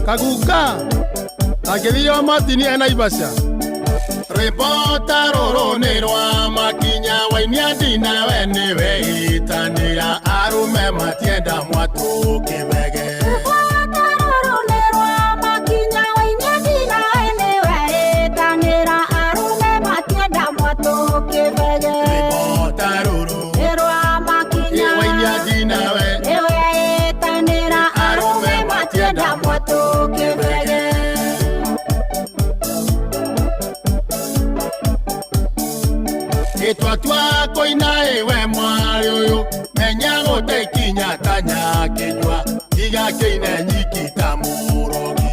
Kaguka angĩthio Martin e Naivasha. Rwĩmbo ta rũrũ nĩ rwa makinya wainia ndina we nĩwe itanĩra arũme matienda mwatũ kĩbege. Rwĩmbo ta rũrũ wainia ndina we arũme matienda mwatũ kĩbege. Ĩtwatua kũina ĩwe mwarĩ ũyũ menya gũte ikinya ta nyakĩnyua tiga kĩine nyiki ta mũrogi.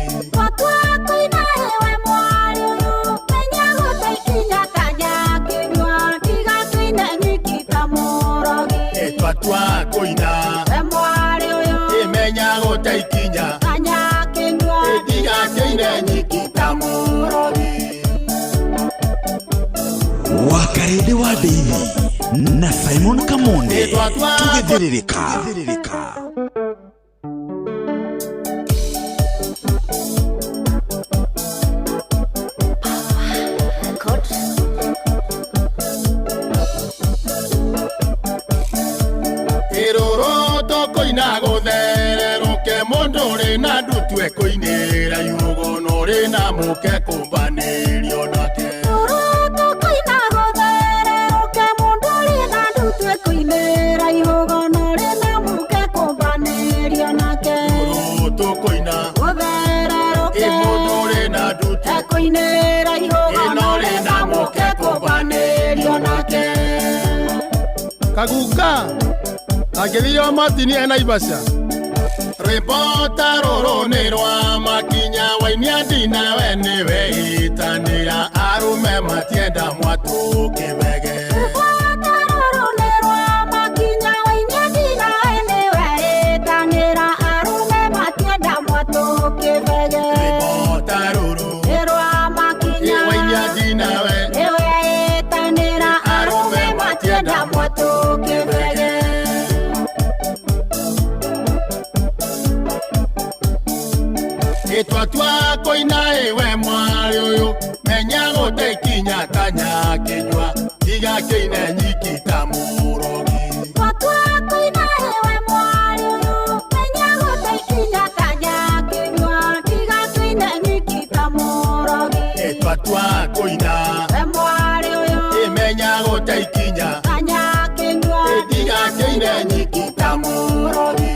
Ĩtwatua kũina ĩmenya gũte ikinya tiga kĩine nyiki ta mũrogi. Wakarende wa Ndeithi na Simon Kamonde tugĩthĩrĩrĩka. Ĩrũrũ tũkũina gũthererũke mũndũ ũrĩ na ndutu ekũinĩra iũgono ũrĩ na mũke kũmbanĩrio nake. Ĩrũrũ tũkũina ĩ mũndũ ũrĩ na ndutu Ekũinĩra ĩno ũrĩ na mũke kũmbanĩrio nake. Kaguka angĩthio Martin e Naivasha. Rwĩmbo ta rũrũ nĩ rwa makinya wainia ndina we nĩwe itanĩra arũme matienda mwatũ kĩbege. Rwĩmbo ta rũrũ wainia ndina we arũme matienda mwatũ kĩbege. Ĩtwatua kũina ĩwe mwarĩ ũyũ menya gũte ikinya ta nyakĩnyua tiga kĩine nyiki ta mũrogi. Ĩtwatua kũina ĩmenya gũte ikinya tiga kĩine nyiki ta mũrogi.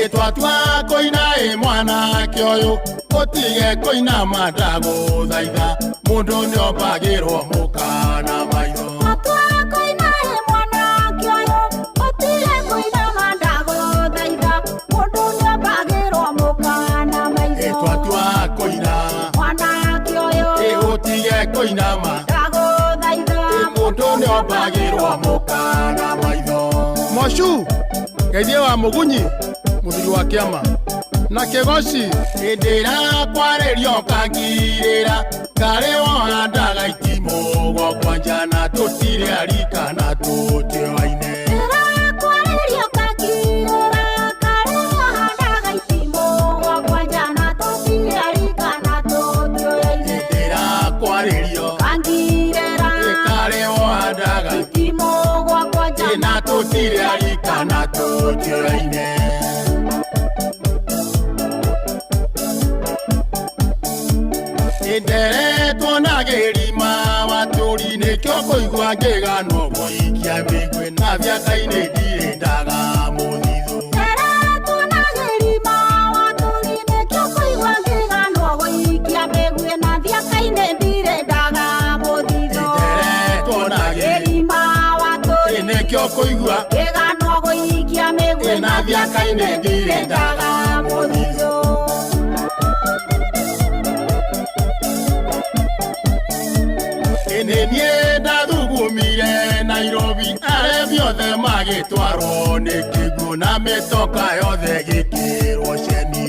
Ĩtwatua kũina ĩ mwanake ũyũ ũtige kũina mandagũthaitha mũndũ nĩombagĩrwo mũkana maitho. Ĩtwatua kũina ĩ ũtige kũinama mũndũ nĩombagĩrwo mũkana maitho. Mocu geithie wa mũgunyi mũthuri wa kĩama na kĩgoci hĩndĩ ĩrĩa kwarĩrio kangirĩra karĩ wohandaga itimũ gwakwa na tũtirĩ arika na tũtioaine. Hĩndĩ ĩrĩa kwarĩrio karĩ wohandaga na tũtirĩ arika na tũtioaine. Nderetwo na gĩrima watũri nĩkĩo kũigua ngĩganwo gũikia mĩguĩ na biaka-inĩ ndirĩ ndaga mũthithũ. Nderetwo na gĩrima nĩkĩo kũigua na biaka-inĩ ndirĩ ndaga mũthithũ. Ĩnĩ niĩ ndathugumire Nairobi arebi othe magĩtwarwo nĩ kĩguũ na mĩtoka yothe gĩkĩrwo ceni.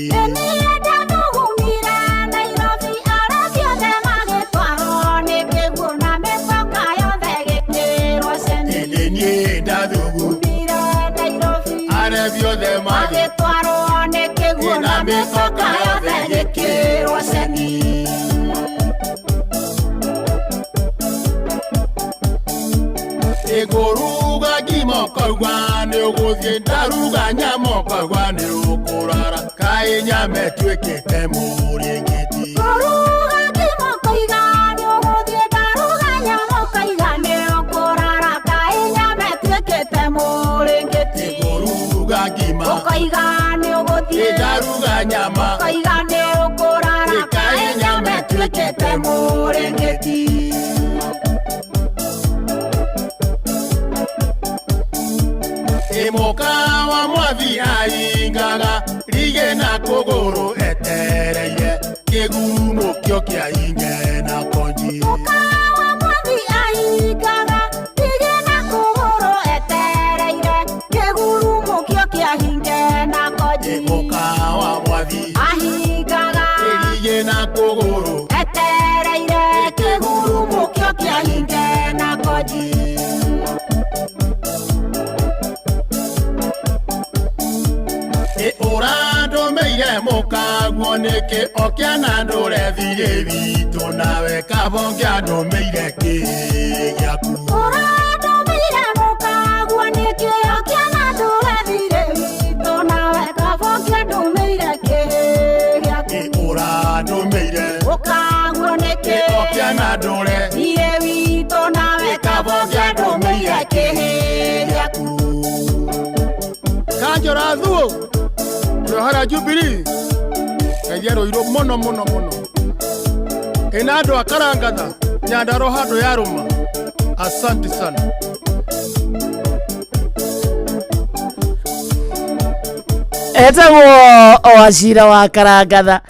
Ĩnĩ niĩ ndathugumire Magĩthiĩ othe magĩ Magĩtwarwo nĩ kĩguũ na mĩcoka yothe gĩkĩrwo ceki. Ĩngũruga ngima ũkauga nĩ ũgũthiĩ, ndaruga nyama ũkauga nĩ ũkũrara, kaĩ nyama ĩtuĩkĩte mũrĩngĩti. Kũruga ngima ũkoiga nĩ ũgũthiĩ, ndaruga nyama ũkoiga nĩ ũkũrara, kaĩ nyama ĩtuĩkĩte mũrĩngĩti. Ĩngũruga ngima Ũkoiga nĩ ũgũthiĩ, ndaruga nyama ũkoiga nĩ ũkũrara, kaĩ nyama ĩtuĩkĩte mũrĩngĩti. Ĩmũka wa mwathi aingaga rigĩ na kũgũrũ etereire kĩgurumũkio kĩa inge na konji. Mũkawa mwathi ahingaga ndigĩ na kũgũrũ etereire kĩgurumũkio kĩa hinge na konji. Ĩmũka wa mwathi Ahingaga rigĩ na kũgũrũ etereire kĩgurumũkio kĩa hinge na konji. Ĩ ũrandũmĩire mũkaguo nĩkĩ okĩana ndũre thirĩ witũ nawe kabonge andũmĩire kĩ gĩaku. Ũrandũmĩire mũkaguo nĩkĩ okĩana ndũre thirĩ witũ nawe kabonge andũmĩire kĩ gĩaku. Ĩ ũrandũmĩire Mũkaguo nĩkĩ okĩana ndũre thirĩ witũ nawe kabonge andũmĩire kĩ gĩaku. Kanjora thuo rwehara Jubilee ngai arũirwo mũno mũno mũno ĩna andũ a Karangatha Nyandarua handũ yarũma. Asante sana. Etagwo Wacira wa Karangatha,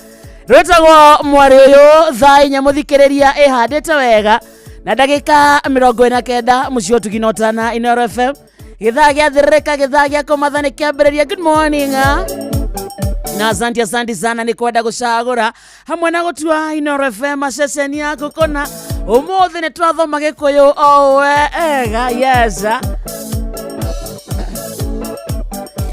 rwĩtagwo mwarĩ ũyũ. Thaa 4, mũthikĩrĩria, ĩhandĩte wega na ndagĩka 49. Mũciĩ ũtugi na ũtana, Inooro FM, gĩthaa gĩathĩrĩrĩka, gĩthaa gĩa kũmatha nĩ kĩambĩrĩria. Good morning, ah. Na asante, asante sana nĩ kwenda gũcagũra hamwe na gũtua Inooro FM ceceni yaku kũna. Ũmũthĩ nĩ twathoma Gĩkũyũ o wega, yes, ah.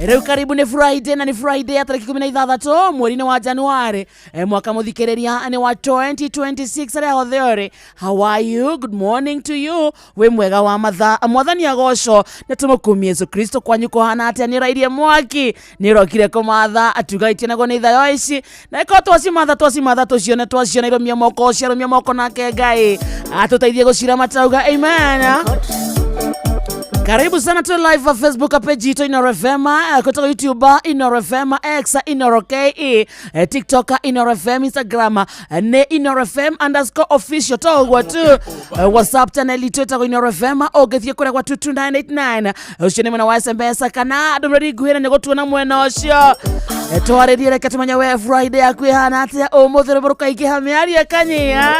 Rĩu karibu nĩ Friday, na nĩ Friday ya tarĩki 16 mweri-inĩ wa Januari, mwaka mũthikĩrĩria nĩ wa 2026. Arĩa othe ũrĩ, how are you? Good morning to you. Wĩ mwega wa mathaa, Mwathani agocwo nĩ tũmũkumie Yesu Kristo. Kwanyu kũhana atĩa? Nĩ ũrairie mwaki, nĩ ũrokire kũmatha atugaitie naguo nĩ ithayo ici, na ĩkorwo twacimatha twacimatha tũcione, twaciona irũmia moko, ciarũmia moko, nake Ngai atũteithie gũcira matauga amen. Karibu sana tu live wa Facebook page yetu Inooro FM, kutoka YouTube Inooro FM, X Inooro KE, TikTok Inooro FM, Instagram nĩ Inooro FM_official, to ũguo tu. WhatsApp channel itũ ĩtagwo Inooro FM, ũngĩthiĩ kũrĩa gwa 22989, ũcio nĩ mwena wa SMS kana ndũmĩrĩri nguhĩ, na nĩ gũtuona mwena ũcio. Twarĩrie, reke tũmenye we Friday yaku ĩhana atĩa ũmũthĩ. Rwĩmbo rũkaingĩha, mĩario ĩkanyia.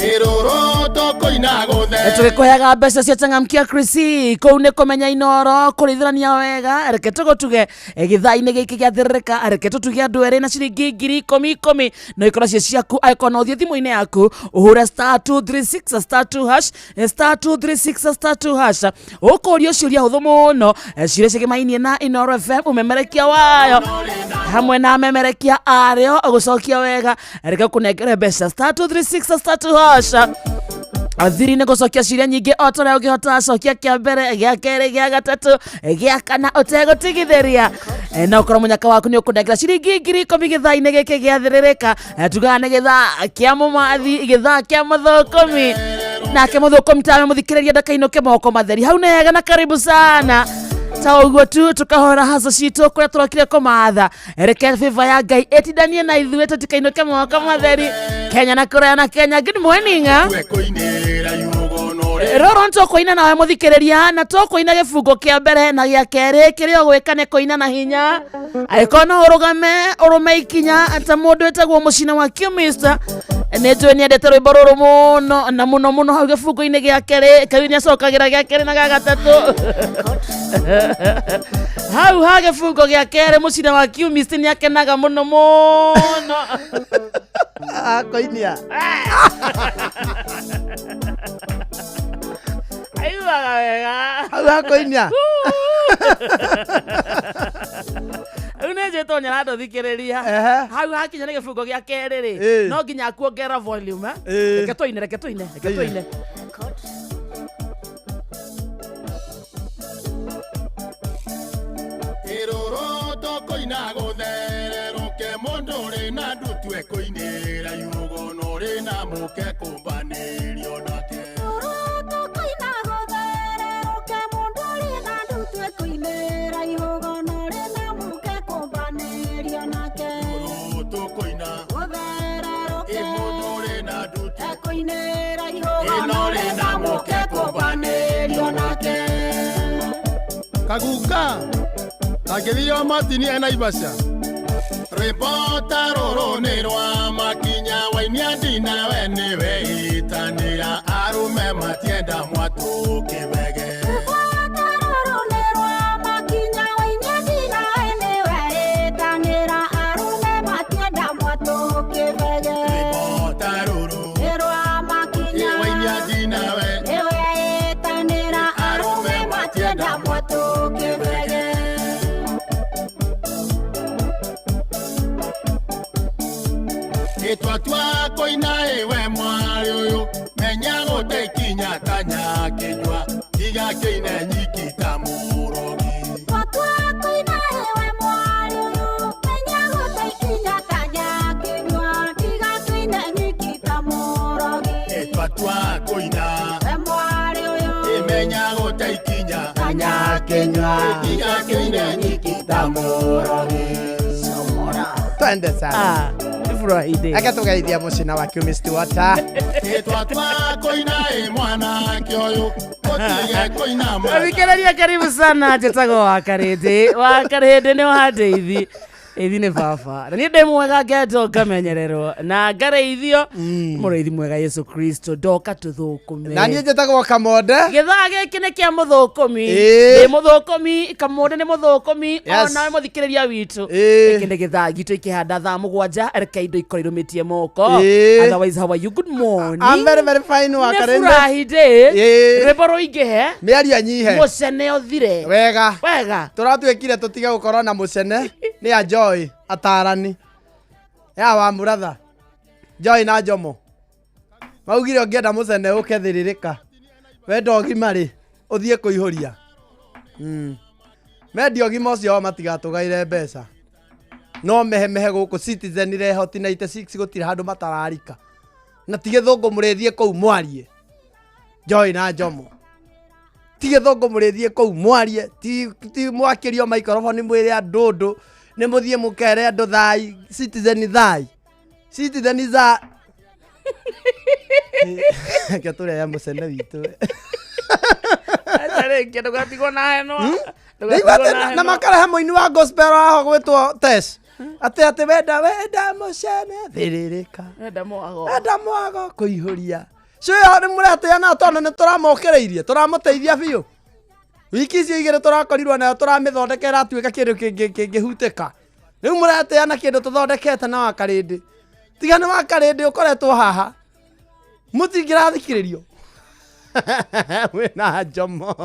Ĩrũrũ tũkũina gũthe. Tũgĩkũheaga mbeca cia Changamkia Krisi kũu nĩ kũmenya Inoro kũrĩithania wega. Reke tũgũtuge gĩthaa-inĩ gĩkĩ gĩathĩrĩrĩka, reke tũtuge andũ erĩ na ciringi 10,000 10,000, no ikorwo cio ciaku angĩkorwo no ũthiĩ thimũ-inĩ yaku ũhũre *236*2#, *236*2#. Ũkũrio ciũria hũthũ mũno, ciũria cigĩmainie na Inoro FM, ũmemerekia wayo hamwe na amemerekia arĩo. Gũcokia wega, reke kũnengere mbeca, *236*2#. Thiri nĩ gũcokia ciũria nyingĩ o ta ũrĩa ũngĩhota. Cokia kĩa mbere, gĩa kerĩ, gĩa gatatũ, gĩa kana, ũtegũtigithĩria, na ũkorwo mũnyaka waku nĩ ũkũnengera ciringi 10,000 gĩthaa-inĩ gĩkĩ gĩathĩrĩrĩka. Tugaga nĩ gĩthaa kĩa mũmathi, gĩthaa kĩa mũthũkũmi, nake mũthũkũmi tawe mũthikĩrĩria ndakainũke moko matheri. Hau nĩ hega na karibu sana. Ta ũguo tu tũkahora haco citũ kũrĩa tũrokire kũmatha. Reke favor ya Ngai ĩtindanie na ithuĩ, tũtikainũke moko matheri. Kenya na kũraya na Kenya, good morning, ah. Kũinĩra iũgono rĩ. Rũrũ nĩ tũkũina nawe mũthikĩrĩria, na tũkũina gĩbungo kĩa mbere na gĩa kerĩ. Kĩrĩa ũgwĩka nĩ kũina na hinya, angĩkorwo no ũrũgame, ũrũme ikinya ta mũndũ wĩtagwo Mũcina wa Qmist. Nĩ njũĩ nĩendete rwĩmbo rũrũ mũno na mũno mũno. Hau gĩbungo-inĩ gĩa kerĩ kau nĩ acokagĩra gĩa kerĩ na gĩa gatatũ. Hau ha gĩbungo gĩa kerĩ, Mũcina wa Qmist nĩ akenaga mũno mũno. Akoinia. Aiguaga wega. Hau hakoinia. Rĩu nĩ njĩtwo Nyarando thikĩrĩria. Ehe. Hau hakinya nĩ gĩbungo gĩa kerĩ rĩ, Ĩĩ. no nginya kuongerera volume, eh? Ĩĩ. Reke tũine, reke tũine, reke Tũine. tũine. Ĩrũrũ tũkũina gũthererũke mũndũ ũrĩ na ndutue kũinĩra iũgono ũrĩ na mũke kũmbanĩrio nake. Ĩrũrũ tũkũina ĩ mũndũ ũrĩ na ndutue ĩno ũrĩ na mũke kũmbanĩrio nake. Kaguka kangĩthio Martini e Naivasha. Rwĩmbo ta rũrũ nĩ rwa makinya wainia ndina we nĩwe itanĩra arũme matienda mwatũ kĩbege. Rwĩmbo ta rũrũ ĩ wainia ndina we arũme matienda mwatũ kĩbege. Ĩtwatua kũina ĩwe mwarĩ ũyũ menya gũte ikinya ta nyakĩnyua tiga kĩine nyiki ta mũrogi. Ĩtwatua kũina ĩmenya gũte ikinya Nyakenywa. tiga kĩine nyiki ta mũrogi. Twende sana. Ah, nĩ Friday. Eke tũgeithia mũcina wa Kiumi Stewart. ah. Ĩtwatua kũina ĩ mwanake ũyũ ũtige kũina ma Thikĩrĩria karibu sana njĩtagwo Wakarĩndĩ. Wakarĩndĩ nĩ wa ndeithi. Ithi nĩ baba. Na niĩ ndĩ mwega ngendwo ngamenyererwo na ngarĩithio mũrĩithi mwega Yesu Kristo ndoka tũthũkũme. Na niĩ njĩtagwo Kamonde. Gĩthaa gĩkĩ nĩ kĩa mũthũkũmi. Ĩĩ. Ndĩ mũthũkũmi, Kamonde nĩ mũthũkũmi, Yes. onawe mũthikĩrĩria witũ. Ĩĩ. Gĩkĩ nĩ gĩthaa gitũ ikĩhanda thaa 7 reke indo ikorwo irũmĩtie moko. Ĩĩ. Otherwise how are you? Good morning. I'm very very fine Nĩ Wakarĩndĩ. Friday. Ĩĩ. Rwĩmbo rũingĩhe. Mĩario nyihe. Mũcene ũthire. Wega. Wega. Tũratuĩkire tũtige gũkorwo na mũcene nĩ a Joy atarani ya wa mũratha Joy na Jomo maugire ũngĩenda mũcene ũke thĩrĩrĩka wenda ũgima rĩ ũthiĩ kũihũria. Mendia ũgima ũcio wao matigatũgaire mbeca no mehemehe gũkũ Citizen Rehoti 96 gũtirĩ handũ matararika na ti gĩthũngũ mũrĩthiĩ kũu mwarie Joy na Jomo ti gĩthũngũ mũrĩthiĩ kũu mwarie ti mwakĩrio microphone mwĩre andũ ũndũ nĩ mũthiĩ mũkere andũ thai Citizen thai Citizen za reke tũreye mũcene witũ Acha rĩngĩ ndũgatigwo na henwa. Ndaigua atĩ na makarehe mũini wa gospel aho gwĩtwo Tess atĩ atĩ wenda wenda mũcene thĩrĩrĩka Wenda mwago. wenda mwago kũihũria cio nĩ mũretĩana tondũ nĩ tũramokĩrĩirie tũramũteithia biũ wiki icio igĩrĩ tũrakorirwo nayo tũramĩthondeka ĩratuĩka kĩndũ kĩngĩhutĩka rĩu mũretĩana kĩndũ tũthondekete na Wakarĩndĩ tiga nĩ Wakarĩndĩ ũkoretwo haha mũtingĩrathikĩrĩrio mwĩna Njomo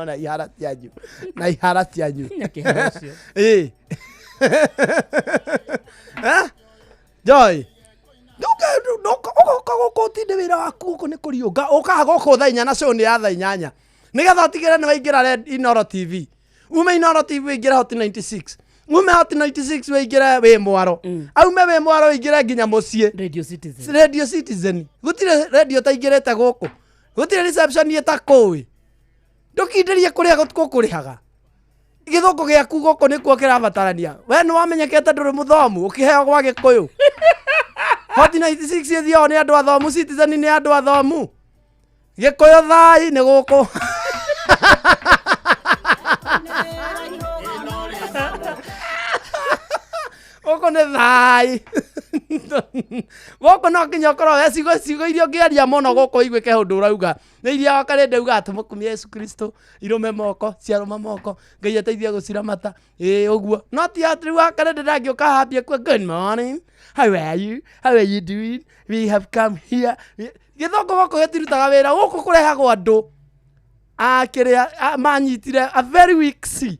na ihara cianyu na ihara cianyu Nyakĩhara ũcio. Ĩĩ. Eh? Joy ũgoka gũkũ ũtinde wĩra waku gũkũ nĩ kũriũnga ũkaga gũkũ thaa 4 na show nĩ ya thaa 8 nĩgetha ũtigĩre nĩ waingĩra Inooro TV ume Inooro TV ũingĩre Hot 96 ume Hot 96 ũingĩre wĩ mwaro aume wĩ mwaro ũingĩre nginya mũciĩ Radio Citizen. Radio Citizen gũtirĩ radio taingĩrĩte gũkũ gũtirĩ reception ĩtakũĩ ndũkindĩrie kũrĩa gũkũrĩhaga gĩthũngũ gĩaku gũkũ nĩkuo kĩrabatarania we nĩ wamenyekete ndũrĩ mũthomu ũkĩheo gwa gĩkũyũ Hot 96 ĩthiao nĩ andũ athomu Citizen nĩ andũ athomu gĩkũyũ thai nĩ gũkũ gũkũ nĩ thai gũkũ no nginya ũkorwo we ciugo ciugo iria ũngĩaria mũno gũkũ iguĩke ũndũ ũrauga nĩ iria Wakarĩndĩ ugaga tũmũkumie Yesu Kristo irũme moko ciarũma moko Ngai ateithie gũciramata ĩĩ ũguo no ti atĩ rĩu Wakarĩndĩ ndangĩũka hambie kuo good morning how are you how are you doing we have come here gĩthũngũ gũkũ gĩtirutaga wĩra gũkũ kũrehagwo andũ Akĩrĩa manyitire a very weak C,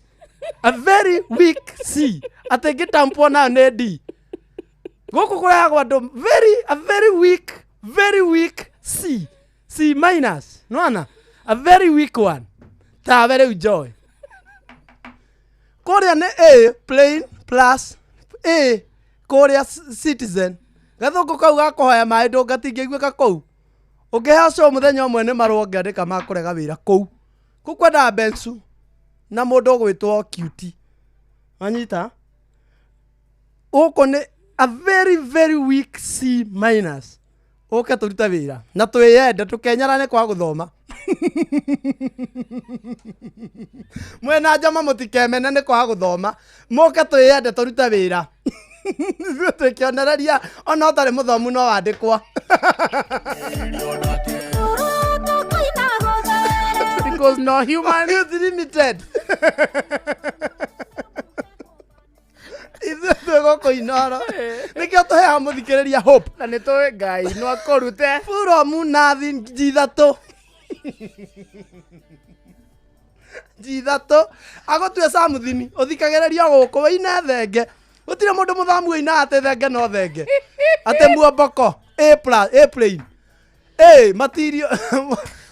a very weak C, atĩ ngĩtampwo nayo nĩ D. Gũkũ kũrehagwo andũ very, a very weak, very weak C, C minus, nĩwona, a very weak one, tawe rĩu Joy. Kũrĩa nĩ A plain plus A kũrĩa Citizen. Gathũngũ kau ga kũhoya maĩ ndũngatingĩiguĩka kũu. Ũngĩheo show mũthenya ũmwe nĩ marũa ũngĩandĩka ma kũrega wĩra kũu. Kũu kwendaga Bensu na mũndũ ũgwĩtwo QT. Wanyita? Gũkũ nĩ a very very weak C minus. Ũke tũrute wĩra na twĩyende, tũkenyarane kwa gũthoma. Mwena njama mũtikemene nĩ kwaga gũthoma, mũke twĩyende tũrute wĩra. Ithuĩ twĩ kĩonereria, ona ũtarĩ mũthomu no wandĩkwo. Because no human is limited. Ithuĩ twĩ gũkũ Inoro nĩkĩo tũheaga mũthikĩrĩria hope. Na nĩ tũĩ Ngai no akũrute. From nothing, G3, G3 agũtue samuthini, ũthikagĩrĩrio gũkũ wĩine thenge. Gũtirĩ mũndũ mũthamu ũinaga atĩ thenge no thenge, atĩ muomboko A plus, A plain, A material,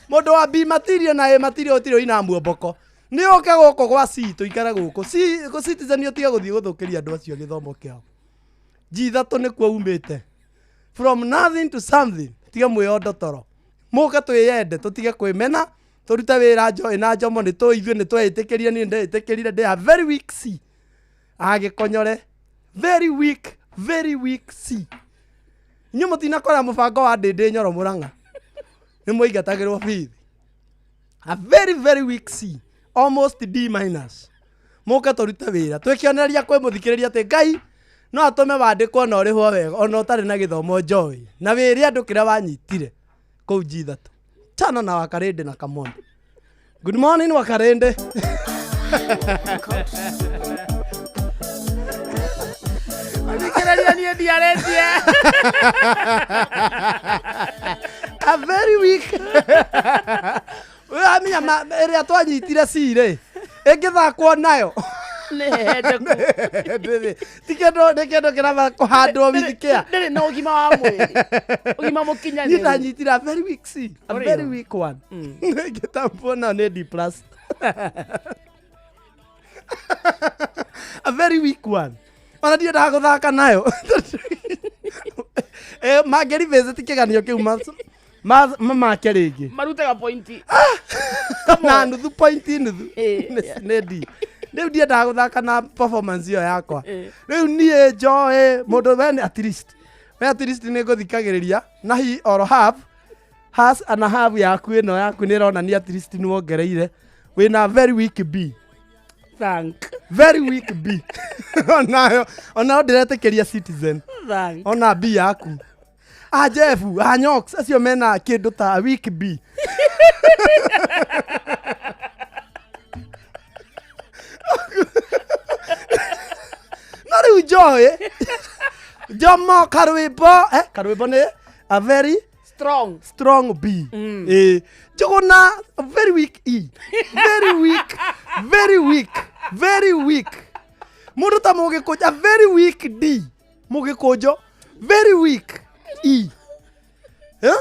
mũndũ wa B material na A material, gũtirĩ ũinaga muomboko. Nĩ ũke gũkũ gwa C, tũikare gũkũ C, gũ Citizen, ũtige gũthiĩ gũthũkĩria andũ acio gĩthomo kĩao. G3 nĩkuo umĩte, from nothing to something. Tiga mwĩondo toro, mũke twĩyende, tũtige kwĩmena, tũrute wĩra. Joy na Njomo nĩ tũĩ, ithuĩ nĩ tweĩtĩkĩrie. Niĩ ndeĩtĩkĩrire ndĩ a very weak C, agĩkonyore very weak, very weak C. Inyuĩ mũtinakora mũbango wa Ndĩndĩ Nyoro Mũrang'a nĩ mũingatagĩrwo bithi. A very very weak C, almost D minus. Mũke tũrute wĩra, twĩkĩonereria kwĩ mũthikĩrĩria atĩ Ngai no atũme wandĩkwo na ũrĩhwo wega ona ũtarĩ na gĩthomo. Joy na wĩre andũ kĩrĩa wanyitire kũu G3. Chana na Wakarĩndĩ na Kamondo. Good morning, Wakarĩndĩ. Thikĩrĩria, niĩ ndiarĩtie. A very weak. Amenya ĩrĩa twanyitire C rĩ, ĩngĩthakwo nayo nĩ hehenjeku. Ti kĩndũ, nĩ kĩndũ kĩraba kũhandwo with care. Ndĩrĩ na ũgima wa mwĩrĩ, ũgima Niĩ mũkinyanĩru. ndanyitire a very weak C, a Ũrĩo. very weak one, ngĩtambwo nayo nĩ D plus, a very weak one, ona ndiendaga gũthaka nayo. Mangĩri visit kĩganio kĩu mamake rĩngĩ. Marutaga pointi. Na nuthu, pointi nuthu. Nĩ D. Rĩu ndiendaga gũthaka na performance ĩyo yakwa. Rĩu niĩ njoe mũndũ we nĩ at least, we at least nĩ ngũthikagĩrĩria na he or have has and a have yaku, ĩno yaku nĩ ĩronania at least nĩ wongereire, wĩna very weak B. Thank. Very weak B, onayo, onayo ndĩretĩkĩria Citizen. Thank. Ona B yaku, a Jeff, a Nyox, acio mena kĩndũ ta weak B. No rĩu Joy, Jomo, karwĩmbo, karwĩmbo nĩ a very strong. Strong B. Njũgũna, a very weak E, very weak, very weak, very weak. Mũndũ ta Mũgĩkũnjo, a very weak D. Mũgĩkũnjo, very weak E. Yeah?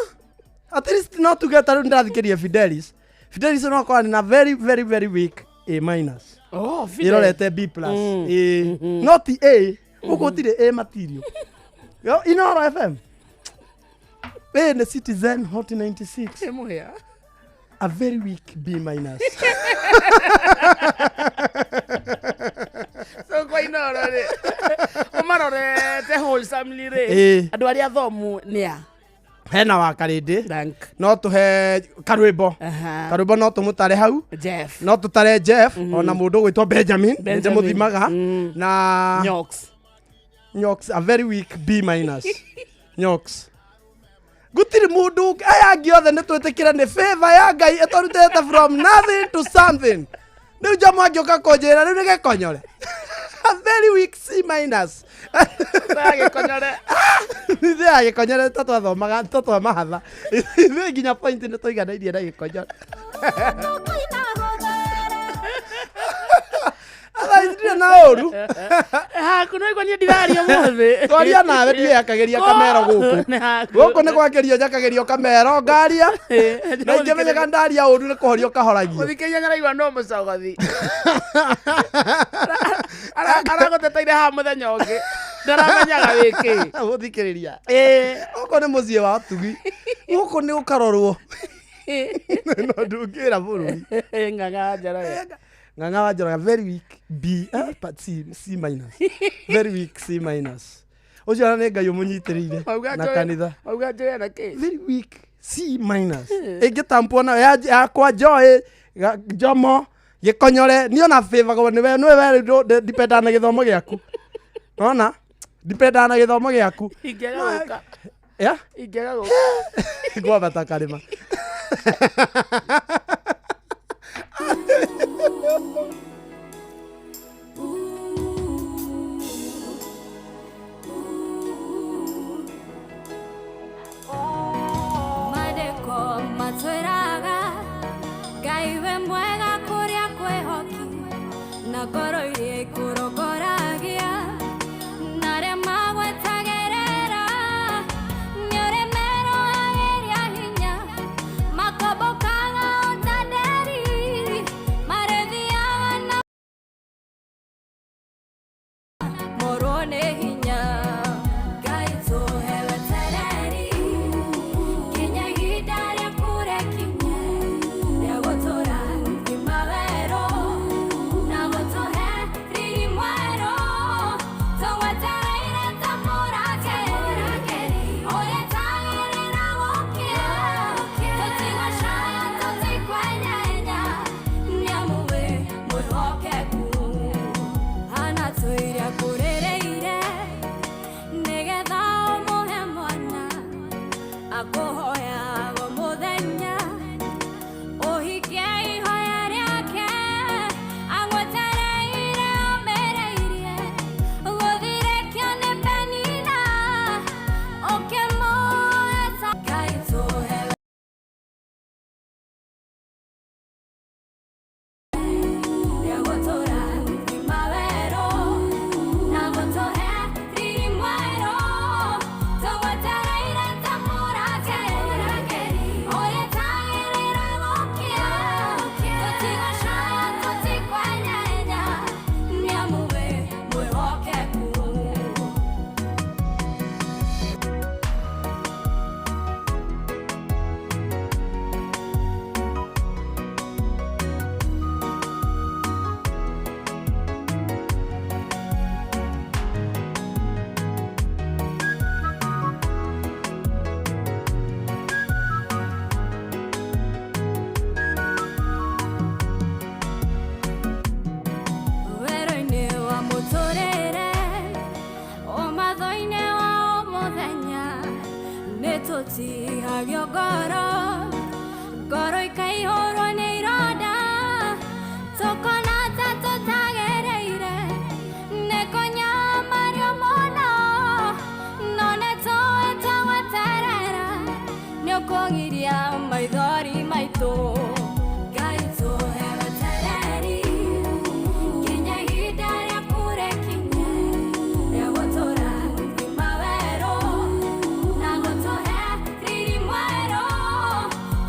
At least no tuge ta rĩu ndĩrathikĩria Fidelis. Fidelis no akorwo na very very very weak A minus. Oh, Fidel. Ĩrorete B plus. No ti A. Gũkũ gũtirĩ A material. Yo, Inoro FM. A nĩ Citizen Hot 96. Ĩ mũhĩa. A very weak B minus. So kwa Inoro rĩ, ũmarorete wholesomely rĩ, andũ arĩa athomu nĩ a? Hena wa Karĩndĩ. Thank. No tũhe karwĩmbo. Karwĩmbo no tũmũtare hau. Jeff. No tũtare Jeff, ona mũndũ ũgwĩtwo Benjamin. Benjamin. Nĩndĩmũthimaga na Nyox. Nyox, a very weak B minus. Nyox, gũtirĩ mũndũ ũngĩ. Aya angĩ othe nĩ twĩtĩkĩre nĩ favor ya Ngai ĩtũrutĩte from nothing to something. Rĩu Jomo angĩũka kũnjĩra rĩu nĩ gĩkonyore, a very weak C minus. Gĩkonyore. Ithuĩ ya gĩkonyore ta twathomaga ta twamahatha, ithuĩ nginya point nĩ tũiganairie na gĩkonyore. Tũkũina gũthere. Thaa ici ndirĩ na ũru. Haku no igua niĩ ndiraria ũmũthĩ. Twaria nawe ndiĩyakagĩria kamero gũkũ. Nĩ haku. Gũkũ nĩ gwakĩrio njakagĩrio kamero ngaria. Na ingĩmenyeka ndaria ũru nĩ kũhorio kahoragio. Mũthikĩria nyaraigua no mũcogothi. Aragũteteire haha mũthenya ũngĩ. Ndaramenyaga wĩ kĩ. Gũthikĩrĩria. Ĩĩ. Gũkũ nĩ mũciĩ wa ũtugi. Gũkũ nĩ ũkarorwo. No ndũngĩra bũrũri. Ng'ang'a Njoroge. Ng'ang'a wa Njoroge very weak B but C, C minus. Very weak C minus. Ũcio ona nĩ Ngai ũmũnyitĩrĩire Mauga na Njoroge- kanitha. Mauga Njoroge na kĩ? Very weak C minus. Ĩngĩtampwo nayo yakwa Joy Jomo gĩkonyore niĩ ona favagwo nĩwe nĩwe we rĩu ndipendaga na gĩthomo gĩaku. Nona? Ndipendaga na gĩthomo gĩaku. Ingĩaga No, gũka. Yeah? Ingĩaga gũka. Ngwambata karĩma. Mandĩko matwĩraga Ngai we mwega kũrĩa kwĩhoki na ngoro iria ikũrongoragia na arĩa magwetagĩrĩra nĩ ũrĩ merohagĩria hinya makombokaga o ta nderi marĩthiaga na morwo nĩ hinya. Ngai tũhe wetereri nginya ihinda rĩaku rĩkinye rĩa gũtũra ngima werũ na gũtũhe riri mwerũ tũgwetereire ta mũrangĩri ũrĩa tagĩrĩra gũkĩa tũtigũcaya tũtikwenyenya nĩamu wĩ mwĩhokeku hana tũiria kũrĩrĩire nĩgetha ũmũhe mwana akũhoyaga mũthenya ũhikie ihoya rĩake agwetereire ũmĩrĩirie gũthirĩkio nĩ Penina ũkĩmũhe Ngai tũhe rĩa gũtũra ngima werũ na gũtũhe riri mwerũ tũgwetereire ta mũrangĩri ũrĩa tagĩrĩra gũkĩa tũtigũcaya tũtikwenyenya nĩamu wĩ mwĩhokeku. Werũ-inĩ wa mũtũrĩre ũmatho-inĩ wa o mũthenya nĩ tũtihagio ngoro ngoro ikaihũrwo nĩ ironda tũkona ta tũtagĩrĩire nĩ kũnyamario mũno no nĩ tũĩ twagweterera nĩ ũkũgiria maithori maitũ. Ngai tũhe wetereri nginya ihinda rĩaku rĩkinye rĩa gũtũra ngima werũ na gũtũhe riri mwerũ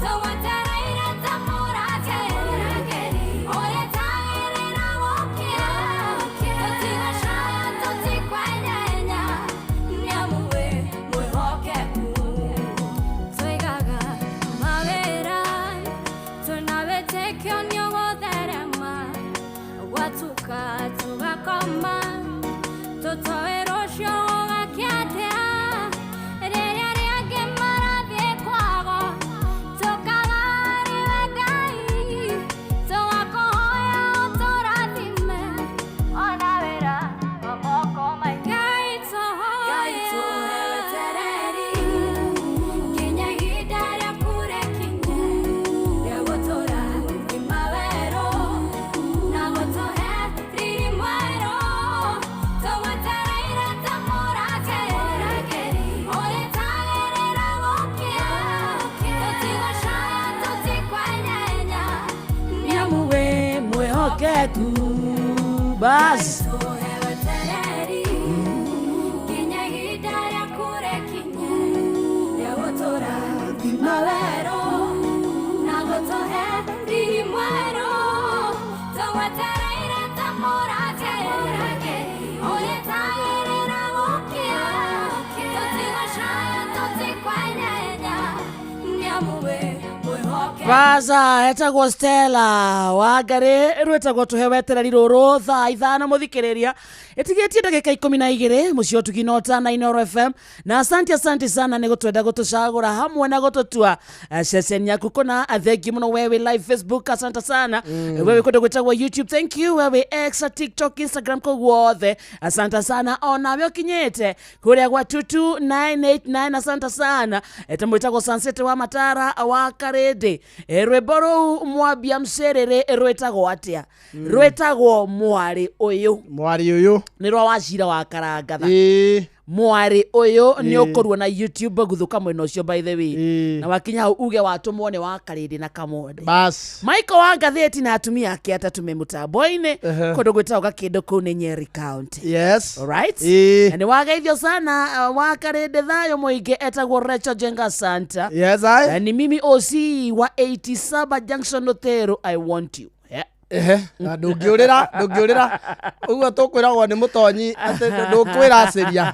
tũgwetereire ta mũrangĩri ũrĩa tagĩrĩra gũkĩa tũtigũcaya tũtikwenyenya nĩamu wĩ mwĩhokeku. Tũigaga mawĩra Mwĩhokeku. Bas. Baza etagwo Stella Wangari rwetagwo tuhe wetereri ruru thaa 5 muthikiriria itigitie ndagika 12 mucio tuginota na Inoro FM na asante asante sana ni gutwenda gutucagura hamwe na gututua ceceni yaku kuna thengi muno wewe live Facebook, asante sana wewe kundu gwitagwo YouTube, thank you wewe X, TikTok, Instagram koguothe, asante sana onawe ukinyite kuria gwa 22989, asante sana tamwitagwo Sunset wa Matara wa Karindi. Rwimbo rũu mwambia mcerere rwĩtagwo atĩa? Rwĩtagwo mwarĩ ũyũ. Mwari ũyũ. Nĩ rwa Wachira wa Karangatha. Ĩĩ. Mwarĩ ũyũ nĩ Ĩĩ. ũkũruo na YouTube guthuka mwena ũcio by the way. Ĩĩ. Na wakinya hau uge watũmwo nĩ wa Karindi na Kamonde. Bas. Michael wa ngathĩti na atumia ake atatũ me mũtambo-inĩ Ehe. kũndũ gwĩtagwo Gakĩndũ kũu nĩ Nyeri County. Yes. Alright? Ĩĩ. Na nĩ wageithio sana wa Karindi thayũ mũingĩ etagwo Rachel Jenga Santa. Yes, I. Na ni mimi OC wa 87 Junction Othero, I want you. Yeah. Ehe, na ndũngĩũrĩra ndũngĩũrĩra ũguo tũkwĩragwo nĩ mũtonyi atĩ ndũkwĩracĩria.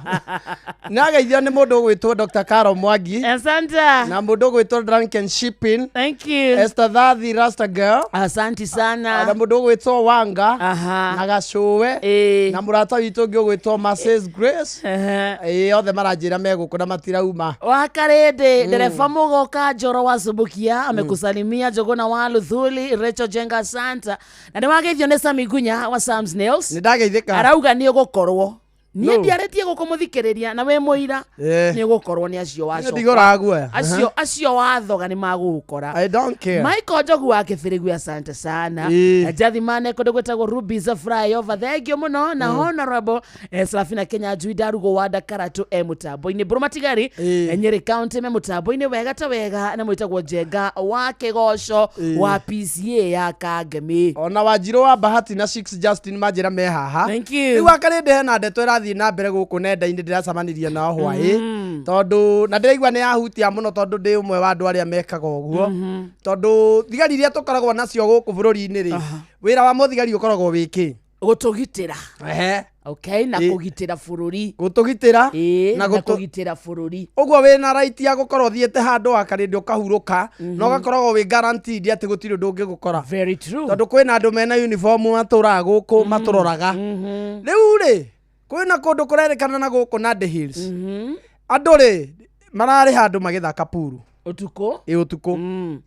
Nĩ ageithio nĩ mũndũ ũgwĩtwo Dr. Caro Mwangi Asante. na mũndũ ũgwĩtwo Drunken Shipping, Thank you. Esther Thathi Rasta Girl, Asante na sana. mũndũ ũgwĩtwo Wanga Aha. na Gacũwe Ĩĩ. na mũrata witũ ũngĩ ũgwĩtwo Mrs Grace. Ehe. Ĩĩ, othe maranjĩra me gũkũ na matirauma. Wa Karindi dereva Mugoka Njoro wa Subukia amekusalimia Njuguna wa Luthuli Rachel Jenga Santa na nĩ wageithio nĩ Sami Gunya wa Sam's Nails Nĩ ndageithĩka. arauga nĩ ũgũkorwo niĩ No. ndiarĩtie gũkũmũthikĩrĩria na wĩ mũira Ĩĩ. nĩ ũgũkorwo nĩ acio wacoka Ndigũraguoya. acio acio wathoga nĩ magũgũkora. I don't care. Michael Njogu wa Kĩbĩrĩgu asante sana. Ĩĩ. Jathimane kũndũ gwĩtagwo Ruby's Flyover thengio mũno na Honorable Serafina Kenya Njui Ndarugo wa Ndakaratũ e mũtambo-inĩ Mbũrũ Matigari Ĩĩ. Nyeri County me mũtambo-inĩ wega ta wega na mwĩtagwo Njenga wa Kĩgoco Ĩĩ. wa PCA ya Kangemi. Ona Wanjirũ wa Bahati na Six Justin manjĩra me haha. Thank you. Rĩu Akarĩndĩ hena ndeto ĩrathiĩ na mbere gũkũ nenda-inĩ ndĩracemanirie nao hwaĩ tondũ na ndĩraigua nĩ yahutia mũno tondũ ndĩ ũmwe wa andũ arĩa mekaga ũguo tondũ thigari iria tũkoragwo nacio gũkũ bũrũri-inĩ rĩ, wĩra wa mũthigari ũkoragwo wĩ kĩ? Gũtũgitĩra. Ehe. Okay, na Ĩĩ. kũgitĩra bũrũri. Gũtũgitĩra Ĩĩ, na na gũtũ kũgitĩra bũrũri. ũguo wĩna right ya gũkorwo ũthiĩte handũ Akarĩndĩ ũkahurũka na ũgakoragwo wĩ guaranteed atĩ gũtirĩ ũndũ ũngĩgũkora. Very true. Tondũ kwĩna andũ mena uniform matũraga gũkũ matũroraga. Rĩu rĩ kwĩna kũndũ kũrerĩkana na gũkũ Nandi Hills. Andũ rĩ mararĩ handũ magĩthaka puru Ũtukũ. ĩ ũtukũ.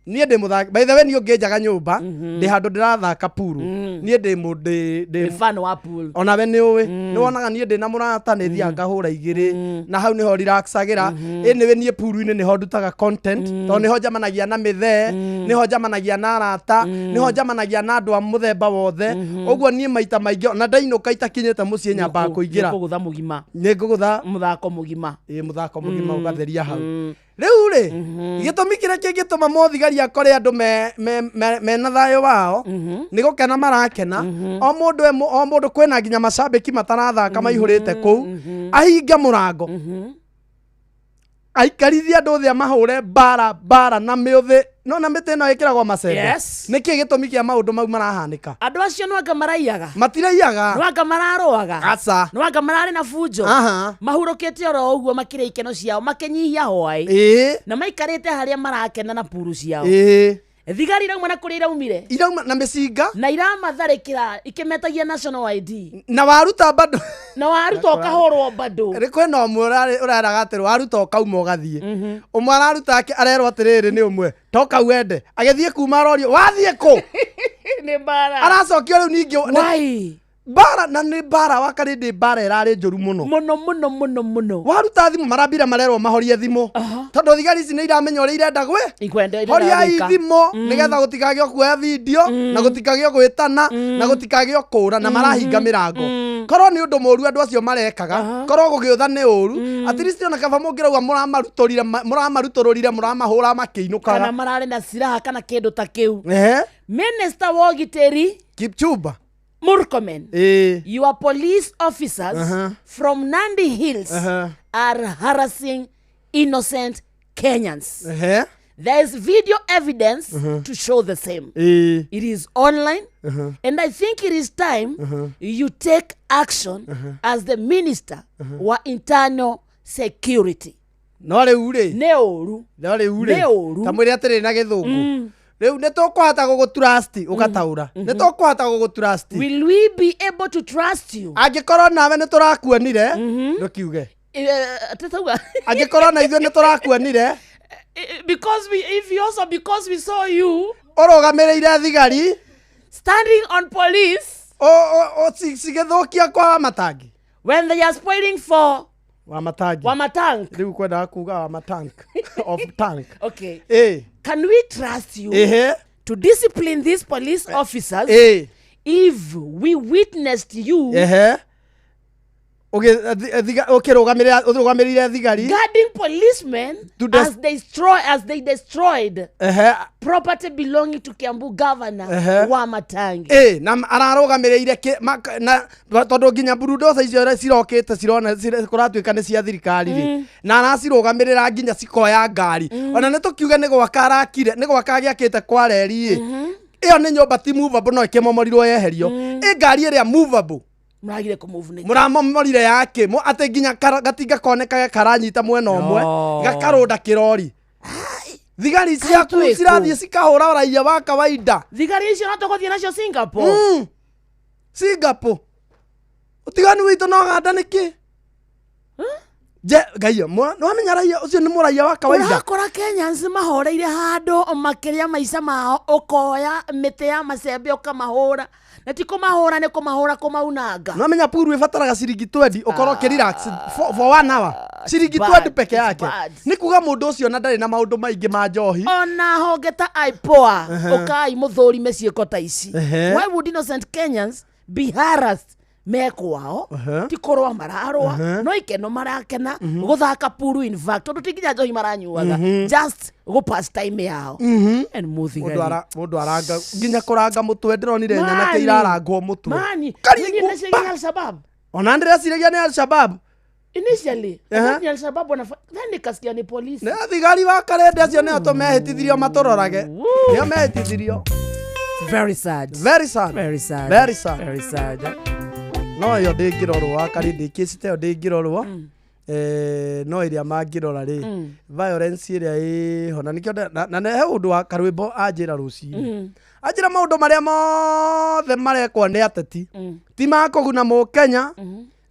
Niĩ ndĩ mũthaki by the way, niĩ ũngĩnjaga nyũmba ndĩ handũ ndĩrathaka puru niĩ ndĩ mũ ndĩ Nĩ fan wa pool. onawe nĩ ũĩ nĩ wonaga niĩ ndĩ na mũrata nĩ thiaga ngahũra igĩrĩ na hau nĩho relaxagĩra. Anyway niĩ puru-inĩ nĩho ndutaga content tondũ nĩho njamanagia na mĩthee, nĩho njamanagia na arata, nĩho njamanagia na andũ a mũthemba wothe. Ũguo niĩ maita maingĩ ona ndainũka itakinyĩte mũciĩ nyambaga kũingĩra. Nĩũkũgũtha mũgima. Nĩ ngũgũtha Mũthako mũgima. ĩ mũthako mũgima ũgatheria hau. Rĩu rĩ gĩtũmi kĩrĩa kĩngĩtũma mũthigari akore andũ mena thayũ wao nĩ gũkena marakena o mũndũ o mũndũ kwĩna nginya macambĩki matarathaka maihũrĩte kũu ahinge mũrango aikarithie andũ othe amahũre mbara mbara na mĩũthĩ no na mĩtĩ ĩno ĩkĩragwo macembe. Yes. Nĩkĩ gĩtũmi kĩa maũndũ mau marahanĩka? Andũ acio no anga maraiyaga. Matiraiyaga. No anga mararũaga. Aca. No anga mararĩ na bunjo. Aha. Mahurũkĩte oro ũguo makĩrĩa ikeno ciao makĩnyihia hwaĩ ĩĩ na maikarĩte harĩa marakena na puru ciao. Ĩĩ. Thigari irauma na kũrĩa iraumire irauma na mĩcinga na iramatharĩkĩra ikĩmetagia national ID na waruta bado na waruta ũkahũrwo bado. rĩ kwĩna ũmwe ũreraga atĩrĩ waruta ũkauma ũgathiĩ ũmwe araruta arerwo atĩrĩrĩ nĩ ũmwe toka wende agĩthiĩ kuma arorio wathiĩ kũ Nĩ mbara. Aracokio rĩu ningĩ Why? Mbara na nĩ mbara Wakarĩndĩ mbara ĩrarĩ njũru mũno. Mũno mũno mũno mũno. Waruta thimũ marambire marerwo mahorie thimũ tondũ thigari ici nĩ iramenya ũrĩa irenda gwĩ Ikwenda horiai thimũ nĩgetha gũtikagĩo kuoya video na gũtikagĩo gwĩtana na gũtikagĩo kũũra na marahinga mĩrango. Korwo nĩ ũndũ mũũru andũ acio marekaga korwo gũgĩũtha nĩ ũru at least ona kaba mũngĩrauga mũramarutũrire mũramarutũrũrire mũramahũra Kana makĩinũkaga. mararĩ na silaha kana kĩndũ ta kĩu. Ehe. Minista wa ũgitĩri Kipchumba. Murkomen, Ĩĩ. your police officers from Nandi Hills are harassing innocent Kenyans. Ehe. There is video evidence to show the same. Ĩĩ. It is online, and I think it is time you take action as the minister wa internal security. No rĩu rĩ, Nĩ ũru. no rĩu rĩ, Nĩ ũru. ta mwĩre atĩrĩ na gĩthũngũ, rĩu nĩ tũkũhota gũgũtrust, ũgataũra nĩ tũkũhota gũgũtrust? Will we be able to trust you? Angĩkorwo nawe nĩ tũrakuonire, ndũkiuge. Tũtauga. Angĩkorwo na ithuĩ nĩ tũrakuonire Because we, if you also, because we saw you ũrũgamĩrĩire thigari standing on police cigĩthũkia kwa Wamatangi when they are spoiling for Wamatangi. Wamatang. Rĩu kwendaga kuga Wamatank of tank. Okay. Ĩ. Can we trust you ĩhĩ to discipline these police officers ĩ if we witnessed you ehe ũkĩrũgamĩrĩra, ũrũgamĩrĩire thigari guarding policemen To as they destroyed ehe property belonging to Kiambu governor Wamatangi? Ĩ, na ararũgamĩrĩire na tondũ nginya bulldozer icio cirokĩte cirona kũratuĩka nĩ cia thirikari rĩ, na aracirũgamĩrĩra nginya cikoya ngari. Ona nĩ tũkiuge nĩ gwaka arakire, nĩ gwaka agĩakĩte kwa reri ĩ, ĩyo nĩ nyũmba ti movable, no ĩkĩmomorirwo yeherio. Ĩ ngari ĩrĩa movable Muragire kũmove nĩkĩ? Mũramomorire yake atĩ nginya gatinga konekage karanyita mwena ũmwe No. gakarũnda kĩrori. Thigari ciaku twĩkũ? cirathiĩ cikahũra raia wa kawaida. Thigari icio no tũgũthiĩ nacio Singapore. Singapore ũtiganu witũ na Ũganda nĩkĩ? Je ngai nĩwamenya raia ũcio nĩ mũraia wa kawaida. Ũrakora Kenyans mahoreire handũ makĩrĩa maica mao, ũkoya mĩtĩ ya macembe ũkamahũra, na ti kũmahũra, nĩ kũmahũra, kũmaunanga. Nĩwamenya puru ĩbataraga ciringi 20 ũkorwo ũkĩrelax for one hour, ciringi Bad, 20 peke it's yake. bad. Nĩ kuga mũndũ ũcio na ndarĩ na maũndũ maingĩ ma njohi. Ona honge ta IPOA, ũkai mũthũrime ciĩko ta ici. Why would innocent Kenyans be harassed me kwao? Ti kũrũa mararũa, no ikeno marakena gũthaka puru, in fact tondũ ti nginya njohi maranyuaga, just gũ pass time yao and Mũndũ mũthigari mũndũ aranga nginya kũranga mũtwe, ndĩronire nyanake Mani. irarangwo mũtwe. Mani. Karingwo Niĩ ndĩreciria Al-Shabaab. Ona ndĩreciragia nĩ Al-Shabab. Initially I thought ni Al-Shabaab then nikasikia ni polisi. Nĩ thigari wa karende acio, nĩo tũmehĩtithirio matũrorage, nĩo mehĩtithirio. Very sad. Very sad. Very sad. Very sad. Very sad. No ĩyo ndĩngĩrorwo, wa karende kĩci ta ĩyo ndĩngĩrorwo. No ĩrĩa mangĩrora rĩ, violence ĩrĩa ĩho, na nĩkĩo na he ũndũ wa karwĩmbo anjĩra rũcinĩ, anjĩra maũndũ marĩa mothe marekwo nĩ ateti ti makũguna mũkenya,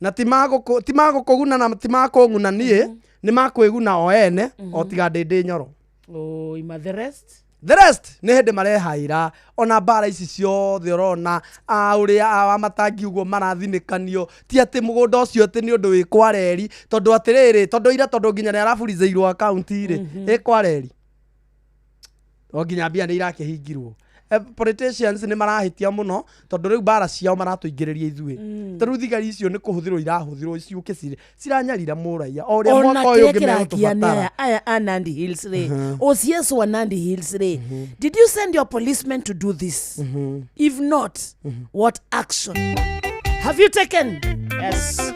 na ti magũkũguna na ti makũng'una niĩ, nĩ makwĩguna o ene, o tiga ndĩndĩ nyoro. Oh, ima the rest. The rest nĩ hĩndĩ marehaĩra. Ona mbara ici ciothe ũrona a ũrĩa a Wamatangi ũguo marathinĩkanio, ti atĩ mũgũnda ũcio atĩ nĩ ũndũ wĩ kwa reri, tondũ atĩrĩrĩ, tondũ ira, tondũ nginya nĩ araburizĩirwo akaunti rĩ, ĩ kwa reri, o nginya mbia nĩ irakĩhingirwo. Politicians nĩ marahĩtia mũno, tondũ rĩu mbara ciao maratũingĩrĩria ithuĩ. Ta rĩu thigari icio nĩ kũhũthĩrwo irahũthĩrwo ciũke ciranyarira mũraia o ũrĩa Ona mwaka ũyũ kĩrĩa ũngĩ kĩrakia nĩ megũtũbatara. aya a Nandi Hills rĩ, OCS wa Nandi Hills rĩ, did you send your policemen to do this? If not, what action have you taken? Yes,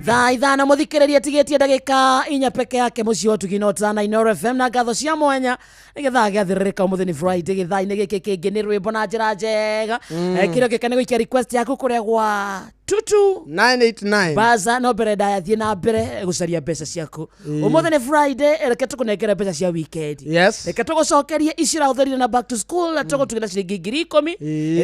thaa 5 mũthikĩrĩria tigĩtie ndagĩka 4 peke yake, mũciĩ wa ũtugi na ũtana, Inooro FM, na ngatho cia mwanya nĩ gĩthaa gĩathĩrĩrĩka. Ũmũthĩ nĩ Friday, gĩthaa-inĩ gĩkĩ kĩngĩ nĩ rwĩmbo na njĩra njega. Kĩrĩa ũngĩka nĩ gũikia request yaku kũrĩa gwa tutu 989. Baza no mbere ndayathiĩ na mbere gũcaria mbeca ciaku. Ũmũthĩ nĩ Friday, reke tũkũnengere mbeca cia weekend. Reke tũgũcokerie icio ũrahũthĩrire na back to school, na tũgũtugĩra ciringi 10,000.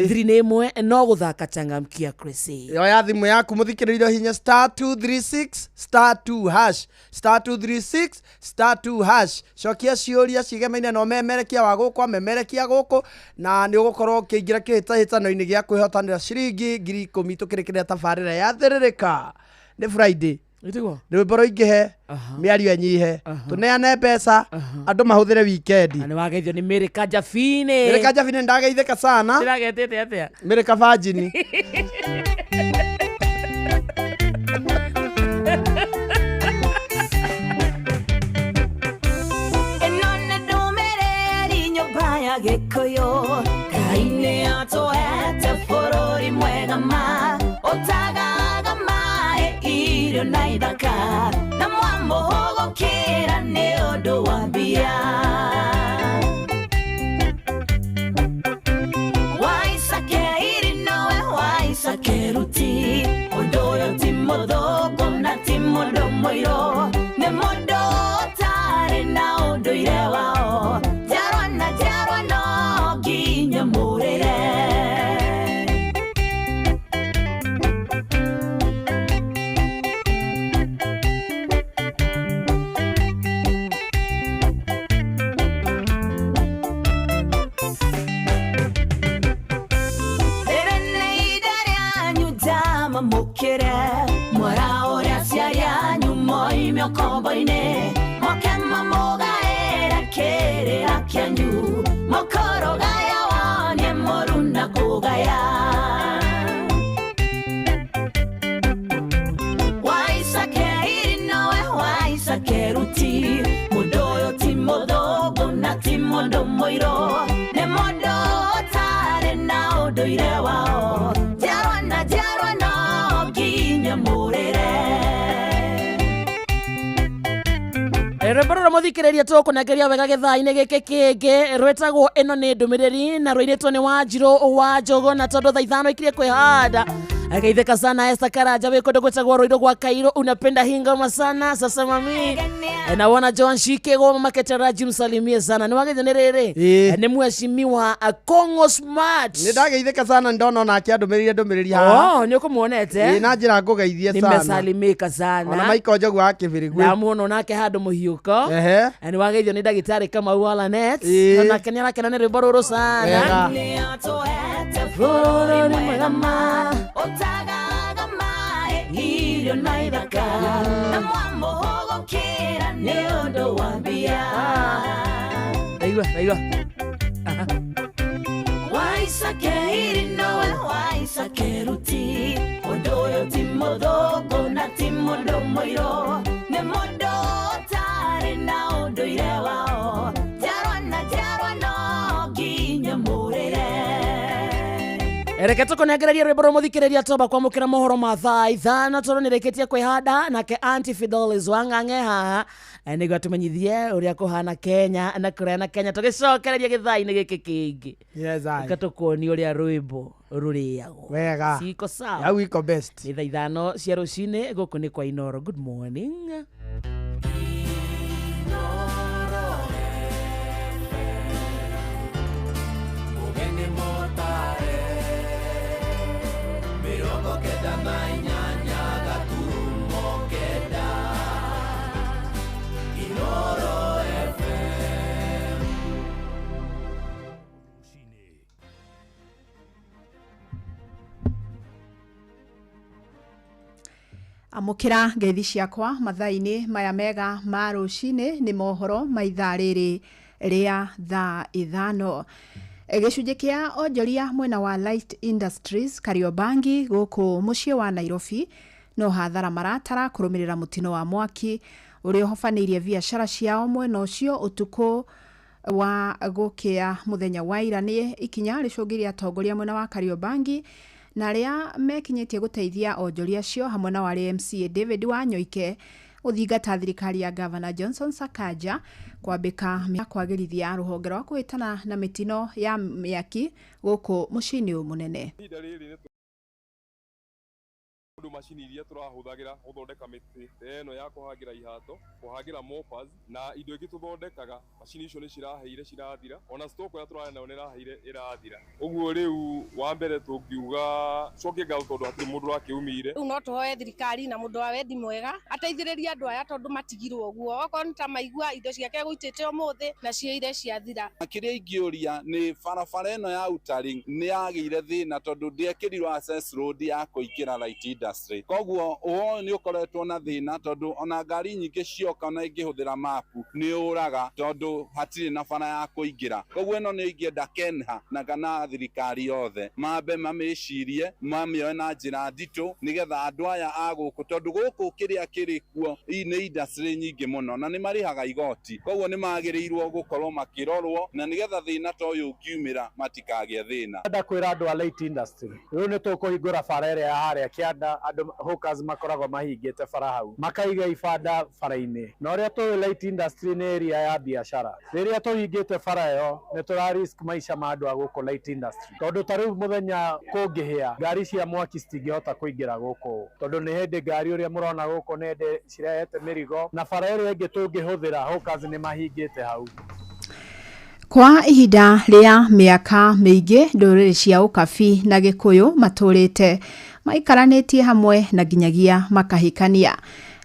Thiri nĩ ĩmwe, no gũthaka changamkia Chrissy. Yoya thimũ yaku mũthikĩrĩrio, hinya *236 *2 hash, *236 *2 hash, cokia ciũria cigemaine na ũmemerekia wa gũkũ, amemerekia gũkũ, na nĩ ũgũkorwo ũkĩingĩra kĩhĩtahĩtano-inĩ gĩa kwĩhotanĩra ciringi 10,000 tũkĩrĩkĩrĩra tabarĩra ya thĩrĩrĩka. Nĩ Friday. Ĩtiguo? Rwĩmbo rũingĩhe, mĩario ĩnyihe, tũneane mbeca, andũ mahũthĩre wikendi. Na nĩ wageithio nĩ Mary Kajabini. Mĩrĩ Kajabini, ndageithĩka sana. Ndĩragetĩte atĩa? Mĩrĩ Kabanjini. Ĩno nĩ ndũmĩrĩri nyũmba ya Gĩkũyũ. Irio na ithaka na mwamũhũgũkĩra nĩ ũndũ wa mbia. Waisake nowe waisakeruti ũndũ ũyũ ti mũthũngũ na ti mũndũ mũirũ, nĩ mũndũ ũtarĩ na ũndũire wao, njiarwa na njiarwa no nginya mũrĩre. Rĩrĩ nĩ ihinda rĩanyu njamamũkĩre, mwara ũrĩa aciari anyu moime ũkombo-inĩ, moke mamũgaĩre kĩrĩra kĩanyu, mũkũrũgaya wonie mũru na kũgaya. Waisakeiri nowe waisakeruti, mũndũ ũyũ ti mũthũngũ na ti mũndũ mũirũ, nĩ mũndũ ũtarĩ na ũndũire wao, njiarwa na njiarwa no nginya mũrĩre. Rwĩmbo rũrũ mũthikĩrĩria tũkũnengeria wega gĩthaa-inĩ gĩkĩ kĩngĩ rwĩtagwo ĩno nĩ ndũmĩrĩri na rũinĩtwo nĩ Wanjirũ wa Njũgũ, na tondũ thaa 5 ikirie kwĩhanda Geithĩka sana Esther Karanja wĩ kũndũ gwĩtagwo Ruiru gwa Kairũ, unapenda hii ngoma sana sasa mami. Na wona John Shikego mama Ketaraji msalimie sana nĩ wagĩthio nĩ rĩrĩ. Ĩĩ. Nĩ mheshimiwa Kongo Smart. Nĩ ndageithĩka sana ndona onake andũmĩrĩire ndũmĩrĩri haha. Oh, nĩ ũkũmuonete. Ĩĩ, na njĩra ngũgeithie sana. Nimesalimika sana. Ona Michael Njogu wa Kĩbĩrĩgwe. Ndamuona onake handũ mũhiũko. Ehe. Na nĩ wageithio nĩ ndagĩtarĩ Kamau wa Lanet. Ĩĩ. Onake nĩ arakena nĩ rwĩmbo rũrũ sana. Wega. Nĩatũhete bũrũri mwega ma ũtagaga maĩ irio na ithaka na mwamũhũgũkĩra nĩ ũndũ wa mbia. Ndaigua, ndaigua. Waisakeiri nowe waisakeruti, ũndũ ũyũ ti mũthũngũ na ti mũndũ mũirũ, nĩ mũndũ ũtarĩ na ũndũire wao, njiarwa na njiarwa no nginya mũrĩre. Reke tũkũnengererie rwĩmbo rũrũ mũthikĩrĩria toba kwamũkĩra mohoro ma thaa 5 tondũ nĩrĩkĩtie kwĩhanda, nake Auntie Fidelis Wang'ang'e haha nĩguo atũmenyithie ũrĩa kũhana Kenya na kũraya na Kenya tũgĩcokereria gĩthaa-inĩ gĩkĩ kĩngĩ. Yes, I. Reke tũkuonie ũrĩa rwĩmbo rũrĩagwo. Wega. Ciko sawa. Yau iko best. Nĩ thaa 5 cia rũcinĩ gũkũ nĩ kwa Inoro. Good morning. Amũkĩra ngeithi ciakwa mathaa-inĩ maya mega ma rũcinĩ nĩ mohoro ma ithaa rĩrĩ rĩa thaa 5. Gĩcunjĩ kĩa onjoria mwena wa Light Industries Kariobangi gũkũ mũciĩ wa Nairobi no hathara maratara kũrũmĩrĩra mũtino wa mwaki ũrĩa ũhobanĩirie biacara ciao mwena ũcio ũtukũ wa gũkĩa mũthenya wa ira. Nĩ ikinya rĩcũngĩrĩria atongoria mwena wa Kariobangi na arĩa mekinyĩtie gũteithia onjoria acio hamwe na warĩ MCA David Wanyoike gũthingata thirikari ya Gavana Johnson Sakaja kwambĩka kwagĩrithia rũhonge rwa kũhĩtana na mĩtino ya mĩaki gũkũ mũciĩ-inĩ ũyũ mũnene. Ihinda rĩrĩ nĩ tondũ macini iria tũrahũthagĩra gũthondeka mĩtĩ ta ĩno ya kũhangĩra ihato, kũhangĩra moppers na indo ingĩ tũthondekaga, macini icio nĩ ciraheire cirathira, ona stock ĩrĩa tũrarĩ nayo nĩ ĩraheire ĩrathira. Ũguo rĩu wa mbere tũngiuga cokie ngatho tondũ hatirĩ mũndũ ũrakĩumire. Rĩu no tũhoe thirikari na mũndũ wa wendi mwega ateithĩrĩrie andũ aya tondũ matigirwo ũguo, okorwo nĩ ta maigua indo ciake gũitĩte ũmũthĩ na ciĩire ciathira. Kĩrĩa ingĩũria nĩ barabara ĩno ya Outer nĩ yagĩire thĩna tondũ ndĩekĩrirwo access road ya kũingĩra Light Industry. Koguo ũhoro nĩ ũkoretwo na thĩna tondũ ona ngari nyingĩ cioka ona ingĩhũthĩra mapu nĩ ũraga tondũ hatirĩ na bara ya kũingĩra. Koguo ĩno nĩ ingĩenda KENHA na kana thirikari yothe mambe mamĩcirie mamĩoe na njĩra nditũ nĩgetha andũ aya a gũkũ tondũ gũkũ kĩrĩa kĩrĩ kuo nĩ industry nyingĩ mũno na nĩ marĩhaga igoti, koguo nĩ magĩrĩirwo gũkorwo makĩrorwo na nĩgetha thĩna ta ũyũ ũngiumĩra matikagĩe thĩna. Ndenda kwĩra andũ a Light Industry rĩu nĩ tũkũhingũra bara ĩrĩa ya harĩa kĩanda Andũ hawkers makoragwo mahingĩte bara hau, makaiga ibanda bara-inĩ, na ũrĩa tũĩ light industry nĩ area ya biacara. Rĩrĩa tũhingĩte bara ĩyo, nĩ tũra risk maica ma andũ a gũkũ light industry, tondũ ta rĩu mũthenya kũngĩhĩa, ngari cia mwaki citingĩhota kũingĩra gũkũ, tondũ nĩ hĩndĩ ngari ũrĩa mũrona gũkũ nĩ hĩndĩ cirehete mĩrigo, na bara ĩrĩa ĩngĩ tũngĩhũthĩra, hawkers nĩ mahingĩte hau. Kwa ihinda rĩa mĩaka mĩingĩ, ndũrĩrĩ cia Ũkabi na Gĩkũyũ matũrĩte maikaranĩtie hamwe na nginyagia makahikania,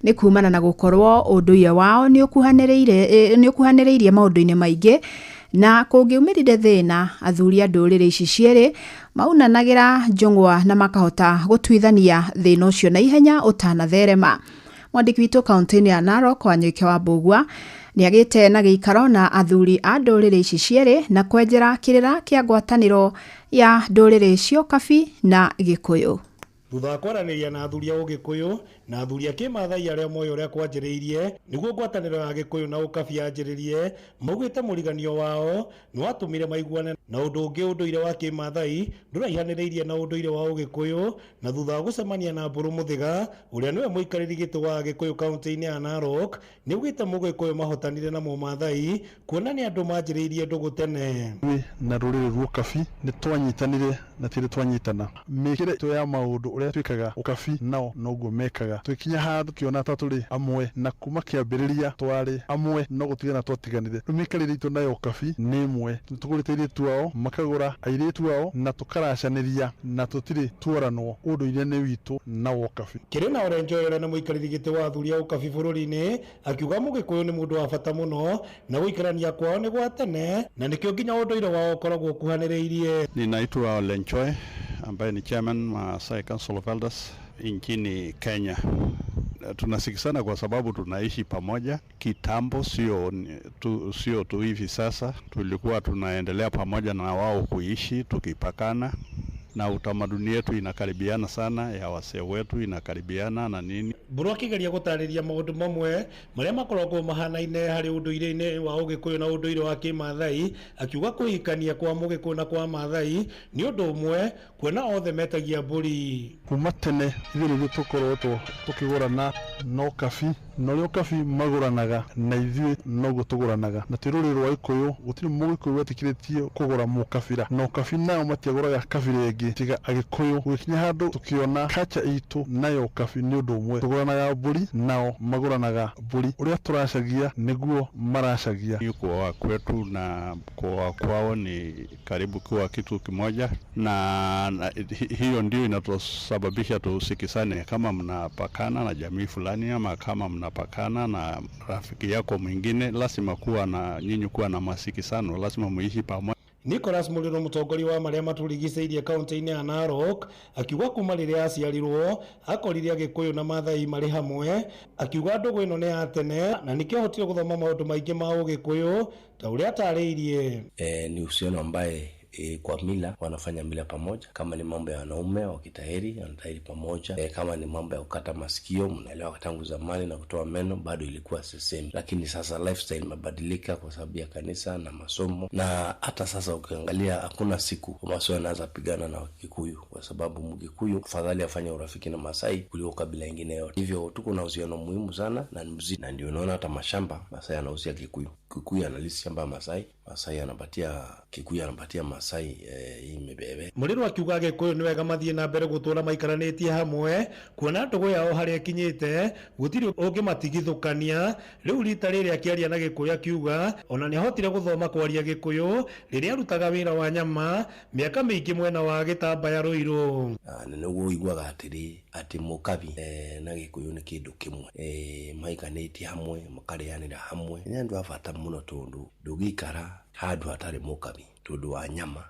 nĩ kumana na gũkorwo ũndũire wao nĩ ũkuhanĩrĩirie maũndũ-inĩ maingĩ. Na kũngĩumĩrire thĩna, athuri a ndũrĩrĩ ici cierĩ maunanagĩra njũng'wa na makahota gũtuithania thĩna ũcio na ihenya ũtanatherema. Mwandĩki witũ kaunti-inĩ ya Narok, Wanyoike wa Mbũgua, nĩ agĩte na gĩikaro na athuri a ndũrĩrĩ ici cierĩ na kwenjera kĩrĩra kĩa ngwatanĩro ya ndũrĩrĩ cia Ũkabi na Gĩkũyũ. Thutha wa kwaranĩria na athuri a Ũgĩkũyũ na athuri a Kĩmathai arĩa moĩ ũrĩa kwanjĩrĩirie nĩguo ngwatanĩro ya Gĩkũyũ na Ũkabi yanjĩrĩrie, maugĩte mũriganio wao nĩ watũmire maiguane, na ũndũ ũngĩ, ũndũire wa Kĩmathai ndũraihanĩrĩirie na ũndũire wa Ũgĩkũyũ. Na thutha wa gũcemania na Mbũrũ Mũthĩga, ũrĩa nĩwe mũikarĩri gĩtĩ wa Gĩkũyũ kaunti-inĩ ya Narok, nĩ augĩte Mũgĩkũyũ mahotanire na Mũmathai kuona nĩ andũ manjĩrĩirie ndũgũ tene. Ithuĩ na rũrĩrĩ rwa Ũkabi nĩ twanyitanire na tirĩ twanyitana. Mĩkĩre itũ ya maũndũ, ũrĩa twĩkaga Ũkabi nao noguo mekaga. Tũgĩkinya handũ tũkĩona ta tũrĩ amwe, na kuma kĩambĩrĩria twarĩ amwe, no gũtigana twatiganire. Rĩu mĩikarĩre itũ nayo Ũkabi nĩ ĩmwe. Nĩ tũgũrĩte airĩtu ao, makagũra airĩtu ao, na tũkaracanĩria na tũtirĩ tuoranwo. Ũndũire nĩ witũ na wa Ũkabi. Kĩrĩ na Olenjoi, ũrĩa nĩ mũikarĩri gĩtĩ wa athuri a Ũkabi bũrũri-inĩ, akiuga Mũgĩkũyũ nĩ mũndũ wa bata mũno na gũikarania kwao nĩ gwa tene, na nĩkĩo nginya ũndũire wao ũkoragwo ũkuhanĩrĩirie. Ninaitwa Olenchoi, ambaye ni chairman wa Maasai Council of Elders nchini Kenya. Tunasikizana kwa sababu tunaishi pamoja kitambo, sio tu hivi sasa. Tulikuwa tunaendelea pamoja na wao kuishi tukipakana, na utamaduni yetu inakaribiana sana, ya wasee wetu inakaribiana na nini. Mbũrũ akĩgeria gũtarĩria maũndũ mamwe marĩa makoragwo mahanaine harĩ ũndũire-inĩ wa Ũgĩkũyũ na ũndũire wa Kĩmathai, akiuga kũhikania kwa Mũgĩkũyũ na kwa Mathai nĩ ũndũ ũmwe, kuona othe metagia mbũri. Kuma tene ithuĩ nĩthuĩ tũkoretwo tũkĩgũrana na Ũkabi, na ũrĩa Ũkabi magũranaga na ithuĩ noguo tũgũranaga. Na twĩ rũrĩrĩ rwa Gĩkũyũ, gũtirĩ Mũgĩkũyũ wetĩkĩrĩtio kũgũra mũkabira, na Ũkabi nao matiagũraga kabira ĩngĩ tiga Agĩkũyũ. Gũgĩkinya handũ tũkĩona kacha itũ nayo Ũkabi nĩ ũndũ ũmwe, tũgũranaga mbũri nao magũranaga mbũri. Ũrĩa tũracagia nĩguo maracagia. Kuoa kwetu na kuoa kwao ni karibu kuwa kitu kimoja, na hiyo ndio inatusababisha tusikizane. Kama mnapakana na jamii fulani ama kama mnapakana na rafiki yako mwingine, lazima kuwa na nyinyi kuwa na masikizano, lazima muishi pamoja. Nicholas Muliro, mũtongoria wa marĩa matũrigicĩirie kaunti-inĩ ya Narok, akiuga kuma rĩrĩa aciarirwo akorire Agĩkũyũ na Mathai marĩ hamwe. Akiuga ndũgũ ĩno nĩ ya tene na nĩkĩo ahotire gũthoma maũndũ maingĩ ma Ũgĩkũyũ ta ũrĩa atarĩirie. Ni uhusiano ambaye kwa mila wanafanya mila pamoja. Kama ni mambo ya wanaume wakitahiri, wanatahiri pamoja. Kama ni mambo ya kukata masikio, mnaelewa tangu zamani, na kutoa meno bado ilikuwa sesemi, lakini sasa lifestyle imebadilika kwa sababu ya kanisa na masomo, na hata sasa ukiangalia hakuna siku Wamasai wanaweza pigana na Wakikuyu, kwa sababu Mgikuyu afadhali afanye urafiki na Masai kuliko kabila ingine yote. Hivyo tuko na uhusiano muhimu sana na ni mzito, na ndio unaona hata mashamba Masai anauzia Kikuyu, Kikuyu analisi shamba ya Masai, Masai anapatia Kikuyu, anapatia Masai hii mibebe. Muliro akiuga Agĩkũyũ nĩ wega mathiĩ na mbere gũtũũra maikaranĩtie hamwe, kuona ndũgũ yao harĩa ĩkinyĩte gũtirĩ ũngĩmatigithũkania. Rĩu rita rĩrĩ akĩaria na Gĩkũyũ, akiuga ona nĩ ahotire gũthoma kwaria Gĩkũyũ rĩrĩa arutaga wĩra wa nyama mĩaka mĩingĩ mwena wa Gĩtambaya Rũirũ. Na nĩguo ũiguaga atĩrĩ atĩ Mũkabi na Gĩkũyũ nĩ kĩndũ kĩmwe, maikanĩtie hamwe, makarĩanĩra hamwe. Nĩ andũ a bata mũno, tondũ ndũngĩikara handũ hatarĩ Mũkabi tondũ wa nyama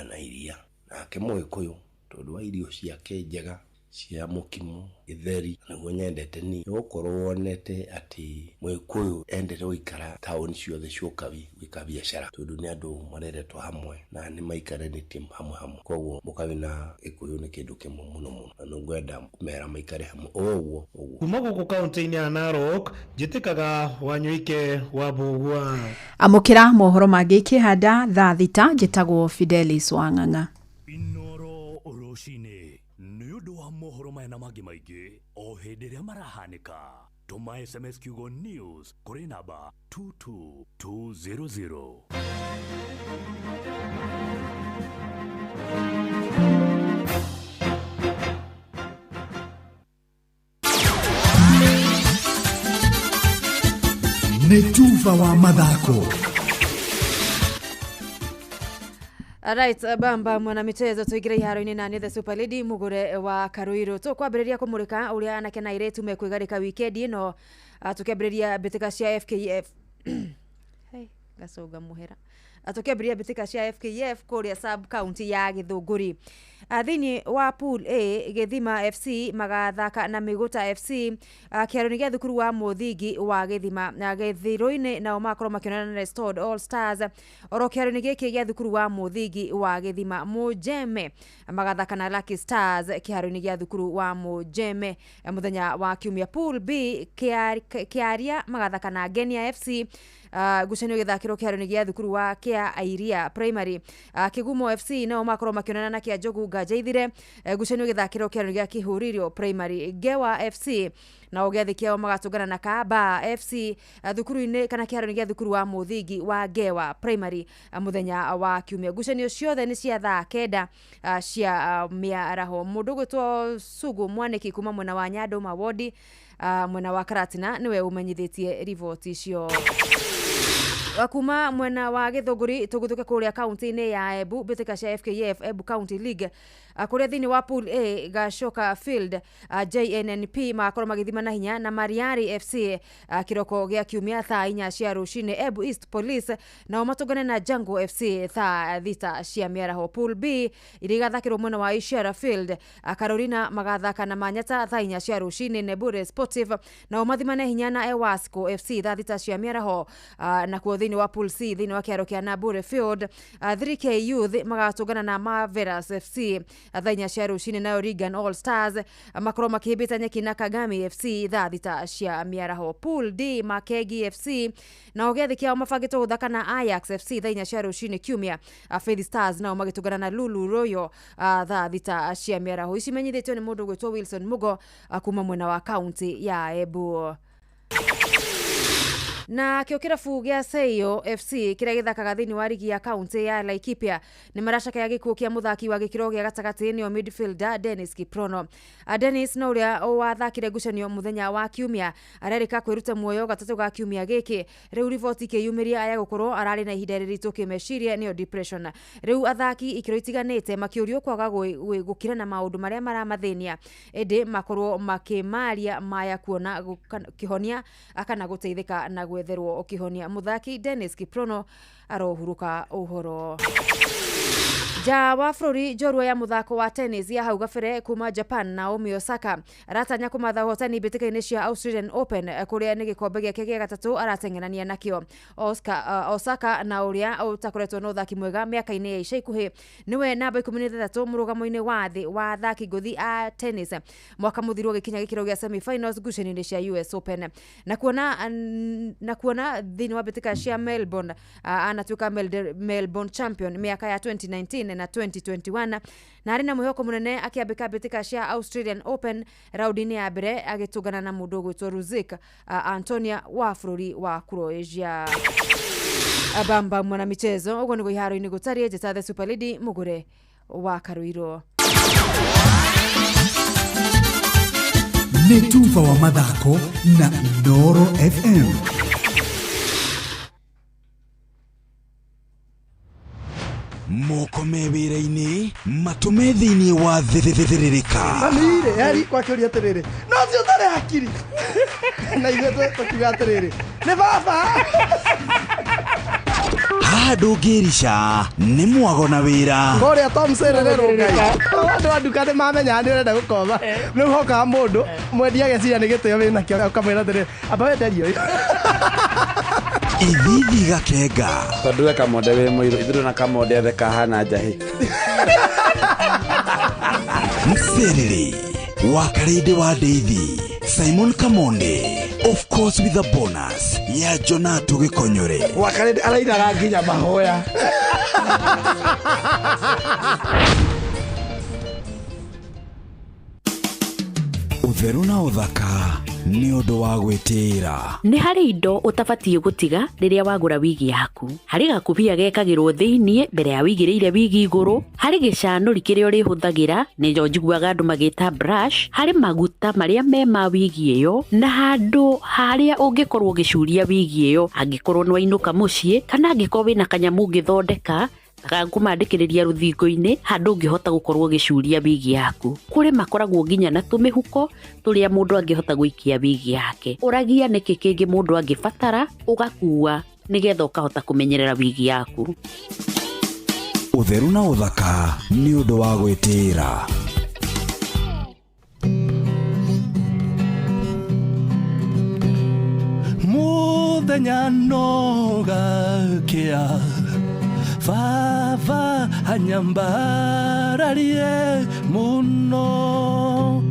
na iria, nake Mũgĩkũyũ tondũ wa irio ciake njega cia mũkimo, gĩtheri, nĩguo nyendete niĩ, nĩgũkorwo wonete atĩ Mũgĩkũyũ endete gũikara taũni ciothe cia Ũkabi gwĩka biacara, tondũ nĩ andũ mareretwo hamwe na nĩ maikaranĩtie hamwe hamwe. Koguo Mũkabi na Gĩkũyũ nĩ kĩndũ kĩmwe mũno mũno, na nĩngwenda kũmera maikare hamwe o ũguo ũguo. Kuma gũkũ kaunti-inĩ ya Narok, njĩtĩkaga Wanyuike wa Mbũgua. Amũkĩra mohoro mangĩ ikĩhanda thaa 6. Njĩtagwo Fidelis Wang'ang'a. Inoro rũcinĩ nĩ ũndũ wa mohoro maya. maya na mangĩ maingĩ o hĩndĩ ĩrĩa marahanĩka. Tũma SMS kiugo news kũrĩ namba 22200. Nĩ tuba wa mathako. Right, bamba mwanamichezo tuingire iharo-inĩ na nĩ the super lady mugure wa Karuiru. Tũkwambĩrĩria kũmũrĩka ũrĩa anake na airĩtu mekwĩgarĩka wikendi ĩno, tũkĩambĩrĩria mbĩtĩka cia FKF. Hey, gacũnga mũhera. Tũkĩambĩrĩria mbĩtĩka cia FKF kũrĩa sub county ya Gĩthũngũri. Thĩinĩ wa pool A, Gĩthima FC magathaka na Mĩgũta FC kĩharo-inĩ gĩa thukuru wa mũthingi wa Gĩthima. Na Gĩthirũ-inĩ nao magakorwo makĩonana na Restored All Stars oro kĩharo-inĩ gĩkĩ gĩa thukuru wa mũthingi wa Gĩthima. Mũnjeme magathaka na Lucky Stars kĩharo-inĩ gĩa thukuru wa Mũnjeme mũthenya wa kiumia. Pool B, Kĩaria magathaka na Ngenia FC, ngucanio gĩthakĩrwo kĩharo-inĩ gĩa thukuru wa Kĩa Airia Primary. Kĩgumo FC nao makorwo makĩonana na Kĩa Njogu Ngajaithire, ngucanio gĩthakĩrwo kĩharo-inĩ gĩa Kĩhũrĩrio Primary. Ngewa FC nao gĩathĩ kĩao magatũngana na Kamba FC thukuru-inĩ kana kĩharo-inĩ gĩa thukuru wa mũthingi wa Ngewa Primary mũthenya wa kiumia. Ngucanio ciothe nĩ cia thaa 9 cia mĩaraho. Mũndũ ũgwĩtwo Sugu Mwanĩki kuma mwena wa Nyandũma wodi, mwena wa Karatina, nĩwe ũmenyithĩtie riboti icio. Kuma mwena wa Gĩthũngũri tũgũthũke kũrĩa kaunti-inĩ ya Embu, mbĩtĩka cia FKF Embu County League, kũrĩa thĩinĩ wa pool A, Gacoka Field, JNNP magakorwo magĩthima na hinya na Mariari FC kĩroko gĩa kiumia thaa 4 cia rũcinĩ. Embu East Police nao matũngane na Jango FC thaa 6 cia mĩaraho. Pool B iria igathakĩrwo mwena wa Ishara Field, Carolina magathaka na Manyata thaa 4 cia rũcinĩ. Nebure Sportive nao mathimane hinya na Ewasco FC thaa 6 cia mĩaraho. Nakuo thĩinĩ wa pool C, thĩinĩ wa kĩharo kĩa Nabure Field, 3K Youth magatũngana na Marvelous FC thaa 4 cia rũcinĩ. Nayo Regan All Stars makorwo makĩhĩmbĩta nyeki na Kagame FC thaa 6 cia mĩaraho. Pool D, Makegi FC nao gĩathĩ kĩao mabangĩtwo gũthaka na Ajax FC thaa 4 cia rũcinĩ kiumia. Faith Stars nao magĩtũngana na Lulu Royal thaa 6 cia mĩaraho. Ici menyithĩtio nĩ mũndũ ũgwĩtwo Wilson Mugo kuma mwena wa kaunti ya Embu. Na kĩo kĩrabu gĩa Seyo FC kĩrĩa gĩthakaga thĩinĩ wa rigi ya kaunti ya Laikipia nĩ maracakaya gĩkuũ kĩa mũthaki wa gĩkĩro gĩa gatagatĩ nĩo midfielder Dennis Kiprono. Dennis no ũrĩa wathakire ngucanio mũthenya wa kiumia arerĩka kwĩruta muoyo gatatũ ga kiumia gĩkĩ. Rĩu riboti ikĩyumĩria aya gũkorwo ararĩ na ihinda rĩritũ kĩmeciria nĩyo depression. Rĩu athaki ikĩro itiganĩte makĩũrio kwaga gũkira na maũndũ marĩa maramathĩnia, ĩndĩ makorwo makĩmaria maya kuona kĩhonia kana gũteithĩka na gwetherwo kĩhonia. Mũthaki Dennis Kiprono arohuruka ũhoro. Nja wa bũrũri, njorua ya mũthako wa tennis ya hau gabere kuma Japan Naomi Osaka aratanya kũmatha ũhotani mbĩtĩka-inĩ cia Australian Open, kũrĩa nĩ gĩkombe gĩake gĩa gatatũ arateng'erania nakĩo. Osaka na ũrĩa ũtakoretwo na ũthaki mwega mĩaka-inĩ ya ica ikuhĩ nĩwe namba 16 mũrũgamo-inĩ wa thĩ wa athaki ngũthi a tennis mwaka mũthiru agĩkinya gĩkĩro gĩa semi-finals ngucanio-inĩ cia US Open. Na kuona thĩinĩ wa mbĩtĩka cia Melbourne, anatuĩka Melbourne champion mĩaka ya 2019 na 2021, na arĩ na mwĩhoko mũnene akĩambĩka mbĩtĩka cia Australian Open raundi-inĩ ya mbere agĩtũngana na mũndũ ũgwĩtwo Ruzik Antonia wa bũrũri wa Croatia. Bamba mwana michezo ũguo nĩguo iharo-inĩ gũtariĩ. Njĩta the super lady mũgũre wa Karuiro. Nĩ tuba wa mathako na Inooro FM. Moko me wĩra-inĩ, matũme thĩinĩ wa thĩthĩrĩrĩka. Mami-rĩ, eri kwakĩũria atĩrĩrĩ, no ũcio ũtarĩ hakiri. Na ithuĩ tũkiuga atĩrĩrĩ, nĩ baba. Haha ndũngĩrica nĩ mwago na wĩra. Kũrĩa Tom Serererwo Ngai. Andũ a nduka nĩ mamenyaga nĩ ũrenda gũkoma. Rĩu hokaga mũndũ mwendia ageciria nĩ gĩtĩo wĩnakĩo ũkamwĩra atĩrĩrĩ, amba wenderie ũyũ. Ithithi gakenga. Tondũ we kamonde wĩ mũirũ, ithuĩ na kamonde othe kahana njahĩ. Mserere wa Karĩndĩ wa Ndeithi, Simon Kamonde, of course with a bonus ya Jonato Gĩkonyore. Wa Karĩndĩ arainaga nginya mahoya. Ũtheru na ũthaka nĩ ũndũ wa gwĩtĩĩra. Nĩ harĩ indo ũtabatiĩ gũtiga rĩrĩa wagũra wigi yaku. Harĩ gakubia gekagĩrwo thĩiniĩ mbere ya wigĩrĩire wigi igũrũ, harĩ gĩcanũri kĩrĩa ũrĩhũthagĩra, nĩyo njiguaga andũ magĩta brush, harĩ maguta marĩa me ma wigi ĩyo, na handũ harĩa ũngĩkorwo ũgĩcuria wigi ĩyo angĩkorwo nĩ wainũka mũciĩ, kana angĩkorwo wĩna kanyamũ ũngĩthondeka gakũmandĩkĩrĩria rũthingo-inĩ handũ ũngĩhota gũkorwo ũgĩcuria wigi yaku. Kũrĩ makoragwo nginya na tũmĩhuko tũrĩa mũndũ angĩhota gũikia wigi yake. Ũragia nĩkĩ kĩngĩ mũndũ angĩbatara ũgakua nĩgetha ũkahota kũmenyerera wigi yaku. Ũtheru na ũthaka nĩ ũndũ wa gwĩtĩĩra. Muthenya no gakia baba anyambararie muno.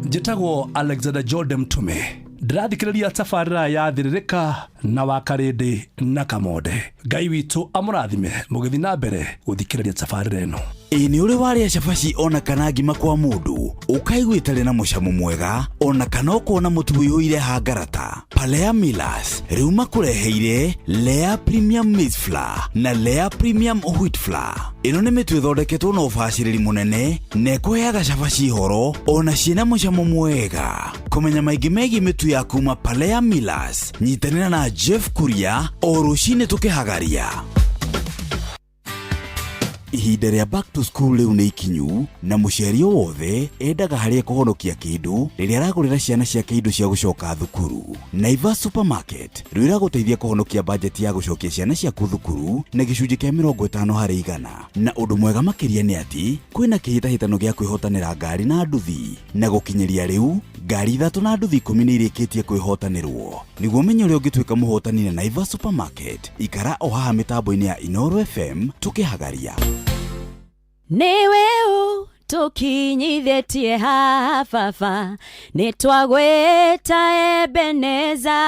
Njĩtagwo Alexander Jordan Mtume, ndĩrathikĩrĩria tabarĩra ya Thĩrĩrĩka na Wakarĩndĩ na Kamonde. Ngai witũ amũrathime mũgĩthiĩ na mbere gũthikĩrĩria tabarĩra ĩno. Ĩ nĩ ũrĩ warĩa cabaci ona kana ngima kwa mũndũ ũkaigua ĩtarĩ na mũcamo mwega ona kana ũkona mũtu ũiyũire hangarata? Palea Millers rĩu makũreheire Lea Premium Maize Flour na Lea Premium Wheat Flour. Ĩno nĩ mĩtu ĩthondeketwo na ũbacĩrĩri mũnene na ĩkũheaga cabaci horo ona ciĩna mũcamo mwega. Kũmenya maingĩ megiĩ mĩtu ya kuma Palea Millers, nyitanĩra na Jeff Kuria o rũcinĩ tũkĩhagaria. Ihinda rĩa back to school rĩu nĩ ikinyu na mũciari o wothe endaga harĩa kũhonokia kĩndũ rĩrĩa aragũrĩra ciana ciake indo cia gũcoka thukuru. Naivas Supermarket rĩu ĩragũteithia kũhonokia bajeti ya gũcokia ciana ciaku thukuru na gĩcunjĩ kĩa 50%. Na ũndũ mwega makĩria nĩ atĩ kwĩna kĩhĩtahĩtano gĩa kwĩhotanĩra ngari na nduthi, na gũkinyĩria rĩu ngari 3 na nduthi 10 nĩ irĩkĩtie kwĩhotanĩrwo. Nĩguo ũmenye ũrĩa ũngĩtuĩka mũhotani na Naivas Supermarket, ikara o haha mĩtambo-inĩ ya Inooro FM tũkĩhagaria. Nĩwe ũtũkinyithĩtie haha baba, nĩtwagwĩta Ebeneza.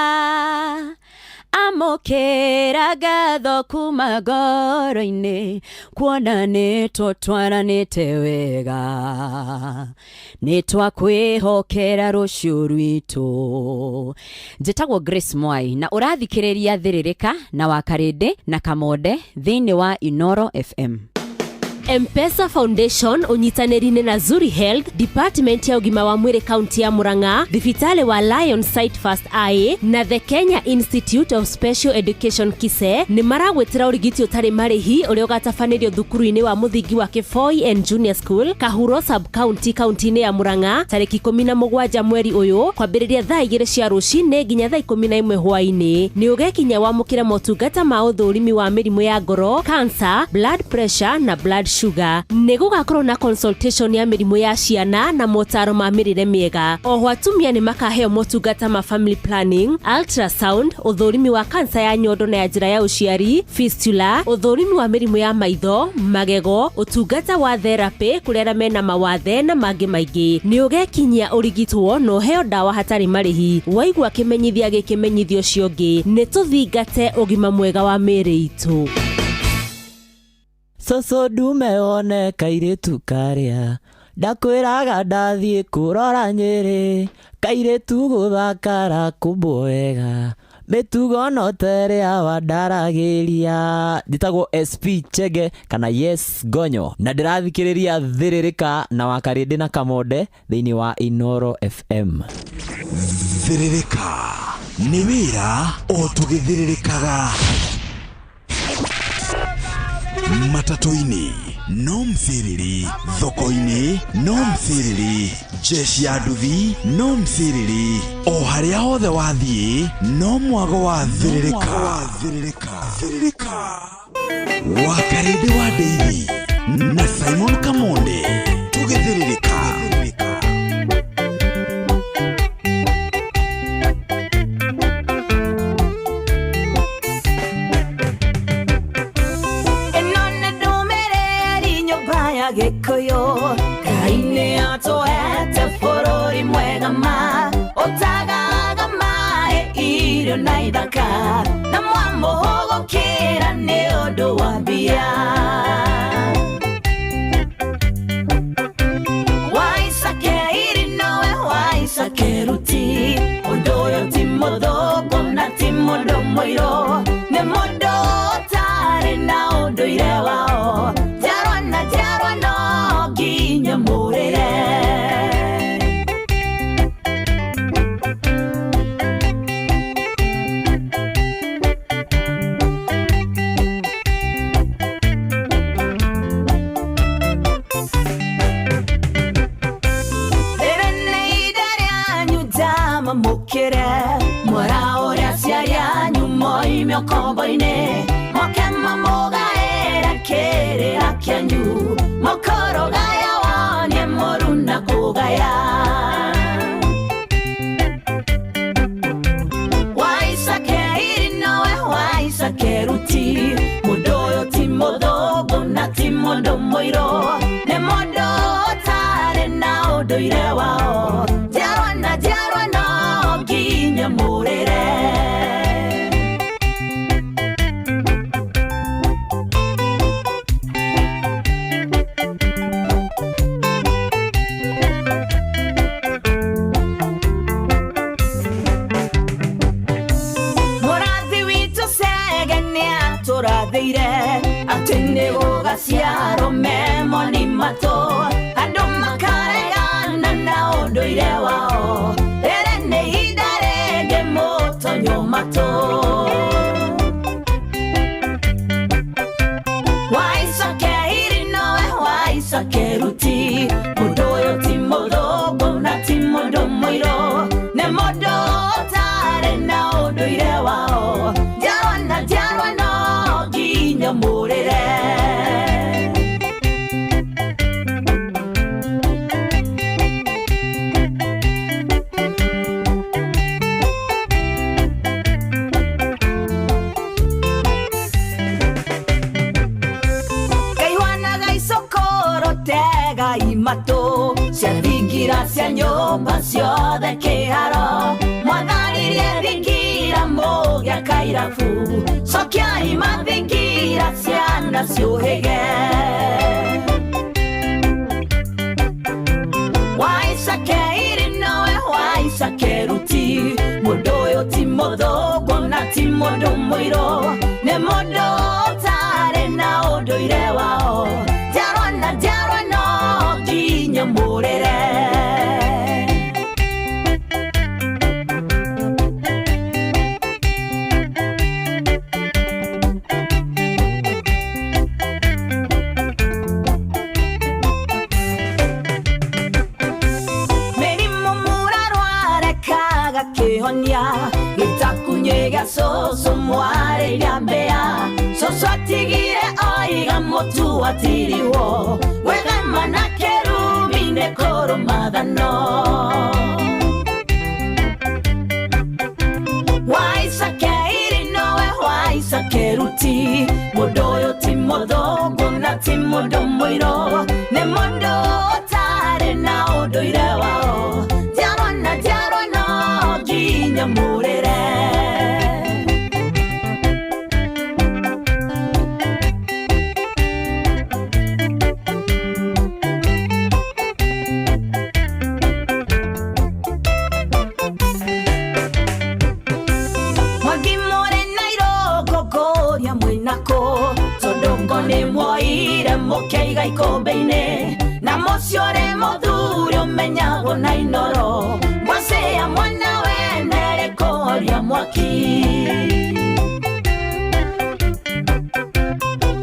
Amũkĩra ngatho kuma ngoro-inĩ, kuona nĩtũtwaranĩte wega. Nĩtwakwĩhokera rũciũ rwitũ. Njĩtagwo Grace Mwai na ũrathikĩrĩria Thĩrĩrĩka na Wakarĩndĩ na Kamonde thĩinĩ wa Inooro FM. M-Pesa Foundation ũnyitanĩri-inĩ na Zuri Health, Department ya ũgima wa mwĩrĩ kaunti ya Murang'a, thibitarĩ wa Lion Sight First Eye na The Kenya Institute of Special Education KISE nĩ maragwĩtĩra ũrigiti ũtarĩ marĩhi ũrĩa ũgatabanĩrio thukuru-inĩ wa mũthingi wa Kĩboi and Junior School, Kahuro Sub County kaunti-inĩ ya Murang'a tarĩki 17 mweri ũyũ kwambĩrĩria thaa 2 cia rũcinĩ nginya thaa 11 hwaĩ-inĩ. Nĩ ũgekinya wamũkĩre motungata ma ũthũrimi wa mĩrimũ ya ngoro, cancer, blood pressure na blood sugar. Nĩ gũgakorwo na consultation ya mĩrimũ ya ciana na motaro ma mĩrĩre mĩega. Oho atumia nĩ makaheo motungata ma family planning, ultrasound, ũthũrimi wa kansa ya nyondo na ya njĩra ya ũciari, fistula, ũthũrimi wa mĩrimũ ya maitho, magego, ũtungata wa therapy kũrĩ arĩa mena mawathe na mangĩ maingĩ. Nĩ ũgekinyia ũrigitwo na ũheo ndawa hatarĩ marĩhi. Waigua kĩmenyithia gĩkĩ menyithia ũcio ũngĩ. Nĩ tũthingate ũgima mwega wa mĩĩrĩ itũ. Cũcũ ndume wone kairĩtu karĩa ndakwĩraga ndathiĩ kũrora Nyĩrĩ, kairĩtu gũthakara kũmbwo wega, mĩtugo no ta ĩrĩa wandaragĩria. Njĩtagwo SP Chege kana Yes Gonyo na ndĩrathikĩrĩria Thĩrĩrĩka na Wakarĩndĩ na Kamonde thĩinĩ wa Inooro FM. Thĩrĩrĩka nĩ wĩra o tũgĩthĩrĩrĩkaga. Matatũ-inĩ no mcĩrĩri, thoko-inĩ no mcĩrĩri, jeshi ya nduthi no mcĩrĩri, o harĩa hothe wathiĩ no mwago wa thĩrĩrĩka. Wakarĩndĩ wa Ndeithi na Simon Kamonde tũgĩthĩrĩrĩka. Gĩkũyũ Ngai nĩ atũhete bũrũri mwega ma ũtagaga maĩ irio na ithaka na mwamũhũgũkĩra nĩ ũndũ wa mbia. Waisakeiri nowe mĩrango-inĩ moke mamũgaĩre kĩrĩra kĩanyu mũkũrũgaya wonie mũru na kũgaya Waisake nowe Waisake ruti mũndũ ũyũ ti mũthũngũ na ti mũndũ mũirũ nĩ mũndũ ũtarĩ na ũndũire wao njiarwa na njiarwa no nginya mũrĩre. Mũrathi witũ Chege nĩatũrathĩire atĩ nĩgũgaciarwo memoni matũ andũ makaregana na ũndũire wao rĩrĩ nĩ ihinda rĩngĩ mũtonywo matũ. Waisake iri nowe Waisake ruti mũndũ ũyũ ti mũthũngũ na ti mũndũ mũirũ nĩ mũndũ ũtarĩ na ũndũire wao njiarwa na njiarwa no nginya mũrĩre. Kaihwanaga icokoro tega imatũ cia thingira cia nyũmba ciothe kĩharo mwatharirie thingira mũgĩaka irabu cokiai mathingira ciana ciũhĩge. Waisake iri nowe Waisake ruti mũndũ ũyũ ti mũthũngũ na ti mũndũ mũirũ nĩ mũndũ ũtarĩ na ũndũire wao njiarwa na njiarwa no nginya mũrĩre. Mĩrimũ mũrarwarekaga kĩhonia gĩtakunyĩ gĩa cũcũ mwarĩria mbĩa cũcũ atigire oiga mũtu atiriwo gwĩthema na kĩrumi nĩ kũrũmathano. Waisake iri nowe Waisake ruti mũndũ ũyũ ti mũthũngũ na ti mũndũ mũirũ nĩ mũndũ ũtarĩ na ũndũire wao njiarwa na njiarwa no nginya mũrĩre. Mwangi mũrĩ na irũngũ ngũria mwĩnakũ tondũ ngo nĩ mwoire mũkĩiga ikũmbĩ-inĩ na mũciĩ ũrĩ mũthuri ũmenyagwo na inoro mwacĩa mwana wene rĩkũhoria mwaki.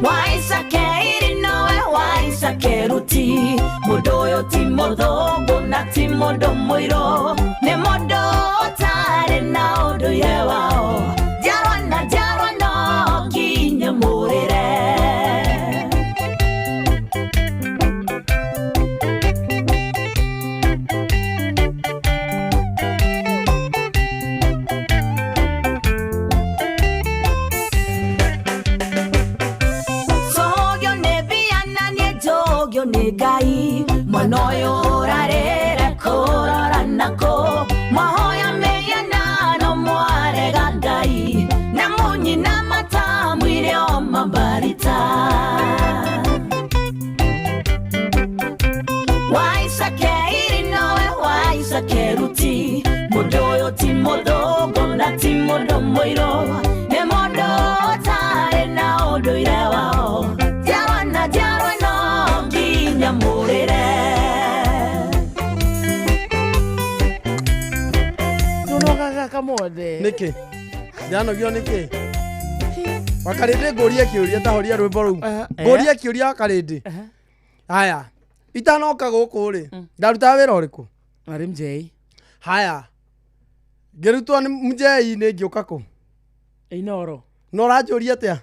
Waisake iri nowe Waisake ruti mũndũ ũyũ ti mũthũngũ na ti mũndũ mũirũ nĩ mũndũ ũtarĩ na ũndũire wao njiarwa na njiarwa no nginya mũrĩre. Cogio nĩ mbia na niĩ njũgio nĩ Ngai mwana ũyũ ũrarĩre kũrora nakũ mwahoya mĩhianano mwarega Ngai na mũnyina matamwire o mambarita. Waisake iri nowe Waisake ruti mũndũ ũyũ ti mũthũngũ na ti mũndũ mũirũ nĩ mũndũ ũtarĩ na ũndũire wao njiarwa na njiarwa no nginya mũrĩre. Nũnogaga kamothe nĩkĩ ndĩranogio nĩkĩ Wakarĩndĩ ngũrie kĩũria tahoria rwĩmbo rũu ngũrie kĩũria Wakarĩndĩ haya itanoka gũkũ rĩ ndarutaga wĩra ũrĩkũ warĩ mjei haya ngĩrutwo nĩ mjei-inĩ ngĩũka kũ Inoro. Na ũranjũria atĩa?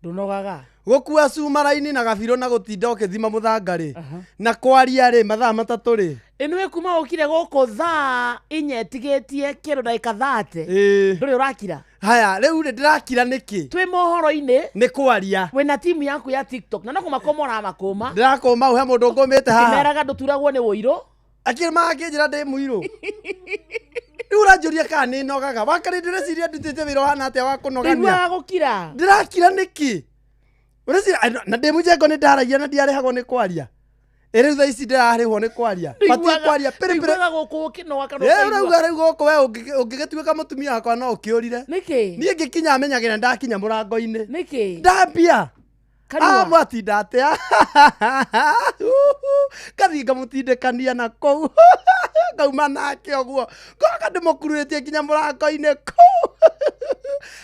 Ndũnogaga. Gũkua cuma raini na gabirũ na gũtinda ũkĩthima mũthanga rĩ, na kwaria rĩ mathaa 3 rĩ. Ĩnũĩ kuma ũkire gũkũ thaa 4 ĩtigĩtie kĩndũ ndagĩka 30. Ndũrĩ ũrakira. Haya, rĩu rĩ ndĩrakira nĩkĩ? Twĩ mohoro-inĩ. Nĩ kwaria. Wĩna timu yaku ya TikTok na no kũmakũma ũramakũma. Ndĩrakũma ũ, he mũndũ ngũmĩte haha. Kĩmeraga ndũturagwo nĩ ũirũ. Akĩrĩ makĩnjĩra ndĩ mũirũ. Rĩu ũranjũria kana nĩ nogaga. Wakarĩ ndĩreciria ndutĩte wĩra ũhana atĩa wa kũnogania. Ndũiguaga gũkira. Ndĩrakira nĩkĩ? Ũreciria na ndĩ mũjengo nĩ ndaragia na ndiarĩhagwo nĩ kwaria. Ĩ rĩu thaa ici ndĩrarĩhwo nĩ kwaria. Batiĩ kwaria pĩrĩ pĩrĩ. Ndũiguaga gũkũ ũkĩnoga kana Ĩ ũkaigua. ũrauga rĩu gũkũ we ũngĩgĩtuĩka mũtumia wakwa no ũkĩũrire. Nĩkĩ? Niĩ ngĩkinya menyagĩra ndakinya mũrango-inĩ. Nĩkĩ? Ndambia. Kanua. Ah, mwatinda atĩa? Ngathiĩ ngamũtindĩkania na kũu. Ngauma nake ũguo. Ngoka ndĩmũkururĩtie nginya mũrango-inĩ kũu.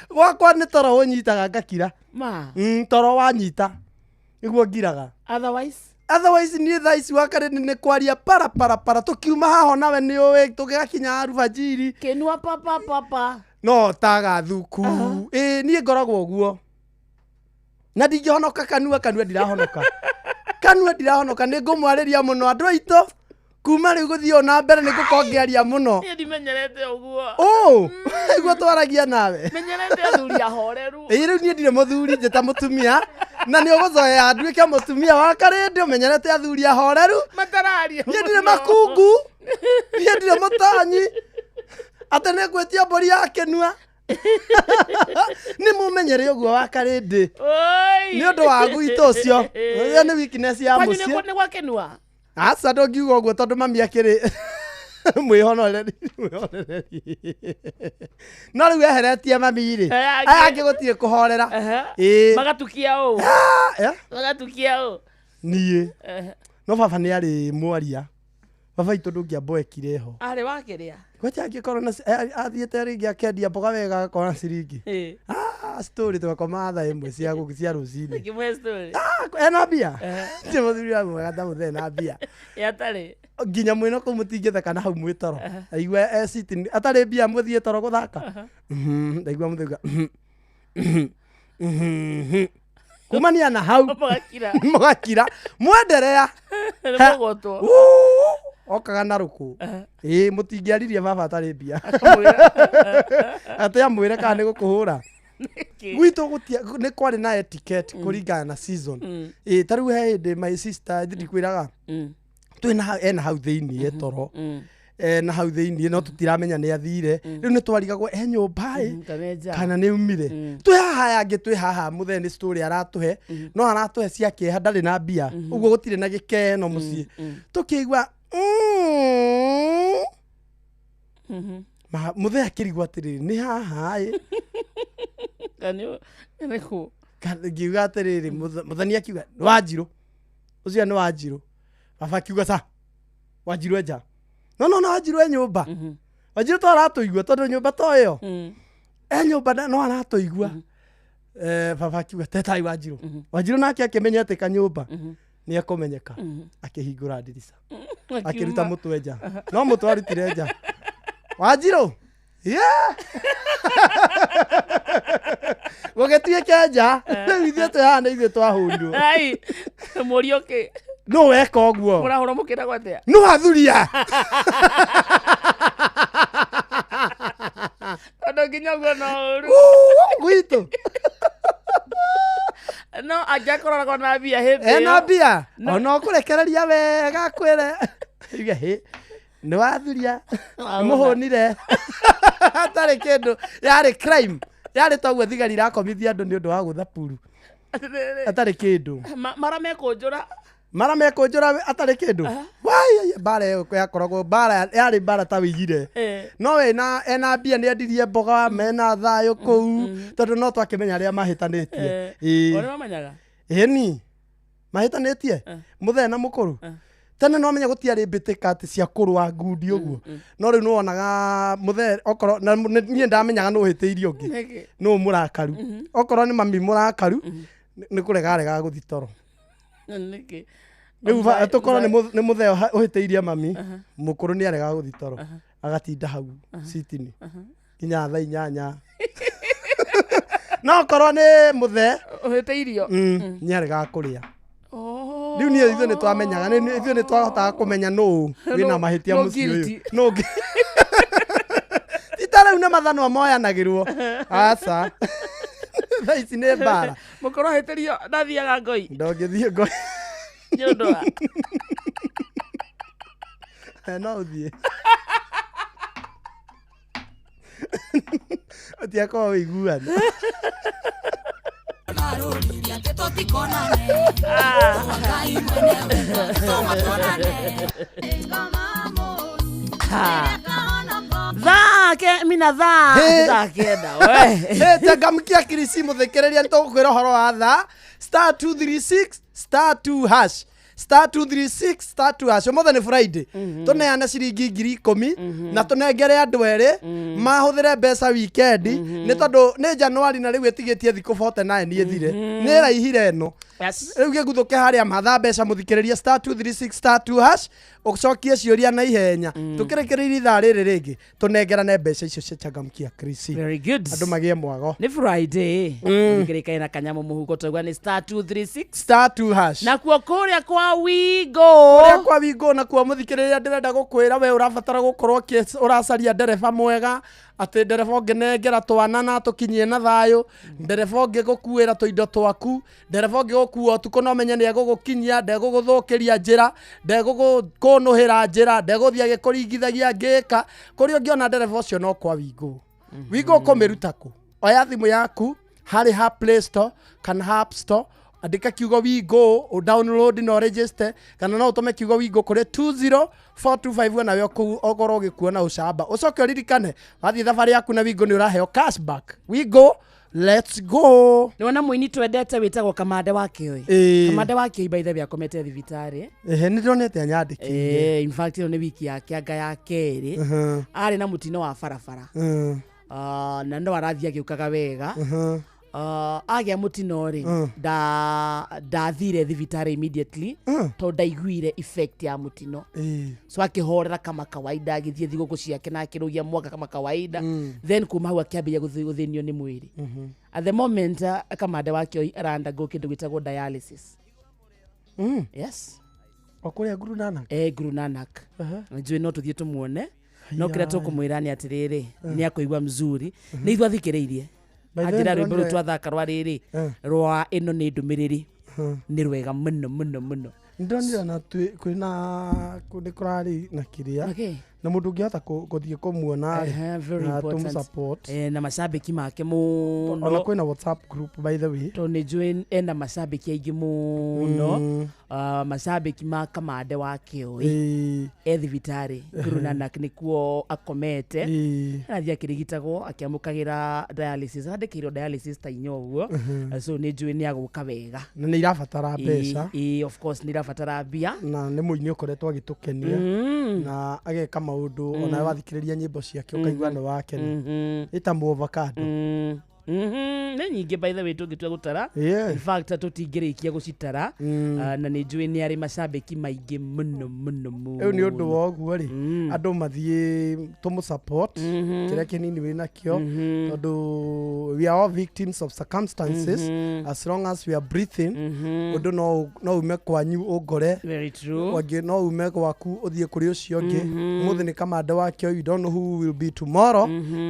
Gwakwa nĩ toro ũnyitaga ngakira. Ma. Toro wanyita. Nĩguo ngiraga. Otherwise? Otherwise niĩ thaa ici wakarĩ nĩ kwaria para para para tũkiuma haha nawe nĩ ũĩ tũgĩgakinya arubajiri. Kĩnua pa pa pa pa. No tagathuku. Ĩ niĩ ngoragwo ũguo. Na ndingĩhonoka kanua kanua ndirahonoka. Kanua ndirahonoka nĩ ngũmwarĩria mũno andũ aitũ. Kuma rĩu gũthiĩ o na mbere nĩ ngũkorwo ngĩaria mũno. Niĩ ndimenyerete ũguo. Ũ, nĩguo twaragia nawe. Menyerete athuri ahoreru. Ĩ rĩu niĩ ndirĩ mũthuri njĩta mũtumia na nĩ ũgũcoea nduĩke mũtumia wa karĩndĩ ũmenyerete athuri ahoreru. Matararia. Niĩ ndirĩ makungu. Niĩ ndirĩ mũtonyi. Atĩ nĩ ngwĩtia mbũri ya kĩnua. Nĩ mũmenyere ũguo wa karĩndĩ. Oi. Nĩ ũndũ wa gwitũ ũcio. Ĩyo nĩ weakness ya Kwanyu mũciĩ. nĩ gwa kĩnua? Aca ndũngiuga ũguo tondũ mami akĩrĩ mwĩhonoreri mwĩhonoreri. No rĩu eheretie mami rĩ. Aya angĩ. Aya angĩ gũtirĩ kũhorera. Ĩĩ. Magatukia ũũ. Eh? Magatukia ũũ. Niĩ. No baba nĩ arĩ mwaria. Baba itũ ndũngĩamboekire ho. Arĩ wa kĩrĩa? Kwacha angĩkorwo na athiĩte rĩngĩ akendia mboga wega agakorwo na ciringi. Ĩĩ. Ah, story twakoma thaa 1 cia cia rũcinĩ. Kĩmwe story. Ena mbia? Ti mũthuri wa mwega ta mũthee na mbia. Yatarĩ. Nginya mwĩna kũu mũtingĩtheka na hau mwĩ toro. Aigua e sitting atarĩ mbia mũthiĩ toro gũthaka. Ndaigua mũthee auga kumania na hau Mũgakira. mũgakira mwenderea Nĩ mũgũtwo. okaga na rũkũ. Ĩĩ mũtingĩaririe baba atarĩ mbia. Atĩ amwĩre kana nĩ gũkũhũra. Gwitũ gũtia nĩ kwarĩ na etiquette kũringana na season. Ĩĩ ta rĩu he hĩndĩ my sister ndikwĩraga twĩna hau ena hau thĩiniĩ toro. Ena hau thĩiniĩ no tũtiramenya nĩ athire. Rĩu nĩ twarigagwo e nyũmba ĩ kana nĩ umire. Twĩ haha aya angĩ twĩ haha mũthee nĩ story aratũhe no aratũhe cia kĩeha ndarĩ na mbia ũguo gũtirĩ na gĩkeno mũciĩ. Tũkĩigua mũthee akĩrigwo atĩrĩrĩ nĩ haha ĩ. Nĩkũ? Ngiuga atĩrĩrĩ mũthoni akiuga nĩ Wanjirũ. Ũcio nĩ Wanjirũ. Baba akiuga ca Wanjirũ enja. No no no Wanjirũ e nyũmba. Wanjirũ to aratũigua tondũ nyũmba to ĩyo. E nyũmba no aratũigua. Baba akiuga tetai Wanjirũ. Wanjirũ nake akĩmenya atĩ kanyũmba nĩ ekũmenyeka. Akĩhingũra ndirica. Akĩruta mũtwe nja. No mũtwe arutire nja. Wanjirũ. Yeah! Gũgĩtuĩke nja. Rĩu ithuĩ twĩ haha nĩ ithuĩ twahũrirwo. Ai, mũriũ kĩ? Nũ weka ũguo? Mũrahũrwo mũkĩragwo atĩa? Nũ athuria? Tondũ nginya ũguo no ũru. Gwitũ. No angĩakoragwo na mbia hĩndĩ ĩyo. Ena mbia. Ona ũkũrekereria wega akwĩre. Uge hĩ. Nĩ wathuria. Mũhũnire. Hatarĩ kĩndũ. Yarĩ crime. Yarĩ toguo thigari irakomithia andũ nĩ ũndũ wa gũtha puru. Hatarĩ kĩndũ. Mara mekũnjũra. Mara mekũnjũra atarĩ kĩndũ. Wai mbara ĩyo yakoragwo mbara yarĩ mbara ta wĩigire. No ena mbia nĩ endirie mboga mena thayũ kũu tondũ no twakĩmenya arĩa mahĩtanĩtie. Ĩĩ. O nĩ mamenyaga? Ĩni. Mahĩtanĩtie? Mũthee na mũkũrũ. Tene no menya gũtiarĩ mbĩtĩka atĩ cia kũrũa ngundi ũguo. No rĩu nĩwonaga mũthee okorwo na niĩ ndamenyaga nũ ũhĩtĩirie ũngĩ. Nĩkĩ? Nũ mũrakaru. Okorwo nĩ mami mũrakaru nĩ kũrega aregaga gũthiĩ toro. Nĩkĩ? Rĩu tũkorwo nĩ mũthee ũhĩtĩirie mami, mũkũrũ nĩ aregaga gũthiĩ toro. Agatinda hau citini. Nginya thaa 8. No korwo nĩ mũthee Ũhĩte irio. Nĩ aregaga kũrĩa. Rĩu niĩ ithuĩ nĩ twamenyaga, ithuĩ nĩ twahotaga kũmenya nũ wĩna mahĩtia Nũ mũciĩ ũyũ. guilty. Nũ ti ta rĩu nĩ mathanwa moyanagĩrwo, aca, thaa ici nĩ mbara. Mũkorwo ahĩtĩrio ndathiaga ngoi. Ndũngĩthiĩ ngoi. Nĩ ũndũ wa No ũthiĩ ũtiakorwo wĩiguana. Thaa ke mina thaa Hey. thaa 9 we. Hey, changamkia kirisi muthikiriria nĩ tũgũkwĩra ũhoro wa thaa star 236 star 2 hash, star 236 star 2 hash. Ũmũthĩ nĩ Friday, tũneane ciringi 10,000 na tũnengere andũ erĩ mahũthĩre mbeca wikendi, nĩ tondũ nĩ Januari na rĩu ĩtigĩtie thikũ 49 ĩthire, nĩ ĩraihire ĩno. Rĩu gĩguthũke harĩa matha mbeca mũthikĩrĩria, star 236 star 2 hash, ũcokie ciũria na ihenya. Tũkĩrĩkĩrĩria ithaa rĩrĩ rĩngĩ tũnengerane mbeca icio cia changamkia krisi. Very good. Andũ magĩe mwago. Nĩ Friday, mũthikĩrĩria na kanyamũ mũhuko twaigua nĩ star 236 star 2 hash. Nakuo kũrĩa kwa Wingo. Kũrĩa kwa Wingo nakuo, mũthikĩrĩria, ndĩrenda gũkwĩra we ũrabatara gũkorwo ũracaria ndereba mwega, atĩ ndereba ũngĩnengera twana na tũkinyie na thayũ, ndereba ũngĩgũkuĩra tũindo twaku, ndereba ũngĩgũkua ũtukũ na ũmenye nĩ egũgũkinyia, ndegũgũthũkĩria njĩra, ndegũgũkũnũhĩra njĩra, ndegũthiĩ agĩkũringithagia ngĩka kũrĩa. Ũngĩona ndereba ũcio no kwa Wingo. Wingo ũkũmĩruta kũ? Oya thimũ yaku harĩ ha Play Store kana ha App Store, andĩka kiugo Wingo, ũdownload na ũregister, kana no ũtũme kiugo Wingo kũrĩ 20425 nawe ũkorwo ũgĩkuona ũcamba. Ũcoke ũririkane wathiĩ thabarĩ yaku na Wingo nĩ ũraheo cashback. Wingo, let's go. Nĩ wona mũini twendete wĩtagwo Kamande wa Kĩoi? Ĩĩ. Kamande wa Kĩoi, by the way, akomete thibitarĩ. Ehe, nĩ ndonete anyandĩkĩire. In fact ĩno nĩ wiki yake anga ya kerĩ. Arĩ na mũtino wa barabara. Ah, na no arathiĩ agĩũkaga wega. Ah, agĩa mũtino rĩ, ndathire thibitarĩ immediately tondũ ndaiguire effect ya mũtino. So akĩhorera kama kawaida, agĩthiĩ thigũkũ ciake na akĩrũgia mwaka kama kawaida. Then kuma hau akĩambĩrĩria gũthĩnio nĩ mwĩrĩ. At the moment, Kamande wa Kĩoi araundergo kĩndũ gĩtagwo dialysis. Yes. O kũrĩa Guru Nanak? Eh, Guru Nanak. Njũĩ no tũthiĩ tũmuone, no kĩrĩa Haiya. tũkũmwĩra nĩ atĩrĩrĩ, nĩ akũigua mzuri, nĩ ithuĩ athikĩrĩirie. By the way, Anjĩra rwĩmbo rũu twathaka rwa rĩrĩ rwa ĩno nĩ ndũmĩrĩri nĩ rwega mũno mũno mũno. Ndonire na kwĩna nĩ kũrarĩ na kĩrĩa na mũndũ ũngĩhota gũthiĩ kũmuona rĩ, Ehe, very na important. tũmũsupport. Eh, na macambĩki make mũno. Ona kwĩna WhatsApp group, by the way. Tondũ nĩ njũĩ ena macambĩki aingĩ mũno. Ah, macambĩki ma Kamande wa Kĩoi. E thibitarĩ Guru Nanak nĩkuo akomete, arathiĩ akĩrigitagwo akĩamũkagĩra dialysis, andĩkĩirwo dialysis ta inya ũguo. So nĩ njũĩ nĩ agũka wega. Na nĩ irabatara mbeca. Ĩĩ, of course nĩ irabatara mbia. Na nĩ mũini ũkoretwo agĩtũkenia na ageka maũndũ, onawe wathikĩrĩria nyĩmbo ciake ũkaigua nĩ wakena. Ĩta mũavocado. Nĩ nyingĩ, by the way, tũngĩtua gũtara. In fact tũtingĩrĩkia gũcitara. Ah, na nĩ njũĩ nĩ arĩ macambĩki maingĩ mũno mũno mũno. Rĩu nĩ ũndũ wa ũguo rĩ, andũ mathiĩ tũmũ support kĩrĩa kĩnini wĩ nakĩo, tondũ we are all victims of circumstances. As long as we are breathing, ũndũ no ume kwanyu ũngore. Very true. Wangĩ no ume gwaku ũthiĩ kũrĩ ũcio ũngĩ. Ũmũthĩ nĩ Kamande wa Kĩoi, you don't know who will be tomorrow.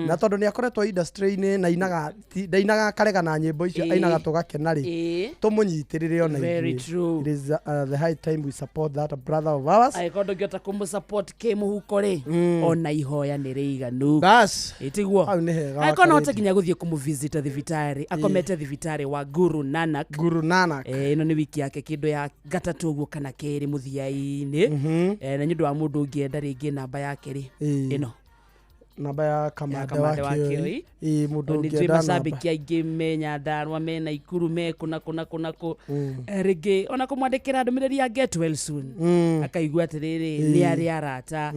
Na tondũ nĩ akoretwo industry-inĩ na ainaga ndainaga akarega na nyĩmbo icio ainaga tũgakena rĩ, tũmũnyitĩrĩre ona Very ithuĩ. true. It is the high time we support that brother of ours. Angĩkorwo ndũngĩhota kũmũ-support kĩmũhuko rĩ, ona ihoya nĩ rĩiganu. Bas. Ĩtiguo. Hau nĩ hega. Angĩkorwo no hote Wakarĩndi. nginya gũthiĩ kũmũvisit thibitarĩ, akomete thibitarĩ wa Guru Nanak. Guru Nanak. Eh, ĩno nĩ wiki yake kĩndũ ya gatatũ ũguo kana kerĩ mũthia-inĩ. Eh, na nĩ ũndũ wa mũndũ ũngĩenda rĩngĩ namba yake rĩ, ĩno Namba ya Kamande wa Kamande wa Kĩoi. Kĩoi. Ĩĩ, mũndũ Tondũ nĩ njũĩ ũngĩenda namba. macambĩki aingĩ me Nyandarũa, me Naikuru, me kũna kũna kũna kũ. Eh, rĩngĩ ona kũmwandĩkĩra ndũmĩrĩri ya get well soon, akaigua atĩrĩrĩ, nĩ arĩ arata.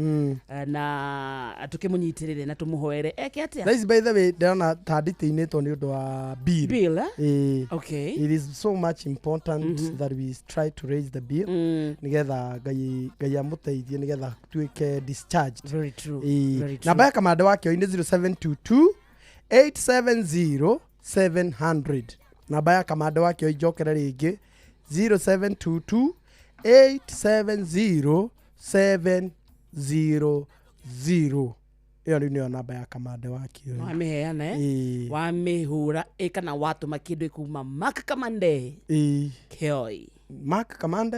Eh, na tũkĩmũnyitĩrĩre na tũmũhoere eke atĩa. Thaa ici, by the way, ndĩrona ta nditĩinĩtwo nĩ ũndũ wa bill. Bill, eh? Ĩĩ. Okay. It is so much important that we try to raise the bill nĩgetha Ngai amũteithie nĩgetha tuĩke discharged. Very true. Ĩĩ. Very true. Namba ya Kamande wa Kĩoi nĩ 0722 870 700. Namba ya Kamande wa Kĩoi njokere rĩngĩ, 0722 870 700. Ĩyo rĩu nĩyo namba ya Kamande wa Kĩoi. Wamĩheana, eh? Ĩĩ. Wamĩhũra ĩ kana watũma kĩndũ ĩkuma Mark Kamande Ĩĩ. Kĩoi. Mark Kamande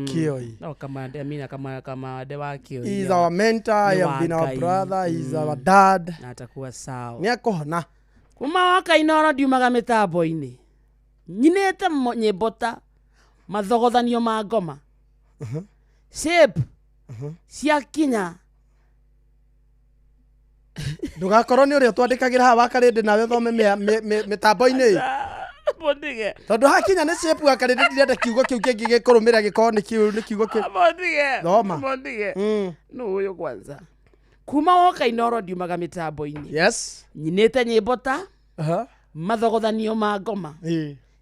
Kĩoi. No Kamande, amina Kamande wa Kĩoi. He is our mentor, he Nĩ has wa been our Ngai. brother, he is our dad. Na atakuwa sawa. Nĩ akũhona. Kuma waka Inoro ndiumaga mĩtambo-inĩ, nyinĩte nyĩmbo ta mathogothanio ma ngoma, shape cia kinya. Ndũgakorwo nĩ ũrĩa twandĩkagĩra haha wakarĩndĩ nawe ũthome mĩtambo-inĩ. Mũndige. Tondũ hakinya nĩ shape wakarĩndĩ, ndirenda kiugo kĩu kĩngĩ gĩkũrũmĩrĩra gĩkorwo nĩ kiu nĩ kiugo kĩu. Mũndige. Thoma. Mũndige. Nũ ũyũ kwanza? Kuma woka Inoro ndiumaga mĩtambo-inĩ. Yes. Nyinĩte nyĩmbo ta mathogothanio ma ngoma,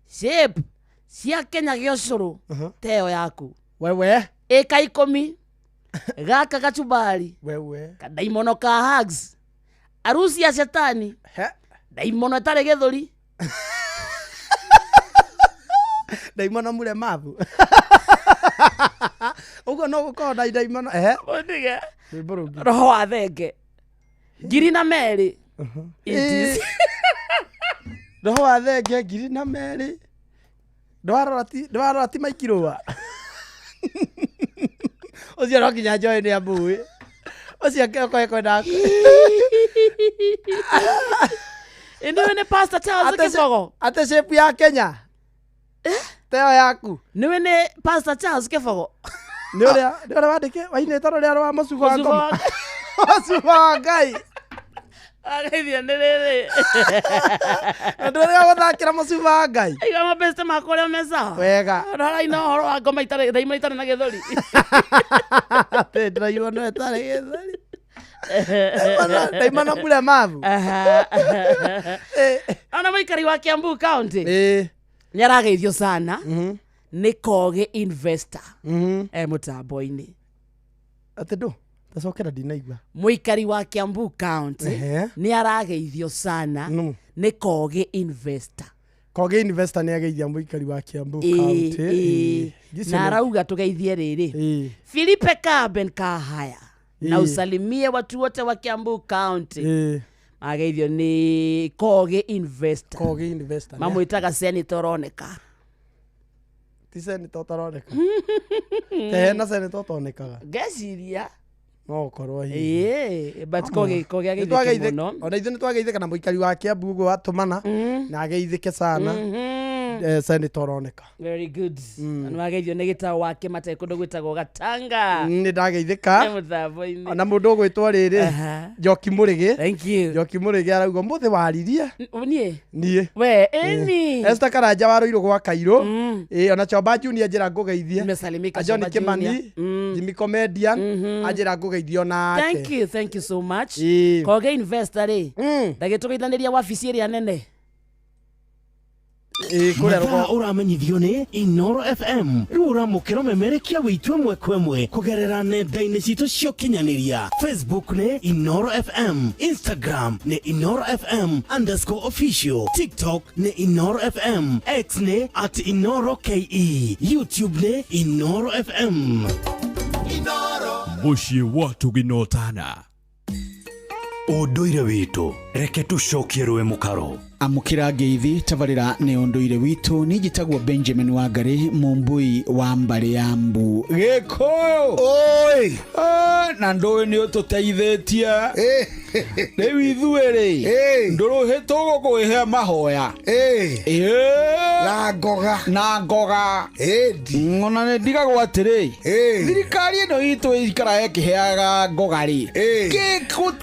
shape cia Kenya gĩa ũcũrũ ta ĩyo yaku. Wewe. Ĩka 10 gaka gacumbari. Wewe. Kadaimono ka hugs, arusi ya shetani, ndaimono ĩtarĩ gĩthũri. Ndaimono mũremavu. Ũguo no gũkorwo na ndaimono ehe. Mũndige. Rwĩmbo rũngĩ. Roho wa thenge ngiri na merĩ. It is. Roho wa thenge ngiri na merĩ. Ndwarora ti maikirũa. Ũcio no nginya njoe nĩ amũĩ. Ũcio kĩoko ekwenda. Ĩndĩ we nĩ Pastor Charles Kĩbogo. Ate shape ya Kenya. Teo yaku. Nĩwe nĩ Pastor Charles Kĩbogo. Nĩ ũrĩa nĩ ũrĩa wandĩke wainĩte rũrĩa rwa mũcuba wa Mũcuba ngoma. wa- Mũcuba wa Ngai. Agaithia nĩ rĩrĩ. Na ndũrĩa gũthakĩra mũcuba wa Ngai. Aiga mabeste makwa ũrĩa me sawa. Wega. Ndaraina ũhoro wa ngoma itarĩ ndaimono itarĩ na gĩthũri. Atĩ ndĩraigua no ĩtarĩ gĩthũri. Ndaimana mũremavu. Ona mũikari wa Kiambu County nĩ arageithio sana nĩ Kogi Investor e mũtambo-inĩ. Atĩ ndũ tacokera ndinaigua. Mũikari wa Kiambu County Ehe. nĩ arageithio sana nĩ Kogi Investor. Kogi Investor nĩ ageithia mũikari wa Kiambu Ĩĩ, County. ĩĩ. Ĩĩ. Na arauga tũgeithie rĩrĩ Filipe Kaben Kahaya na Ĩĩ. usalimie watu wote wa Kiambu County. Ĩĩ. Mageithio nĩ Kogi Investor. Kogi Investor. Mamwĩtaga senator ũroneka. Ti senator ũtaroneka. Te hena senator ũtonekaga. Ngeciria. No ũkorwo hihi. Ĩĩ, but Kogi Kogi ageithĩke mũno. Ona ithuĩ nĩ twageithĩka na mũikari wa Kiambu ũguo watũmana na ageithĩke sana. Senator ũroneka. Very good. Na nĩ wageithio nĩ gĩtaũ wa Kĩmate kũndũ gwĩtagwo Gatanga. Nĩ ndageithĩka. E mũtambo-inĩ. Ona mũndũ ũgwĩtwo rĩrĩ Njoki Mũrĩgĩ. Thank you. Njoki Mũrĩgĩ arauga ũmũthĩ waririe. Niĩ. Niĩ. We, ĩni. Esther Karanja wa Rũirũ gwa Kairũ. Ĩĩ ona Chomba Junior njĩra ngũgeithie. Nimesalimika A John Chomba Kimani, Junior. Jimmy Comedian anjĩra ngũgeithie onake. Thank you, thank you so much. Kogi Investor rĩ, ndagĩtũgeithanĩria wabici ĩrĩa nene. Mathaa ũramenyithio nĩ Inoro FM rĩu ũramũkĩra ũmemerekia witũ ĩmwe kwa ĩmwe kũgerera nenda-inĩ citũ cia ũkinyanĩria. Facebook nĩ Inoro FM, Instagram nĩ Inoro FM underscore official, TikTok nĩ Inoro FM, X nĩ at Inoro KE, YouTube nĩ Inoro FM. Mũciĩ wa Tũginotana. Ũndũire witũ reke tũcokie rũĩ mũkaro. Amũkĩra ngeithi tabarĩra nĩ ũndũire witũ. Niĩ njĩtagwo Benjamin Wangari, mũmbui wa mbarĩ ya mbu Gĩkũyũ. Oi. Na ndũĩ nĩ ũtũteithĩtie rĩu ithuĩ rĩ ndũrũhĩ tũgũkũĩhe mahoya na ngoga na ngoga ona nĩ ndigagwo atĩrĩ thirikari ĩno itũ ĩikaraga ĩkĩheaga ngoga rĩ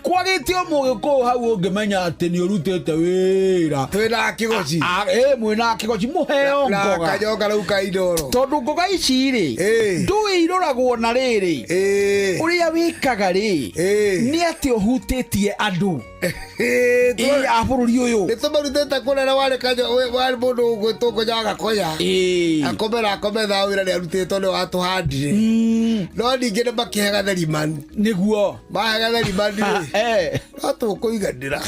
kwagĩte mũgĩkũyũ hau ũngĩmenya atĩ nĩ ũrutĩte wĩra twĩna kĩgoci. Mwĩna kĩgoci mũheo Na ngoga kanyonga rĩu ka Inoro. Tondũ ngoga ici rĩ ndũĩ iroragwo na rĩrĩ ũrĩa wĩkaga rĩ nĩ atĩ ũhutĩtie andũ a bũrũri ũyũ. Nĩ tũmarutĩte kũrera warĩ warĩ mũndũ ũgwĩtwo Ngonya Gakonya akomera akometha wĩra nĩ arutĩtwo nĩ watũhandire no ningĩ nĩ makĩhega therimani nĩguo mahega therimani rĩ no tũkũiganĩra.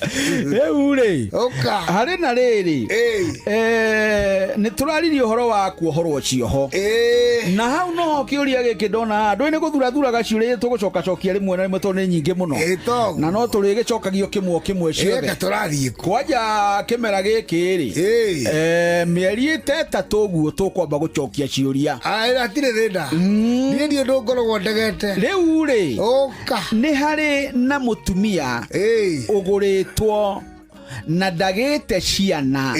Rĩu rĩ, harĩ na rĩrĩ, nĩ tũraririe ũhoro wa kuohorwo cioho, na hau noho kĩũria gĩkĩ ndona haha, ndũĩ nĩ gũthurathuraga ciũria tũgũcokacokia rĩmwe na rĩmwe tondũ nĩ nyingĩ mũno, na no tũrĩgĩcokagio kĩmwe o kĩmwe ciothe. Ĩka tũrathiĩ Kwanja kĩmera gĩkĩ rĩ, mĩeri ĩta ĩtatũ ũguo tũkwamba gũcokia ciũria. Hatirĩ thĩna, niĩ ndiũ ndũ ngoragwo ndegete. Rĩu rĩ, nĩ harĩ na mũtumia ũgũrĩtwo na ndagĩte ciana,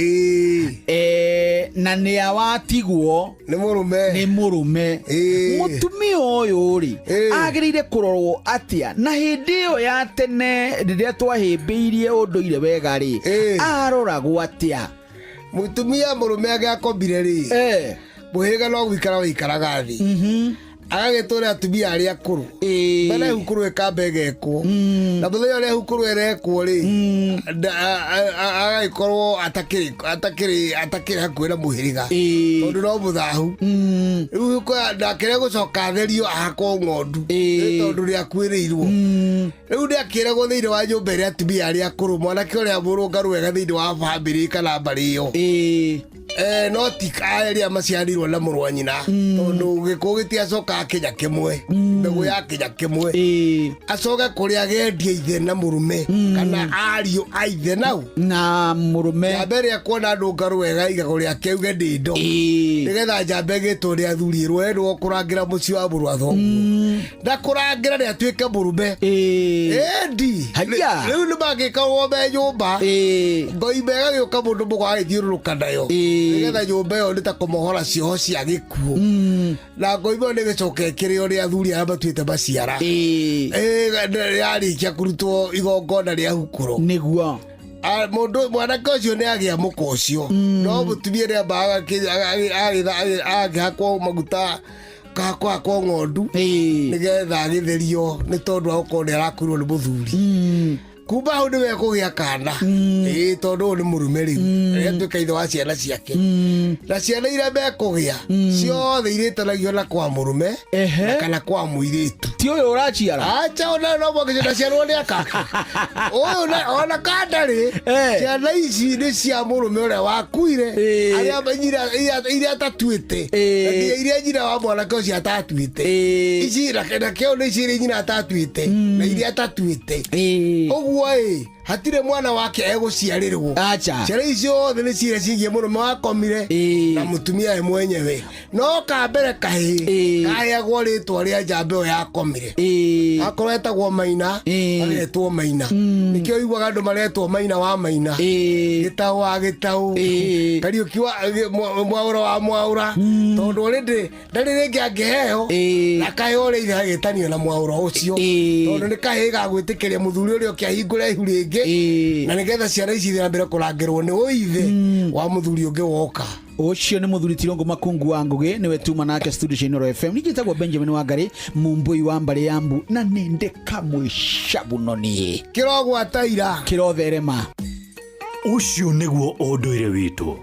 na nĩ awatigwo nĩ mũrũme, nĩ mũrũme. Mũtumia ũyũ rĩ, agĩrĩire kũrorwo atĩa? Na hĩndĩ ĩyo ya tene rĩrĩa twahĩmbĩirie ũndũire wega rĩ, aroragwo atĩa? Mũtumia mũrũme agĩakomire rĩ, mũhĩrĩga no gũikara wĩikaraga thĩ, agagĩtũra atumia arĩa akũrũ mbere hukũrũ ĩkamba ĩgekwo, na mũthenya ũrĩa hukũrũ ĩrekwo rĩ, agagĩkorwo atakĩrĩ atakĩrĩ atakĩrĩ hakuhĩ na mũhĩrĩga, tondũ no mũthahu rĩu. Nake gũcoka atherio, ahakwo ng'ondu, nĩ tondũ nĩ akuĩrĩirwo. Rĩu nĩ akĩragwo thĩinĩ wa nyũmba ĩrĩa atumia arĩa akũrũ, mwanake ũrĩa mũrũngaru wega thĩinĩ wa bamĩrĩ kana mbarĩ ĩyo, no ti arĩa maciarirwo na mũrũ wa nyina, tondũ gĩkũũ gĩtiacoka kĩnya kĩmwe, mbegũ ya kĩnya kĩmwe. Acoke kũrĩa agendie ithe na mũrũme kana ariũ a ithe nau na mũrũme. Njamba ĩrĩa kuona ndũngarũ wega igego rĩake uge ndĩ ndo, nĩgetha njamba ĩgĩtwo nĩ athuri ĩrwo endwo kũrangĩra mũciĩ wa mũrũ wa thoguo, na kũrangĩra nĩ atuĩke mũrũme endi. Haya. Rĩu nĩ mangĩkorwo me nyũmba, ngoimba ĩgagĩũka, mũndũ mũgo agĩthiũrũrũka nayo, nĩgetha nyũmba ĩyo nĩ ta kũmohora cioho cia gĩkuũ, na ngoimba ĩyo nĩ ĩgĩcoka ĩkĩrĩo nĩ athuri arĩa matuĩte maciara. Yarĩkia kũrutwo igongona rĩa hukũro. Nĩguo. Mũndũ mwanake ũcio nĩ agĩa mũka ũcio, no mũtumia nĩ ambaga agĩhakwo maguta, kahakwo ng'ondu, nĩgetha agĩtherio, nĩ tondũ wa gũkorwo nĩ arakuirwo nĩ mũthuri. Kuma hau nĩ wekũgĩa kana, ĩĩ, tondũ ũyũ nĩ mũrume rĩu, atuĩka ithe wa ciana ciake, na ciana iria mekũgĩa ciothe irĩtanagio na kwa mũrume na kana kwa mũirĩtu. Ti ũyũ ũraciara? Acha, ona no mwakĩcio ndaciarwo nĩ akake ũyũ ona kandarĩ. Ciana ici nĩ cia mũrũme ũrĩa wakuire, arĩa iria atatuĩte, na nginya iria nyina wa mwanake ũcio atatuĩte. Ici na kĩo nĩ ici iria nyina atatuĩte na iria atatuĩte. Ũguo ĩ, hatirĩ mwana wake egũciarĩrwo. Acha. Ciana ici ciothe nĩ cira ciĩgiĩ mũrũme wakomire na mũtumia we mwenyewe. No kambere kahĩĩ kaheagwo rĩtwa rĩa njamba ĩyo yakomire. Akorwo etagwo Maina, agetwo Maina. Nĩkĩo ũiguaga andũ maretwo Maina wa Maina, Gĩtaũ wa Gĩtaũ, Kariũki wa Mwaũra wa Mwaũra, tondũ already ndarĩ rĩngĩ angĩheo, na kaheo ũrĩa ithe agĩtanio na mwaũra ũcio, tondũ nĩ kahĩĩ gagwĩtĩkĩria mũthuri ũrĩa ũke ahingũre ihu rĩngĩ, na nĩgetha ciana ici ithiĩ na mbere kũrangĩrwo nĩ ũithe wa mũthuri ũngĩ woka. Ũcio nĩ mũthuri Tirongo Makungu wa Ngũgĩ, nĩwe tuma nake studio cia Inooro FM. Ningĩ njĩtagwo Benjamin Wangari, Mumbui wa mbarĩ ya mbu, na nĩ ndĩ kamwĩcabu no niĩ kĩrogwata ira. Kĩrotherema. Ũcio nĩguo ũndũire witũ.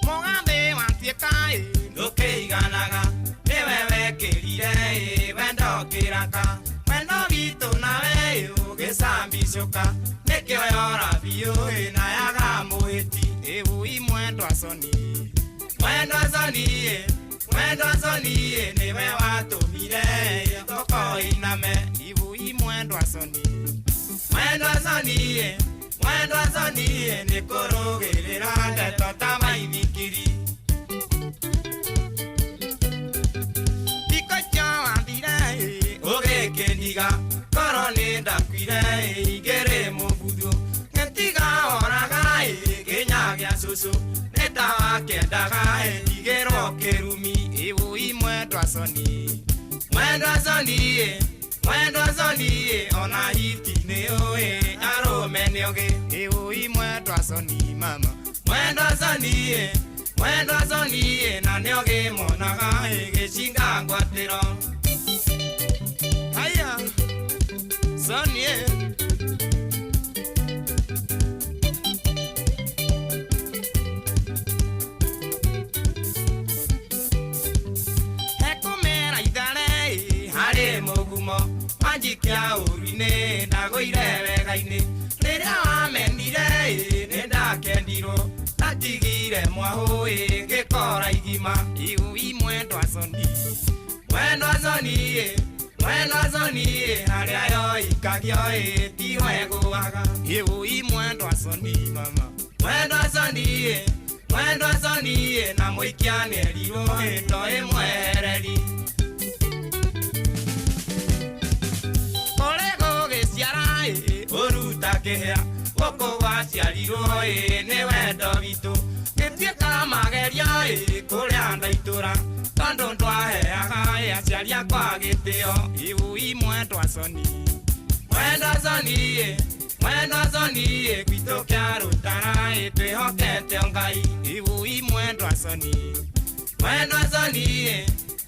Mũgathĩ watuĩka ĩ ndũkĩiganaga, nĩwe wekĩrire ĩ wendo kĩraka, wendo witũ nawe ĩ ũgĩcambicũka, nĩkĩo yora biũ ĩ na yaga mũhĩti ĩwũi. Mwendwa Soni, mwendwa Soni ĩ, mwendwa Soni ĩ, nĩwe watũmire ĩ thoko iname iwũi. Mwendwa Soni, mwendwa Soni ĩ, mwendwa Soni ĩ, nĩ kũrũgĩrĩra ndeto ta maithikiri. Thikũ wathire ĩ ũgĩkĩndiga, korwo nĩ ndakuire ĩ ingĩrĩ mũbuthu, gĩtiga woraga ĩ kĩnya gĩa cũcũ, nĩ ta wakĩendaga ĩ ndigĩrwo kĩrumi ĩwũi. Mwendwa Soni, mwendwa Soni ĩ, mwendwa Soni ĩ, ona hiti nĩ ũĩ arũme nĩ ũgĩ ĩwũi. Mwendwa Soni, mama, mwendwa Soni ĩ, mwendwa Soni ĩ, na nĩ ũgĩ monaga ĩ gĩcinga ngwatĩro. Haya Soni ĩ. gĩthaka-inĩ rĩrĩa wamenire nĩ ndakendirwo ndatigire mwahũ ngĩkora igima iu mwendwa coni mwendwa coni mwendwa coni harĩa yoikagio tiho ĩgũaga iu mwendwa coni mama mwendwa coni mwendwa coni na mũikia nĩerirwo ndo ĩmwehereri kũrĩ gũgĩciara ũruta kĩhĩa gũkũ gwaciarirwo nĩ wendo witũ gĩtuĩka magerio kũrĩa ndaitũra tondũ ndwaheaga aciari akwa gĩtĩo iu mwendwa coni mwendwa coni mwendwa coni gwitũ kĩa rũtara twĩhokete Ngai iu mwendwa coni mwendwa coni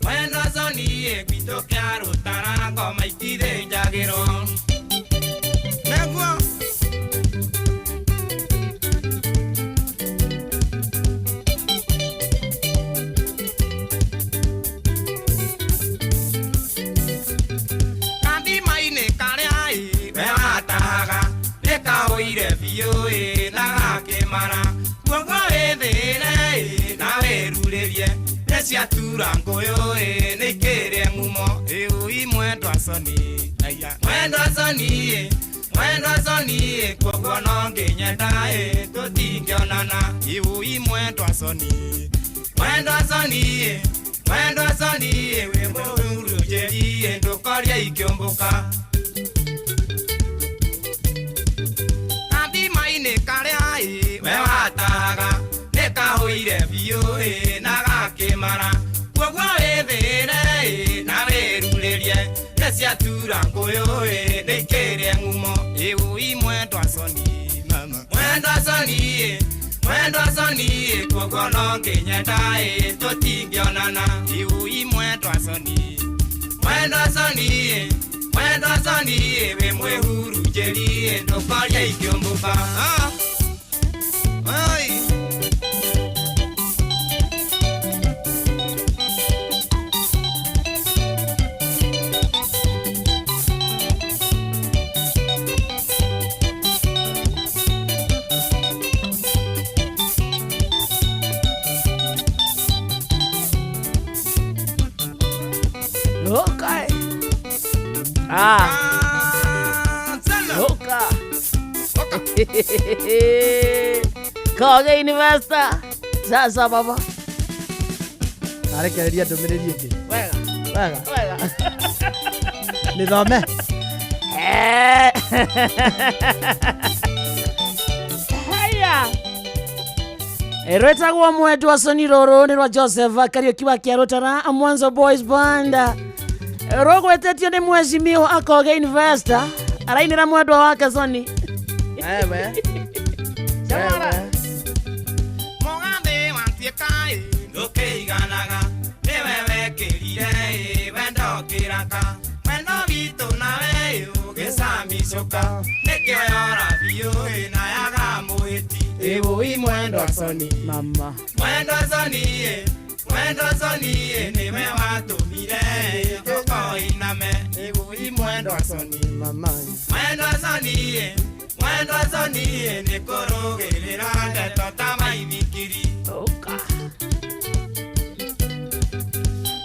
mwendwa coni gwitũ kĩa rũtara ngoma itithĩnjagĩrwo nĩguo Kandima-inĩ karĩa we watahaga nĩkaũire biũ na gakĩmara guoko wĩthĩre na wĩrurĩrie nĩciatura ngũyũ nĩikĩrĩ ng'umo ĩu mwendwa coni mwendwa coni mwendwa coni koguo no ngĩnyenda tũtingĩonana iu mwendwa coni mwendwa coni mwendwa coni wĩ mũhurunjĩri ndũkorie ikĩũmbũka Kandima-inĩ karĩa we watahaga nĩkahũire biũ na gakĩmara koguo wĩthĩre na wĩrurĩrie nĩciatura ngũyũ nĩikĩrĩ ng'umo iu mwendwa coni mama mwendwa coni mwendwa coni koguo no ngĩnyenda tũtingĩonana iu mwendwa coni mwendwa coni mwendwa coni wĩ mwĩhurunjĩri ndũkorie ikĩũmbũka Oi. Okay. Ah. Loka. Koge Investor. Sasa baba. Arekereria ndũmĩrĩri ĩngĩ. Wega. Wega. Wega. Nĩthome. Haya. Rwetagwo mwendwa Soni rũrũ nĩ rwa Joseph Kariũki wa Kĩarũtara Mwanzo Boys Band. Rũgwetetio nĩ mheshimiwa Akoge Investor arainĩra mwendwa wake Soni. Ewe. Chamara. Mũgathĩ watuĩka ndũkĩiganaga nĩwe wekĩrire wendo kĩraka wendo witũ nawe ũgĩcamicũka nĩkĩo yora biũ na yaga mũhĩti ĩũi mwendwa Soni mama mwendwa Soni mwendwa Soni nĩwe watũmire tũkoiname ĩũi mwendwa Soni mama mwendwa Soni mwendwa Soni nĩ kũrũgĩrĩra ndeto ta maithikiri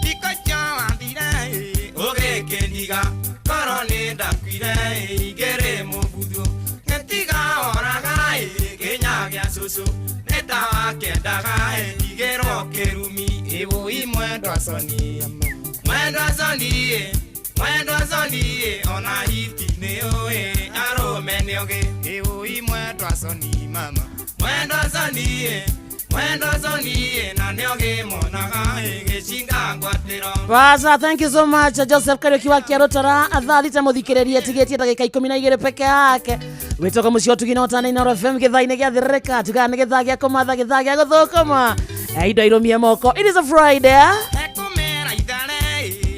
Thikũ icio wathire ũgĩkĩndiga korwo nĩ ndakuire igĩrĩ mũbuthu ngĩtiga woraga kĩnya gĩa cũcũ nĩ ta wakĩendaga ndigĩrwo kĩrumi ĩũi mwendwa Soni mwendwa Soni mwendwa Soni ona hiti nĩ ũĩ arũme nĩ ũgĩ ĩũi mwendwa Soni mama mwendwa Soni mwendwa Soni na nĩ ũgĩ monaga gĩcinga ngwatĩro. Baza, thank you so much Joseph Kariũki wa Kĩarũtara thaa thita mũthikĩrĩrie tigĩtie ndagĩka 12 peke yake wĩtoka mũciĩ ũtugi na ũtana Inooro FM gĩthaa-inĩ gĩa thĩrĩrĩka tugaga nĩ gĩthaa gĩa kũmatha gĩthaa gĩa gũthũkũma indo irũmie moko. It is a Friday. Ekũmera ithare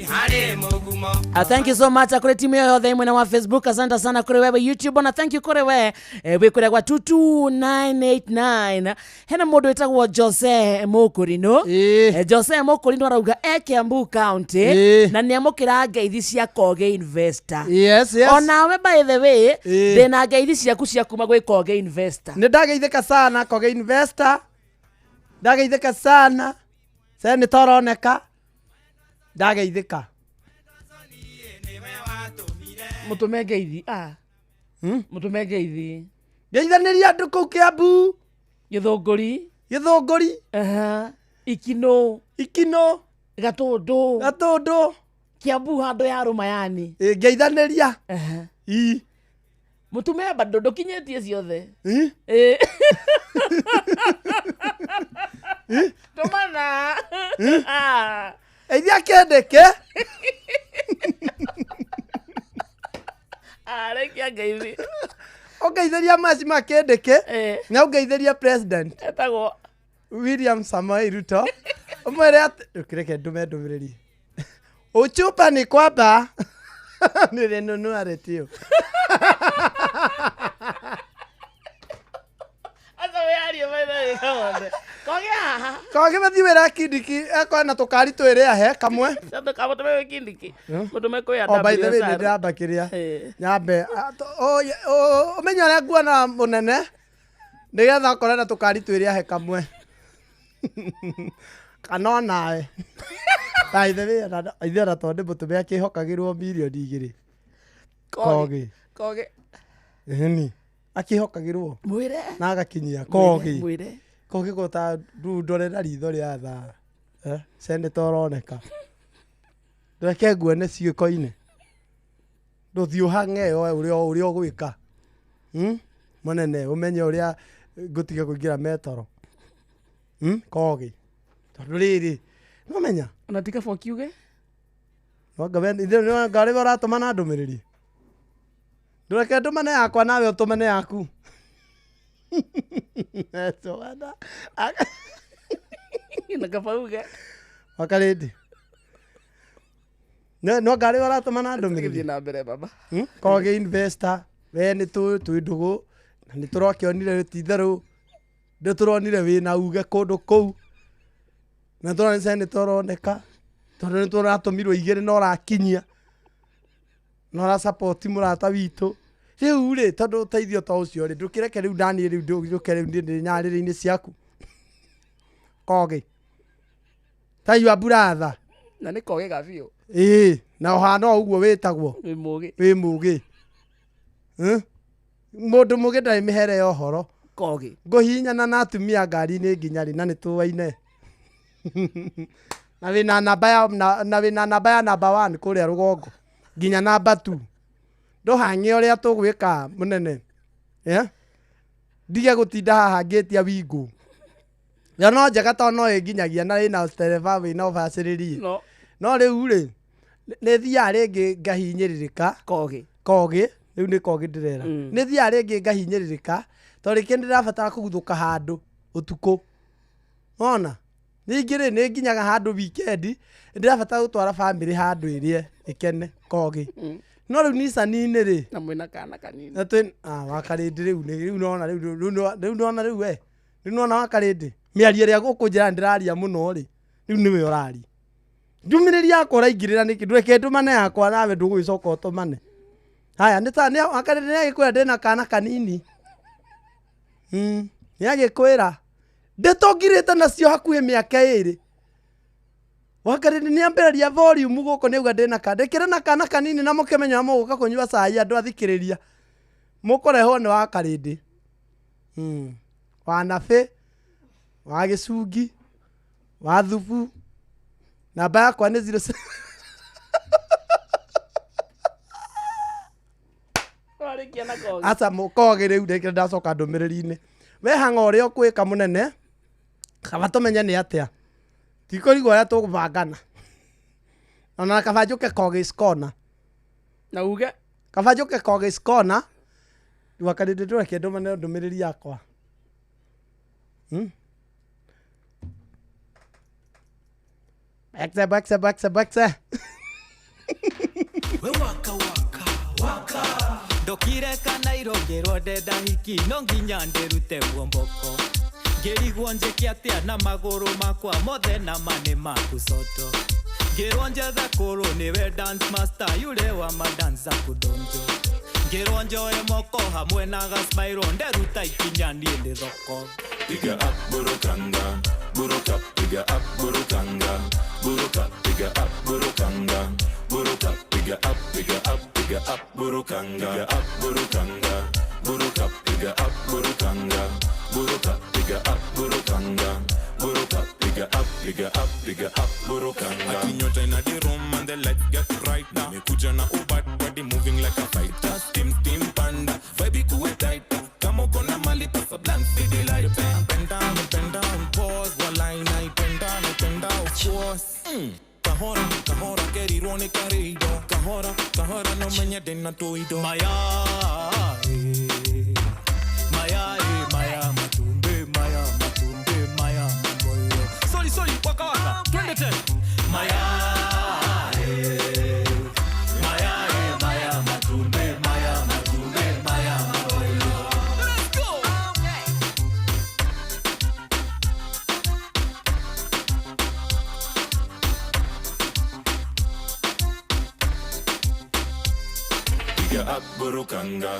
harĩ mũgumo Thank you so much kũrĩ timu ĩyo yothe mwena wa Facebook, asante sana kũrĩ wewe YouTube, na thank you kũrĩ we wĩ kũrĩa gwa 22989. Hena mũndũ wĩtagwo Jose Mũkũrinũ. Jose Mũkũrinũ arauga e Kiambu County na nĩ amũkĩra ngeithi cia Koge Investor. Yes. Onawe by the way, ndĩna ngeithi ciaku cia kuma gwĩ Koge Investor. Nĩ ndageithĩka sana Koge Investor, ndageithĩka sana senator ũroneka, ndageithĩka. Mũtũme ngeithi, mũtũme ngeithi. Ngeithanĩria andũ kũu Kiambu. Gĩthũngũri. Gĩthũngũri. Ikino. Ikino. Gatũndũ. Gatũndũ. Kiambu handũ ya rũma yani. Ngeithanĩria. Ii. Mũtume bado ndũkinyĩtie ciothe. Tũmana. Eithia kĩndĩkĩ. Arekia ngeithi. Ũngeithĩria maci ma kĩndĩkĩ na ũngeithĩria president etagwo William Samoei Ruto, ũmwĩre atĩ reke ndũme ndũmĩrĩri uchupa ni kwamba nilinunua retio. Aca wĩyarie maitho wĩka wothe. Koge haha. Koge mathiĩ wĩra kindiki ekona tũkari twĩrĩ ahe kamwe. Mũtũme wĩ kindiki. Mũtũme kwĩ Oh, by the way, nĩ ndĩramba kĩrĩa nyambe ũmenye ũrĩa nguona mũnene nĩgetha ũkore na tũkari twĩrĩ ahe kamwe kana onawe. By the way, ithuĩ ona tondũ nĩ mũtũme akĩhokagĩrwo mirioni 2. Koge. Koge. Ĩni akĩhokagĩrwo mwĩre na agakinyia koge. Mwĩre. Koge gota rĩu ndore na ritho rĩa thaa. Senator ũroneka. Reke nguone ciĩko-inĩ. Ndũthiĩ ũhang'e ũrĩa ũgwĩka. Mũnene ũmenye ũrĩa ngũtiga kũingĩra metoro. Koge. Tondũ rĩrĩ nomenya. Ona ti kaba ũkiuge? Ngarĩ ũratũmana ndũmĩrĩri. Ndũreke ndũmane yakwa nawe ũtũmane yaku. Na kaba uge. Wakarĩndĩ. No ngarĩ ũratũmana ndũmĩrĩri. Gĩthiĩ na mbere baba. Koge Investor, we nĩ twĩ ndũgũ na nĩ tũrakĩonire ti itherũ. Nĩ tũronire wĩna uge kũndũ kũu. Na tũrona senator ũroneka. Tondũ nĩ tũratũmirwo 2 na ũrakinyia. Na ũra support mũrata witũ. Rĩu rĩ tondũ ũteithio ta ũcio rĩ ndũkĩreke rĩu ndaniĩ rĩu ndũke rĩu ndĩ nyarĩrĩ-inĩ ciaku. Koge. Ta yua buratha. Na nĩ koge ga biũ. Ĩĩ, na ũhana o ũguo wĩtagwo. Wĩ mũgĩ. Wĩ mũgĩ. Mũndũ mũgĩ ndarĩ mĩhere ya ũhoro. Koge. Ngũhihinyana na atumia ngari-inĩ nginya rĩ na nĩ tũaine. Na wĩna namba ya na wĩna namba ya namba 1 kũrĩa rũgongo nginya namba 2. Ndũhang'e ũrĩa tũgwĩka mũnene. Ndige gũtinda haha ngĩtia wingũ. Yo no njega tondũ no ĩnginyagia na ĩna tereba wĩna ũbacĩrĩri. No rĩu rĩ nĩ thiaga rĩngĩ ngahinyĩrĩrĩka. Koge. Koge. Rĩu nĩ koge ndĩrera. Nĩ thiaga rĩngĩ ngahinyĩrĩrĩka tondũ rĩngĩ nĩndĩrabatara kũguthũka handũ ũtukũ. Wona? Ningĩ rĩ nĩ nginyaga handũ weekend ndĩrabatara gũtwara family handũ ĩrĩe ĩkene koge. No rĩu Nissan-inĩ rĩ na mwĩna kana kanini. Na twĩ wakarĩndĩ rĩu rĩu nona rĩu rĩu nona rĩu we. Rĩu nona wakarĩndĩ. Mĩario ĩrĩa gũkũnjĩra ndĩraria mũno rĩ rĩu nĩwe ũraria. Ndũmĩrĩri yakwa ũraingĩrĩra nĩkĩ? Ndũreke ndũmane yakwa nawe ndũgũgĩcoka ũtũmane. Haya nĩ ta wakarĩndĩ nĩ agĩkwĩra ndĩna kana kanini. Nĩ agĩkwĩra ndĩtũngirĩte nacio hakuhĩ mĩaka 2. Wakarĩndĩ nĩ ambĩrĩria volume gũkũ nĩ auga ndĩna kana. Ndĩkĩrĩ na kana kanini na mũkĩmenya mũgũka kũnyua cai andũ athikĩrĩria. Mũkũrehwo nĩ wakarĩndĩ. Wa nabĩ, wa gĩcungi, wa thubu. Namba yakwa nĩ 07. Aca mũkoge rĩu rĩngĩ ndacoka ndũmĩrĩri-inĩ. We hang'a ũrĩa ũkwĩka mũnene, kaba tũmenye nĩ atĩa. Tikũrigwo ũrĩa tũgũbangana. Ona kaba njũke Koge's Corner. Na uge? Kaba njũke Koge's Corner. Wakarĩndĩ ndũreke ndũmane ndũmĩrĩri yakwa. Exe, exe, exe, exe. We waka waka waka ndokire kana irongĩrwo ndenda hiki no nginya ndĩrute muomboko ngĩrigwo njĩke atĩa na magũrũ makwa mothe na ma nĩ maku soto ngĩrwo njethe kũrũ nĩwe dance master yule wa madansa kudonjo ngĩrwo njoe moko hamwe na gasmairo nderuta ikinya niĩ ndĩ thoko. Piga up burukanga, buruka, piga up burukanga, buruka, piga up burukanga, buruka, piga up, piga up, piga up burukanga, piga up burukanga, buruka, piga up burukanga, buruka, piga up burukanga, buruka, piga up, piga up, piga up burukanga. Ati nyota ina the room and the lights get brighter. Nimekuja na ubat body moving like a fighter. Steam steam panda, vibe ikuwe tighter. Kama uko na mali pasa blank city light. Penda penda pause walai naipenda naipenda of course. Kahora kahora kerirwo ni karido. Kahora kahora no menye dena toido. Maya maya maya matumbe maya matumbe maya maboyo. Sorry sorry waka waka twende tena. Maya maya maya matumbe maya matumbe maya maboyo. Let's go. Piga up burukanga,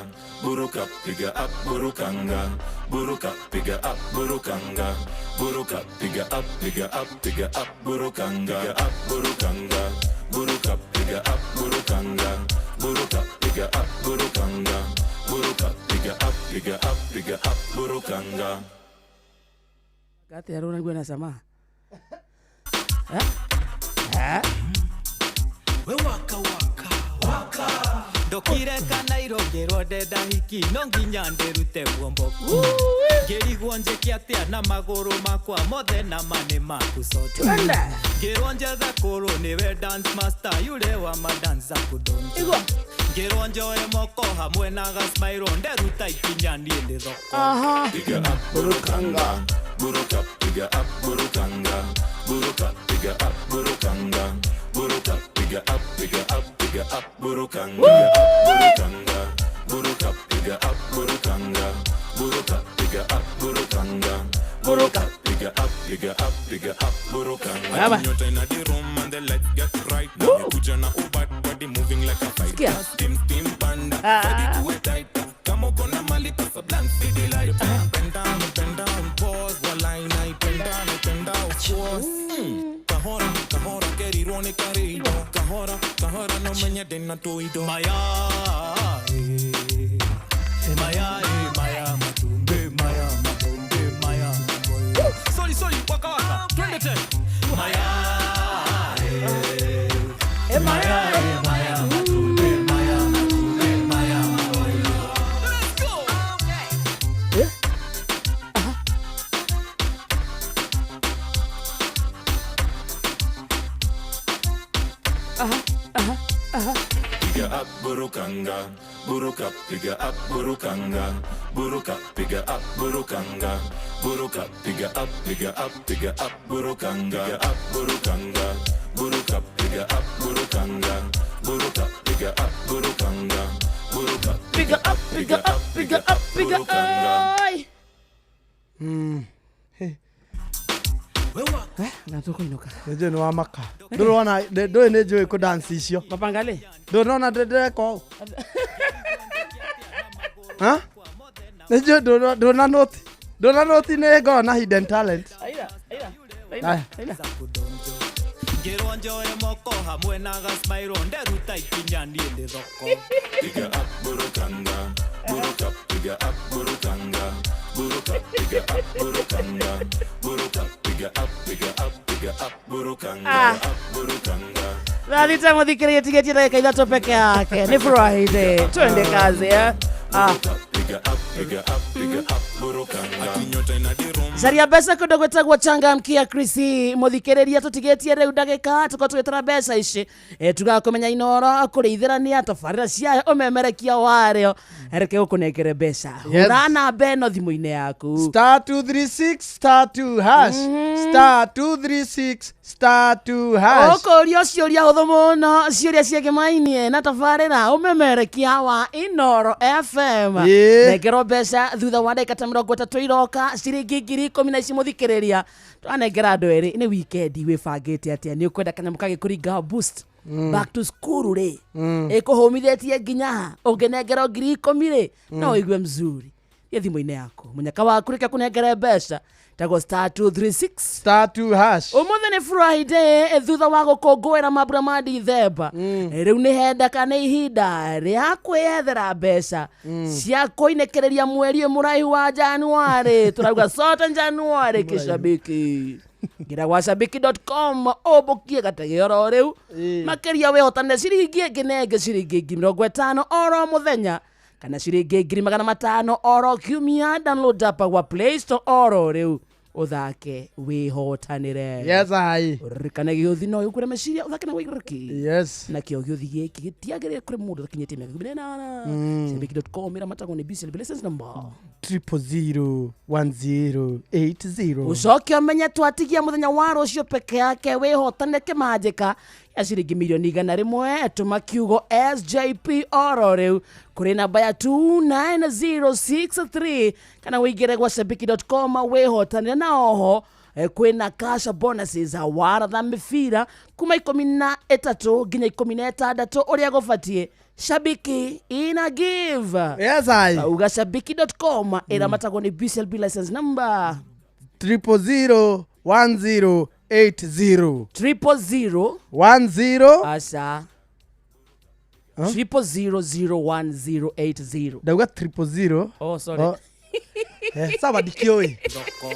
buruka, piga up burukanga, buruka, piga up burukanga, buruka, piga up, piga up, piga up burukanga, piga up burukanga, buruka, piga up burukanga, buruka, piga up burukanga, buruka, piga up, piga up, piga up burukanga. Gati arona ngwe na sama. Eh? Eh? We waka waka waka ndokire kana irongĩrwo ndenda hiki no nginya ndĩrute muomboko ngĩrigwo njĩke atĩa na magũrũ makwa mothe na ma nĩ maku soto ngĩrwo njethe kũrũ nĩwe dance master yule wa madansa kudonjo ngĩrwo njoe moko hamwe na gasmairo nderuta ikinya niĩ ndĩ thoko. Piga up burukanga, buruka, piga up burukanga, buruka, piga up burukanga, buruka, piga up, piga up, piga up burukanga, piga up burukanga, buruka, piga up burukanga, buruka, piga up burukanga, buruka, piga up, piga up, piga up burukanga. Baba. Nyota ina the room and the lights get bright. Nimekuja na ubat body moving like a fighter. Steam steam panda, body kuwe tighter. Kama uko na mali pasa blank city light. Penda penda pause walai naipenda naipenda of course. Kahora kahora kerirwo ni karido. Kahora kahora no menye dena toido. Maya maya maya matumbe maya matumbe maya maboyo. Sorry sorry waka waka twende tena. Maya maya maya matumbe maya matumbe maya maboyo. Let's go. Aha, aha, aha. Piga up burukanga, buruka, piga up burukanga, buruka, piga up burukanga, buruka, piga up, piga up, piga up burukanga, piga up burukanga, buruka, piga up burukanga, buruka, piga up burukanga, buruka, piga up, piga up, piga up, piga up. Natukuinuka. Nĩnjũĩ nĩ wamaka. Ndũrona ndũĩ nĩ njũĩ kũ dance icio. Mapangale. Ndũrona ndĩreka ũũ. Ha? Nĩnjũĩ ndũna noti. Ndũna noti nĩ ngoragwo na hidden talent. Aira, aira. Aira, aira. Ngĩrwo njoe moko hamwe na gasmairo nderuta ikinya niĩ ndĩ thoko. Piga up burukanga, buruka, piga up burukanga, buruka, piga up burukanga, buruka, piga up, piga up, piga up burukanga, up burukanga. Thaa muthikĩrĩrie tigĩtie ndagĩka ithatũ peke yake. Nĩ Friday. Twende kazi eh. Ah. Piga up, piga up, piga up burukanga Ati nyota ina di room Caria mbeca kũndũ gwĩtagwo changamkia Chris mũthikĩrĩria tũtigĩtie rĩu ndagĩka tũkorwo tũgĩtara mbeca ici. Tugaga kũmenya Inoro kũrĩithĩrania tabarĩra ciayo ũmemerekia warĩo reke gũkũnengere mbeca. Yes. Hũra namba ĩno thimũ-inĩ yaku. Star 236 star 2 hash star 236 star 2 hash. Ũkũrio ciũria hũthũ mũno ciũria ciĩgĩmainie na tabarĩra ũmemerekia wa Inoro FM. Nengerwo mbeca thutha wa ndagĩka ta 30 iroka ciringi 10,000 na ici mũthikĩrĩria twanengera andũ erĩ nĩ weekend wĩbangĩte atĩa nĩ ũkwenda kanyamũ kagĩkũringa boost back to school rĩ ĩkũhũmithĩtie nginya ha ũngĩnengerwo 10,000 rĩ no ũigue mzuri ye thimũ-inĩ yaku mũnyaka waku reke kũnengere mbeca tagwo star 236 star 2 hash. Ũmũthĩ nĩ Friday thutha wa gũkũngũĩra mambura ma Dithemba. Rĩu nĩ henda kana ihinda rĩa kwĩyethera mbeca cia kũinĩkĩrĩria mweri ũyũ mũraihu wa Januari tũrauga sote Januari kĩshabiki ngira gwa shabiki.com ũmbũkie gatege oro rĩu makĩria wĩhotane ciringi ĩngĩ na ĩngĩ ciringi 50,000 oro mũthenya kana ciringi 500,000 oro kiumia. Download app gwa Play Store oro rĩu ũthake wĩhotanĩre. Yes I. Ũririkane gĩũthi no gĩkũre meciria ũthake na wĩigĩrĩrĩki. Yes. Nakĩo gĩũthi gĩkĩ gĩtiagĩrĩire kũrĩ mũndũ ũtakinyĩtie mĩaka 18. Shabiki.com ĩramatagwo nĩ BCLB license number 0001080. Ũcoke ũmenye twatigia mũthenya wa rũciũ peke yake wĩhotane kĩmanjĩka ya ciringi 100,000,000 tũma kiugo SJP oro rĩu kũrĩ namba ya 29063 kana wĩingĩre gwa shabiki.com wĩhotanĩre na oho kwĩna cash bonuses waratha mĩbira kuma 13 nginya 16 ũrĩa gũbatiĩ. Shabiki ina give. Yes I. Uga shabiki.com ĩramatagwo nĩ BCLB license number 0001080. 000 10 asa 0001080. Ndauga 000. Oh sorry. Oh. Sawa ndikĩũĩ.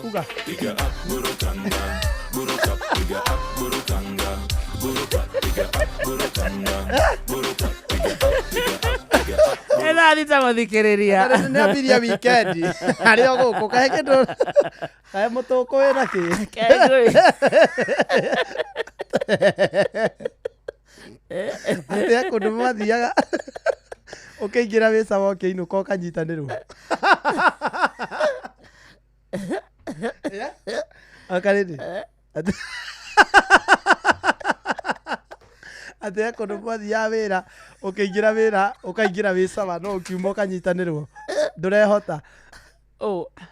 Uga. Piga up burukanga buruka piga up burukanga buruka piga up burukanga buruka piga up piga up piga up. Ĩthaa thita mũthikĩrĩria. Nĩ ambiria weekend arĩ o gũkũ kahe kĩndũ kahe mũtũkũ wĩna kĩ. Atĩ he kũndũ mathiaga ũkĩingĩra wĩ sawa ũkĩinũka ũkanyitanĩrwo. Akarĩndĩ atĩ he kũndũ mwathiaga wĩra ũkĩingĩra wĩra ũkaingĩra wĩ sawa no ũkiuma ũkanyitanĩrwo ndũrehota.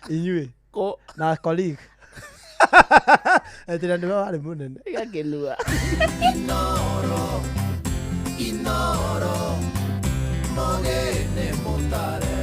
Inyuĩ na colleague atĩra nĩwe warĩ mũnene. Gakĩnua. Inoro Inoro mogene mutare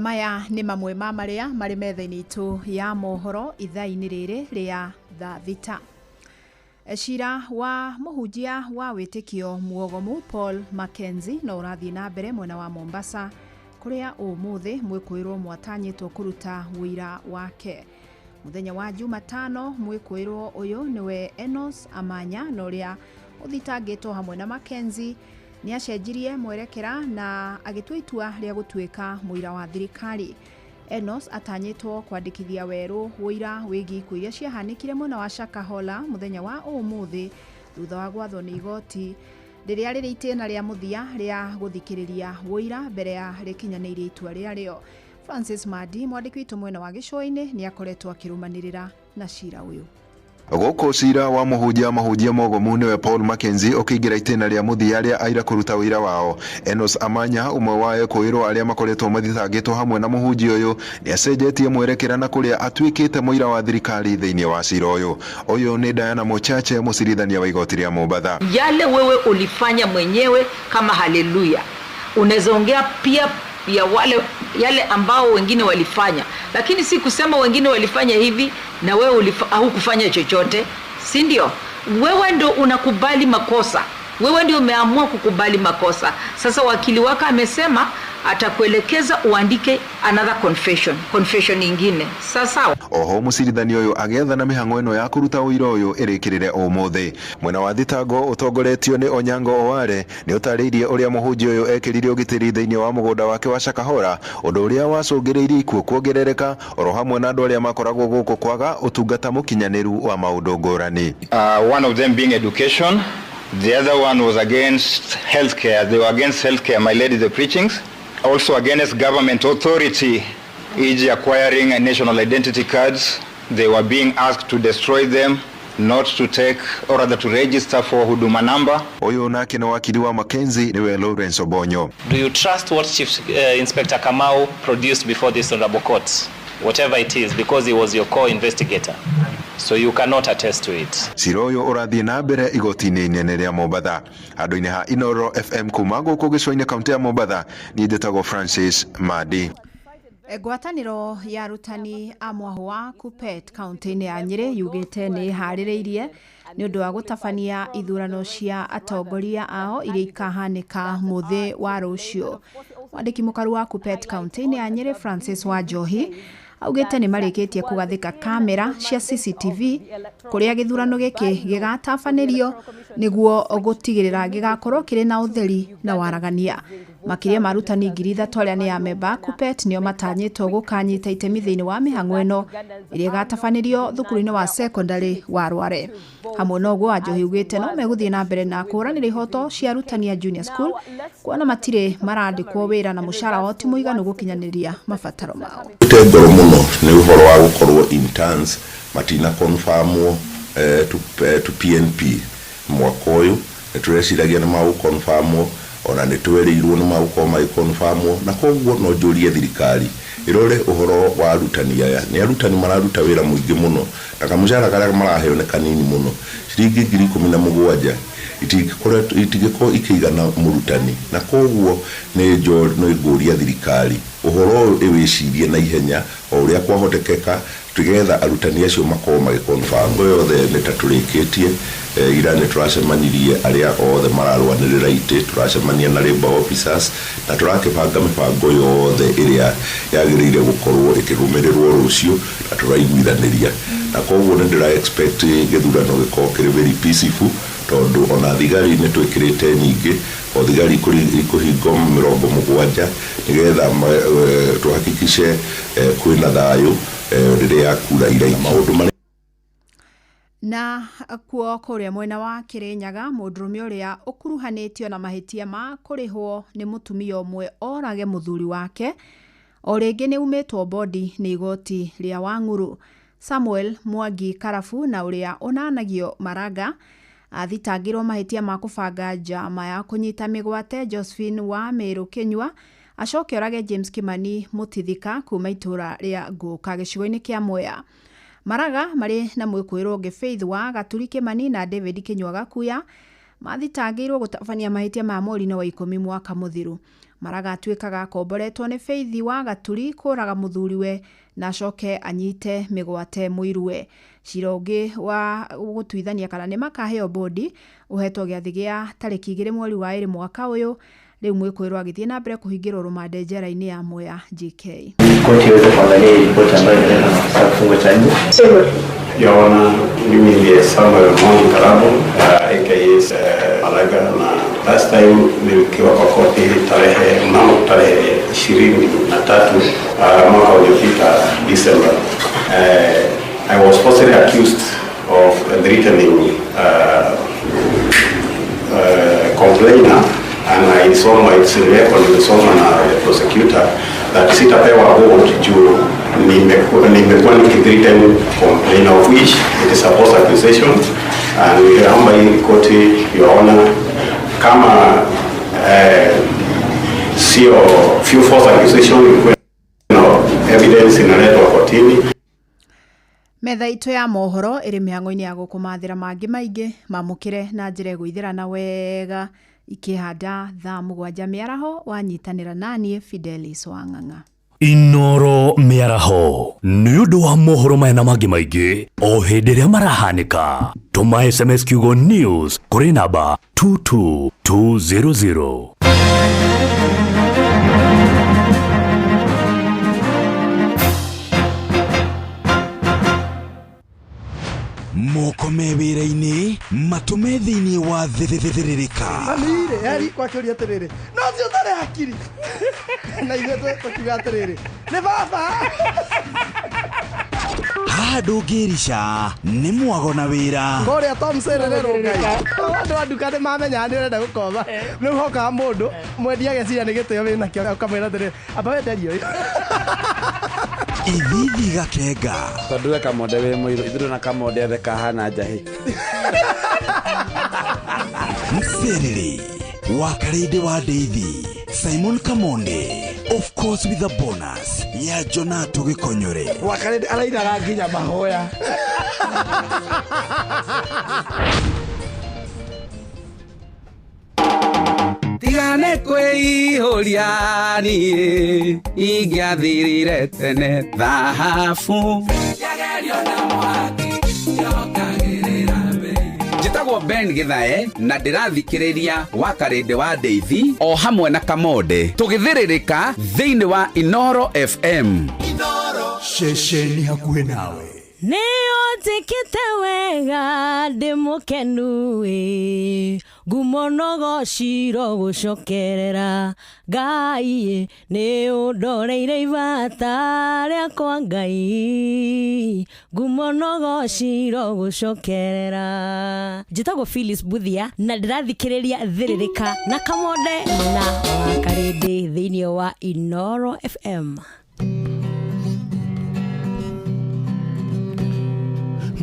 Maya nĩ mamwe ma marĩa marĩ metha-inĩ itũ ya mohoro ithaa-inĩ rĩrĩ rĩa thaa thita. Cira wa mũhunjia wa wĩtĩkio muogomu Paul Mackenzie no ũrathiĩ na mbere mwena wa Mombasa kũrĩa ũmũthĩ mwĩkũĩrwo mwatanyĩtwo kũruta ũira wake. Mũthenya wa Jumatano mwĩkũĩrwo ũyũ nĩwe Enos Amanya na ũrĩa ũthitangĩtwo hamwe na Mackenzie nĩ acenjirie mwerekera na agĩtua itua rĩa gũtuĩka mũira wa thirikari. Enos atanyĩtwo kwandĩkithia werũ ũira wĩgiĩ ikuũ iria ciahanĩkire mwena wa Shakahola mũthenya wa ũmũthĩ thutha wa gwathwo nĩ igoti rĩrĩa rĩrĩ itĩna rĩa mũthia rĩa gũthikĩrĩria ũira mbere ya rĩkinyanĩirie itua rĩarĩo. Francis Madi mwandĩki witũ mwena wa gĩcũa-inĩ nĩ akoretwo akĩrũmanĩrĩra na cira ũyũ. Gũkũ cira wa mũhunjia mahunjia mogomu nĩwe Paul Mackenzie ũkĩingĩra itĩna rĩa mũthia rĩa aira kũruta ũira wao. Enos Amanya ũmwe wa ekũĩrwo arĩa makoretwo mathitangĩtwo hamwe na mũhunjia ũyũ nĩ acenjetie mwerekera na kũrĩa atuĩkĩte mũira wa thirikari thĩinĩ wa cira ũyũ. Ũyũ nĩ Diana Mochache mũcirithania wa igoti rĩa Mombatha. Yale wewe ulifanya mwenyewe kama haleluya, unaweza ongea pia ya wale yale ambao wengine walifanya, lakini si kusema wengine walifanya hivi na wewe hukufanya chochote, si ndio? Wewe ndo unakubali makosa. Wewe ndio umeamua kukubali makosa. Sasa wakili wako amesema atakuelekeza uandike another confession, confession ingine. Sasa Oho mũcirithania ũyũ agĩathana mĩhang'o ĩno ya kũruta ũira ũyũ ĩrĩkĩrĩre ũmũthĩ. Mwena wa thitango ũtongoretio nĩ Onyango Oware nĩ ũtarĩirie ũrĩa mũhunjia ũyũ ekĩrire ũgitĩri thĩinĩ wa mũgũnda wake wa Shakahola, ũndũ ũrĩa wacũngĩrĩirie ikuũ kuongerereka oro hamwe na andũ arĩa makoragwo gũkũ kwaga ũtungata mũkinyanĩru wa maũndũ ngũrani. One of them being education. The other one was against healthcare. They were against healthcare, my lady, the preachings. Also against government authority, e.g. acquiring national identity cards. They were being asked to destroy them, not to take, or rather to register for Huduma number. Ũyũ nake nĩ wakiri wa Mackenzie nĩwe Lawrence Obonyo. Do you trust what Chief Inspector Kamau produced before this honorable court? Whatever it is, because he was your co-investigator. So you cannot attest to it. Cira ũyũ ũrathiĩ na mbere igoti-inĩ inene rĩa Mombatha. Handũ-inĩ ha Inoro FM kuma gũkũ gĩcũa-inĩ kaũntĩ ya Mombatha, niĩ njĩtagwo Francis Madi. Ngwatanĩro ya arutani a mwahũ wa Kuppet kaũntĩ-inĩ ya Nyĩrĩ yugĩte nĩ ĩharĩrĩirie nĩ ũndũ wa gũtabania ithurano cia atongoria ao iria ikahanĩka mũthĩ wa rũciũ. Mwandĩki mũkaru wa Kuppet kaũntĩ-inĩ ya Nyĩrĩ Francis Wanjohi augĩte nĩ marĩkĩtie kũgathĩka kamera cia CCTV kũrĩa gĩthurano gĩkĩ gĩgatabanĩrio nĩguo gũtigĩrĩra gĩgakorwo kĩrĩ na ũtheri na waragania. Makĩria ma arutani 3,000 arĩa nĩ amemba a Kuppet nĩo matanyĩtwo gũkanyita itemi thĩinĩ wa mĩhang'o ĩno ĩrĩa ĩgatabanĩrio thukuru-inĩ wa sekondarĩ wa Rware. Hamwe na ũguo Wanjohi augĩte no megũthiĩ na mbere na kũhũranĩra ihoto cia arutani a junior school kuona matirĩ marandĩkwo wĩra na mũcara wao ti mũiganu gũkinyanĩria mabataro mao. Te ngoro mũno nĩ ũhoro wa gũkorwo interns matina confirmwo to PNP mwaka ũyũ. Nĩ tũreciragia nĩ magũconfirmwo, ona nĩ twerirwo nĩ magũkorwo magĩconfirmwo, na koguo no njũrie thirikari ĩrore ũhoro wa arutani aya. Nĩ arutani mararuta wĩra mũingĩ mũno na kamũcara karĩa maraheo nĩ kanini mũno, ciringi 17,000 itingĩkorwo ikĩigana mũrutani, na koguo nĩ ngũria thirikari ũhoro ũyũ ĩwĩcirie na ihenya o ũrĩa kwahotekeka tũgetha arutani acio makorwo magĩconfirm. Yothe nĩ ta tũrĩkĩtie. Ira nĩ tũracemanirie arĩa othe mararũanĩrĩra itĩ, tũracemania na labor officers na tũrakĩbanga mĩbango yothe ĩrĩa yagĩrĩire gũkorwo ĩkĩrũmĩrĩrwo rũciũ na tũraiguithanĩria, na koguo nĩ ndĩra expect gĩthurano gĩkorwo kĩrĩ very peaceful, tondũ ona thigari nĩ twĩkĩrĩte nyingĩ, o thigari ikũhingo 70 nĩgetha tuhakikishe kwĩna thayũ rĩrĩa kura iraikio. Maũndũ marĩa Na kuo kũrĩa mwena wa Kĩrĩnyaga, mũndũrũme ũrĩa ũkuruhanĩtio na mahĩtia ma kũrĩhwo nĩ mũtumia ũmwe orage mũthuri wake o rĩngĩ nĩ umĩtwo bodi nĩ igoti rĩa Wang'uru. Samuel Mwangi Karabu na ũrĩa ũnanagio Maraga athitangĩrwo mahĩtia ma kũbanga njama ya kũnyita mĩgwate Josephine wa Meru Kĩnyua acoke orage James Kimani Mũtithika kuma itũra rĩa Ngũka gĩcigo-inĩ kĩa Mwea. Maraga marĩ na mwĩkũĩrwo ũngĩ Faith wa Gaturi Kimani na David Kĩnyua Gakuya mathitangĩirwo gũtabania mahĩtia ma mweri-inĩ wa 10 mwaka mũthiru. Maraga atuĩkaga akomboretwo nĩ Faith wa Gaturi kũraga mũthuriwe na acoke anyite mĩgwate mũiruwe. Cira ũngĩ wa gũtuithania kana nĩ makaheo bodi ũhetwo gĩathĩ gĩa tarĩki 2 mweri wa 2 mwaka ũyũ. Rĩu mwĩkũĩrwo agĩthiĩ na mbere kũhingĩrwo rũmande njera-inĩ ya Mwea JK. Koti iweze kuangalia hii ripoti ambayo imeletwa na afisa wa kifungo cha nje. Your Honor, mimi ndiye Samuel Mwangi Karabu, aka Malaga, na last time nilikiwa kwa koti tarehe mnamo tarehe 23 mwaka uliopita December. I was falsely accused of threatening complainer, and I saw it's in record nilisoma na the prosecutor that sitapewa bond juu nimekuwa nikithreaten complainer, of which it is a false accusation. And niliomba hii koti, Your Honor, kama sio few false accusation, ilikuwa no evidence inaletwa kotini. Metha itũ ya mohoro ĩrĩ mĩhang'o-inĩ ya gũkũmathĩra mangĩ maingĩ mamũkĩre na njĩra ĩgũithĩrana wega ikĩhanda thaa 7 mĩaraho wanyitanĩra naniĩ Fidelis Wang'ang'a. Inoro mĩaraho nĩ ũndũ wa mohoro maya na mangĩ maingĩ o hĩndĩ ĩrĩa marahanĩka. Tũma SMS kiugo news kũrĩ namba 22 200. Moko me wĩra-inĩ matũme thĩinĩ wa thĩrĩrĩka. Mami-rĩ eri kwakĩũria atĩrĩrĩ, no ũcio ũtarĩ hakiri na ithuĩ tũkiuga atĩrĩrĩ, nĩ baba. Haha ndũngĩrica nĩ mwago na wĩra. Kũrĩa Tom Serererwo Ngai, andũ a nduka nĩ mamenyaga nĩ ũrenda gũkomba. Rĩu hokaga mũndũ mwendia ageciria nĩ gĩtĩo wĩnakĩo, ũkamwĩra atĩrĩrĩ, amba wenderie ũyũ. Ithithi gakenga. Tondũ we Kamonde wĩ mũirũ, ithuĩ na Kamonde othe kahana njahĩ. Mserere wa Karĩndĩ wa Ndeithi Simon Kamonde, of course with a bonus ya Jonato Gĩkonyore. Wakarĩndĩ arainaga nginya mahoya. Tigane kwĩihũria niĩ ingĩathirire tene thahabu. Njĩtagwo Ben Gĩthae na ndĩrathikĩrĩria Wakarĩndĩ wa Ndeithi o hamwe na Kamonde tũgĩthĩrĩrĩka thĩinĩ wa Inoro FM. Ceceni hakuhĩ nawe. Nĩ ũnjĩkĩte wega ndĩ mũkenu ĩ, ngumo no gociro gũcokerera Ngai ĩ, nĩ ũndoreire ibata rĩakwa Ngai, ngumo no gociro gũcokerera. Njĩtagwo Phyllis Buthia na ndĩrathikĩrĩria Thĩrĩrĩka na Kamonde na Wakarĩndĩ thĩinĩ wa Inoro FM.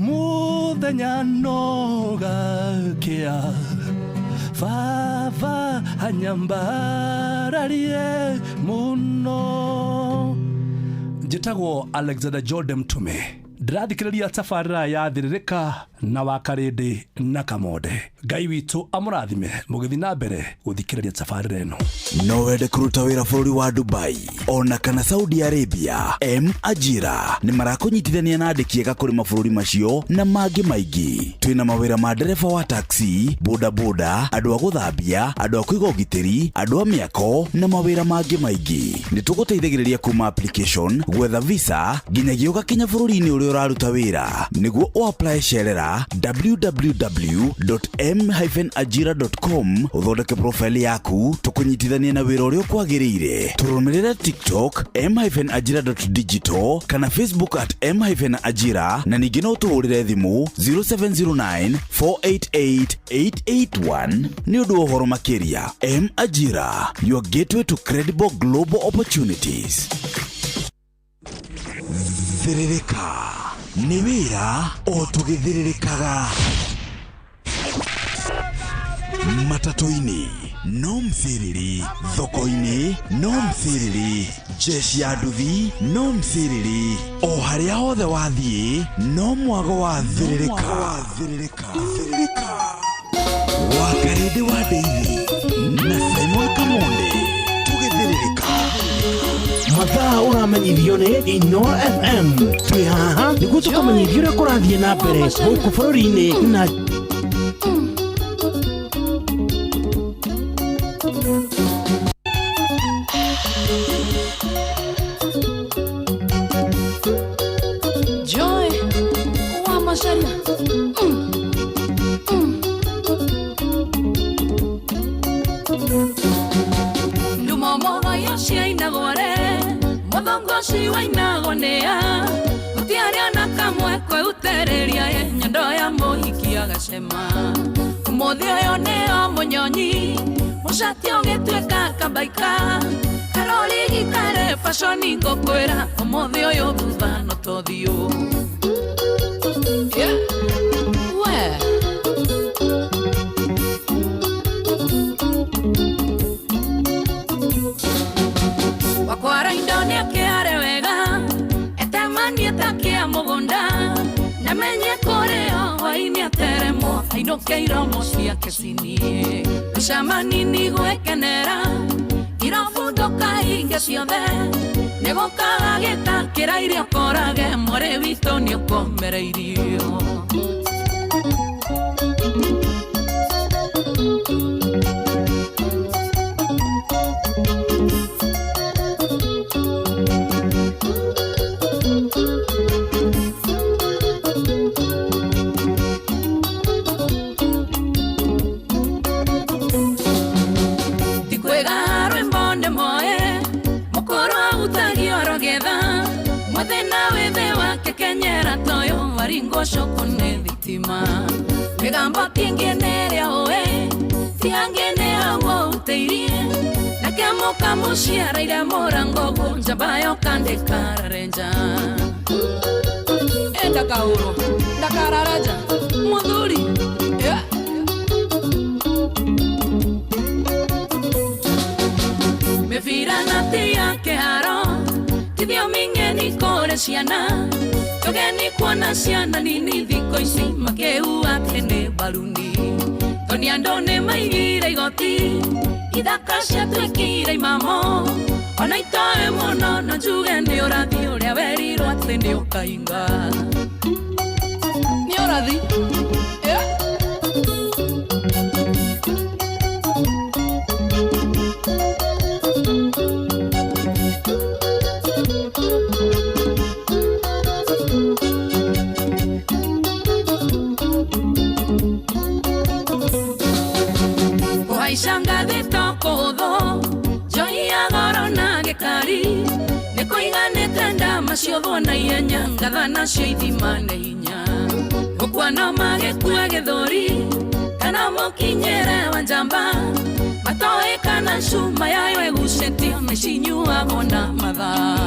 Muthenya no gakia baba anyambararie muno. Njĩtagwo Alexander Jordan Mtume, ndĩrathikĩrĩria tabarĩra ya Thĩrĩrĩka na Wakarĩndĩ na Kamonde. Ngai witũ amũrathime mũgĩthiĩ na mbere gũthikĩrĩria tabarĩra ĩno. No wende kũruta wĩra bũrũri wa Dubai ona kana Saudi Arabia, M Ajira nĩ marakũnyitithania na andĩki ega kũrĩ mabũrũri macio na mangĩ maingĩ. Twĩna mawĩra ma ndereba wa taxi, bodaboda, andũ a gũthambia, andũ a kũiga ũgitĩri, andũ a mĩako na mawĩra mangĩ maingĩ. Nĩ tũgũteithagĩrĩria kuma application, gwetha visa nginyagia ũgakinya bũrũri-inĩ ũrĩa ũraruta wĩra. Nĩguo ũapply cerera www.m-ajira.com ũthondeke profile yaku tũkũnyitithanie na wĩra ũrĩa ũkwagĩrĩire. Tũrũmĩrĩre TikTok m-ajira.digital kana Facebook at m-ajira na ningĩ no ũtũhũrĩre thimũ 0709 488 881 nĩ ũndũ wa ũhoro makĩria. M Ajira, your gateway to credible global opportunities. Thĩrĩrĩka nĩ wĩra o tũgĩthĩrĩrĩkaga. Matatũ-inĩ no mciriri, thoko-inĩ no mciriri, jeshi ya nduthi no mciriri, o harĩa hothe wathiĩ no mwago wa thĩrĩrĩka. Wakarĩndĩ wa Ndeithi na Simon Kamonde tũgĩthĩrĩrĩka. Mathaa ũramenyithio nĩ Inoro FM. Twĩ haha nĩguo tũkũmenyithia ũrĩa kũrathiĩ na mbere gũkũ bũrũri-inĩ na Joy wa Macharia. Ndumomogo yociainagwo-re mũthongo ũcio wainagwo nĩa gũtiarĩ ona kamwe kwĩuterĩria ĩ nyondo ya mũhiki agacema ũmũthĩ ũyũ nĩo mũnyonyi mũcati ũgĩtuĩka kabaika karori gikare fashoni ngũkwĩra ũmũthĩ ũyũ thutha no tũthiũ. Yeah. We. Wakwara indo nĩakĩare wega etemanie ta kĩa mũgũnda na menye kũrĩo hwaĩ-inĩ ateremwo ainũke iromo ciake cinie gũcama nini gwĩkenera irobu ndũkahinge ciothe nĩ gũkaga gĩtakĩra iria ũkorage mwarĩ witũ nĩũkomereirio. ndakaringwo coko nĩ thitima mĩgambo kĩngĩ nĩ ĩrĩa ũĩ ti angĩ nĩ agũutĩirie nake mũkamũciaraire mũrango guo njamba yoka ndĩkararenja ndakaurwo ndakararaja muthuri yeah. Mĩbira na ti ya kĩharo ti thiomi ng'eni kũrĩ ciana tũgeni kuona ciana nini thikũ ici makĩua atĩ nĩ mbaruni toni andũ nĩ maigire igoti ithaka ciatuĩkire imamo ona itoĩ mũno no njuge nĩ ũrathi ũrĩa werirwo atĩ nĩ ũkainga nĩ ũrathi yeah. Kũhaica ngathĩ to kũhũthũ njohi ya goro na gĩkari nĩ kũiganĩte ndama ciũthwo na ihenya ngatha nacio ithima nĩ hinya gũkua no magĩkue gĩthũri kana mũkinyĩre wa njamba matoĩ kana cuma yayo ĩgucĩtio mĩcinyuagwo na mathaa.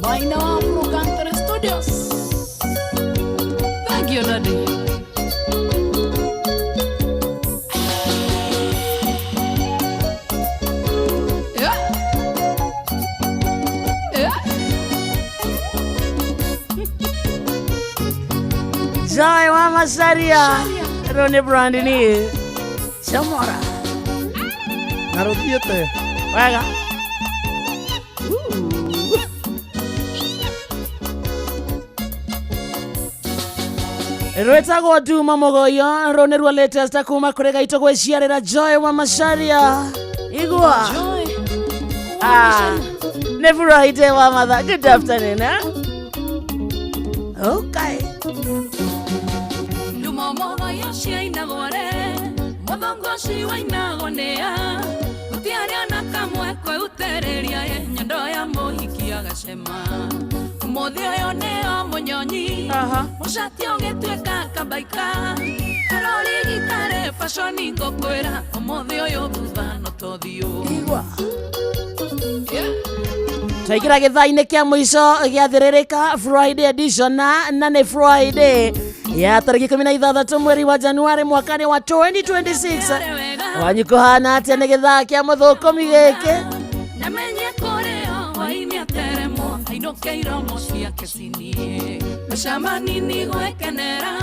Maina wa Afro Studios. Thank you, Daddy. Yeah. Yeah. Joy wa Macharia Rone Brandini Chamora na rũthiĩte wega. Rwĩtagwo Duma Mũgoyo rũ nĩruo latest kuma kũrĩ gaitũ gwĩciarĩra Joy wa Macharia igua nĩ Friday wa matha. Good afternoon eh? Okay. Nduma Mũgoyo ciainagwo re mũthongo ũcio wainagwo nĩa gũtiarĩ ona kamwe kwĩuterĩria nyondo ya mũhiki agacema ũmũthĩ ũyũ nĩo mũnyonyi mũcati ũgĩtuĩka kabaika karori gitarĩ baconi ngũkwĩra ũmũthĩ ũyũ thutha no tũthiũ. Twaingĩra gĩthaa-inĩ kĩa mũico gĩa Thĩrĩrĩka Friday edition na nĩ Friday ya tarĩki 16 mweri wa Januari mwaka-inĩ wa 2026. Wanyu kũhana atĩa nĩ gĩthaa kĩa mũthũkũmi gĩkĩ? Namenye kũrĩ o hwaĩ-inĩ ateremwo ainũke iromo ciake cinie mĩcama nini gwĩkenera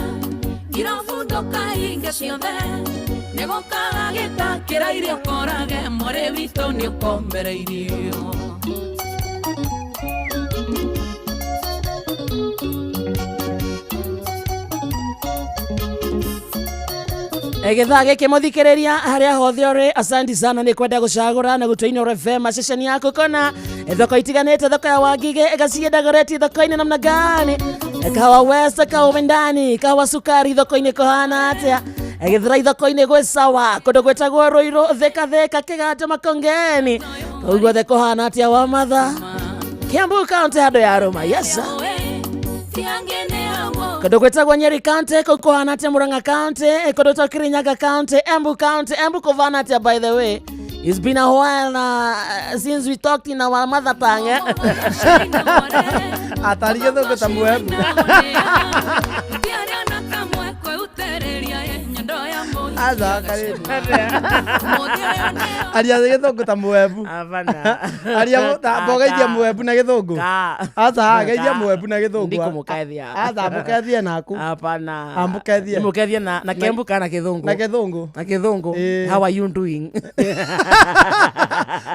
irabu ndũkahinge ciothe nĩ gũkaga gĩtakĩra irio ũkorage mwarĩ witũ nĩ ũkombereirio. Gĩthaa gĩkĩ mũthikĩrĩria harĩa hothe ũrĩ, asanti sana nĩ kwenda gũcagũra na gũtua Inooro FM ceceni yaku kona thoko itiganĩte, thoko ya Wangige ĩgaciĩ Dagoretti thoko-inĩ namna gani, kahawa West, kahawa Wendani, kahawa Sukari thoko-inĩ kũhana atĩa, Gĩthurai thoko-inĩ gwĩ sawa, kũndũ gwĩtagwo Ruiru, Thika Thika, Kĩganda, Makongeni, kũu guothe kũhana atĩa wa matha, Kiambu County handũ ya Rũma, yes sir. Kũndũ gwĩtagwo Nyeri County, kũu kũhana atĩa Murang'a County, kũndũ ta Kirinyaga County, Embu County, Embu kũhana atĩa by the way. It's been a while since we talked in our mother tongue. Eh? Atari gĩthũngũ ta Mũembu. Aca karĩndĩ. Aria gĩthũngũ ta Mũembu. Aria mbogeithia Mũembu na gĩthũngũ. Aca geithia Mũembu na gĩthũngũ. Ndikũmũkethia. Aca mũkethie naku. Hapana. Amũkethie. Mũkethie na Kembu kana gĩthũngũ. Na gĩthũngũ. Na gĩthũngũ. How are you doing?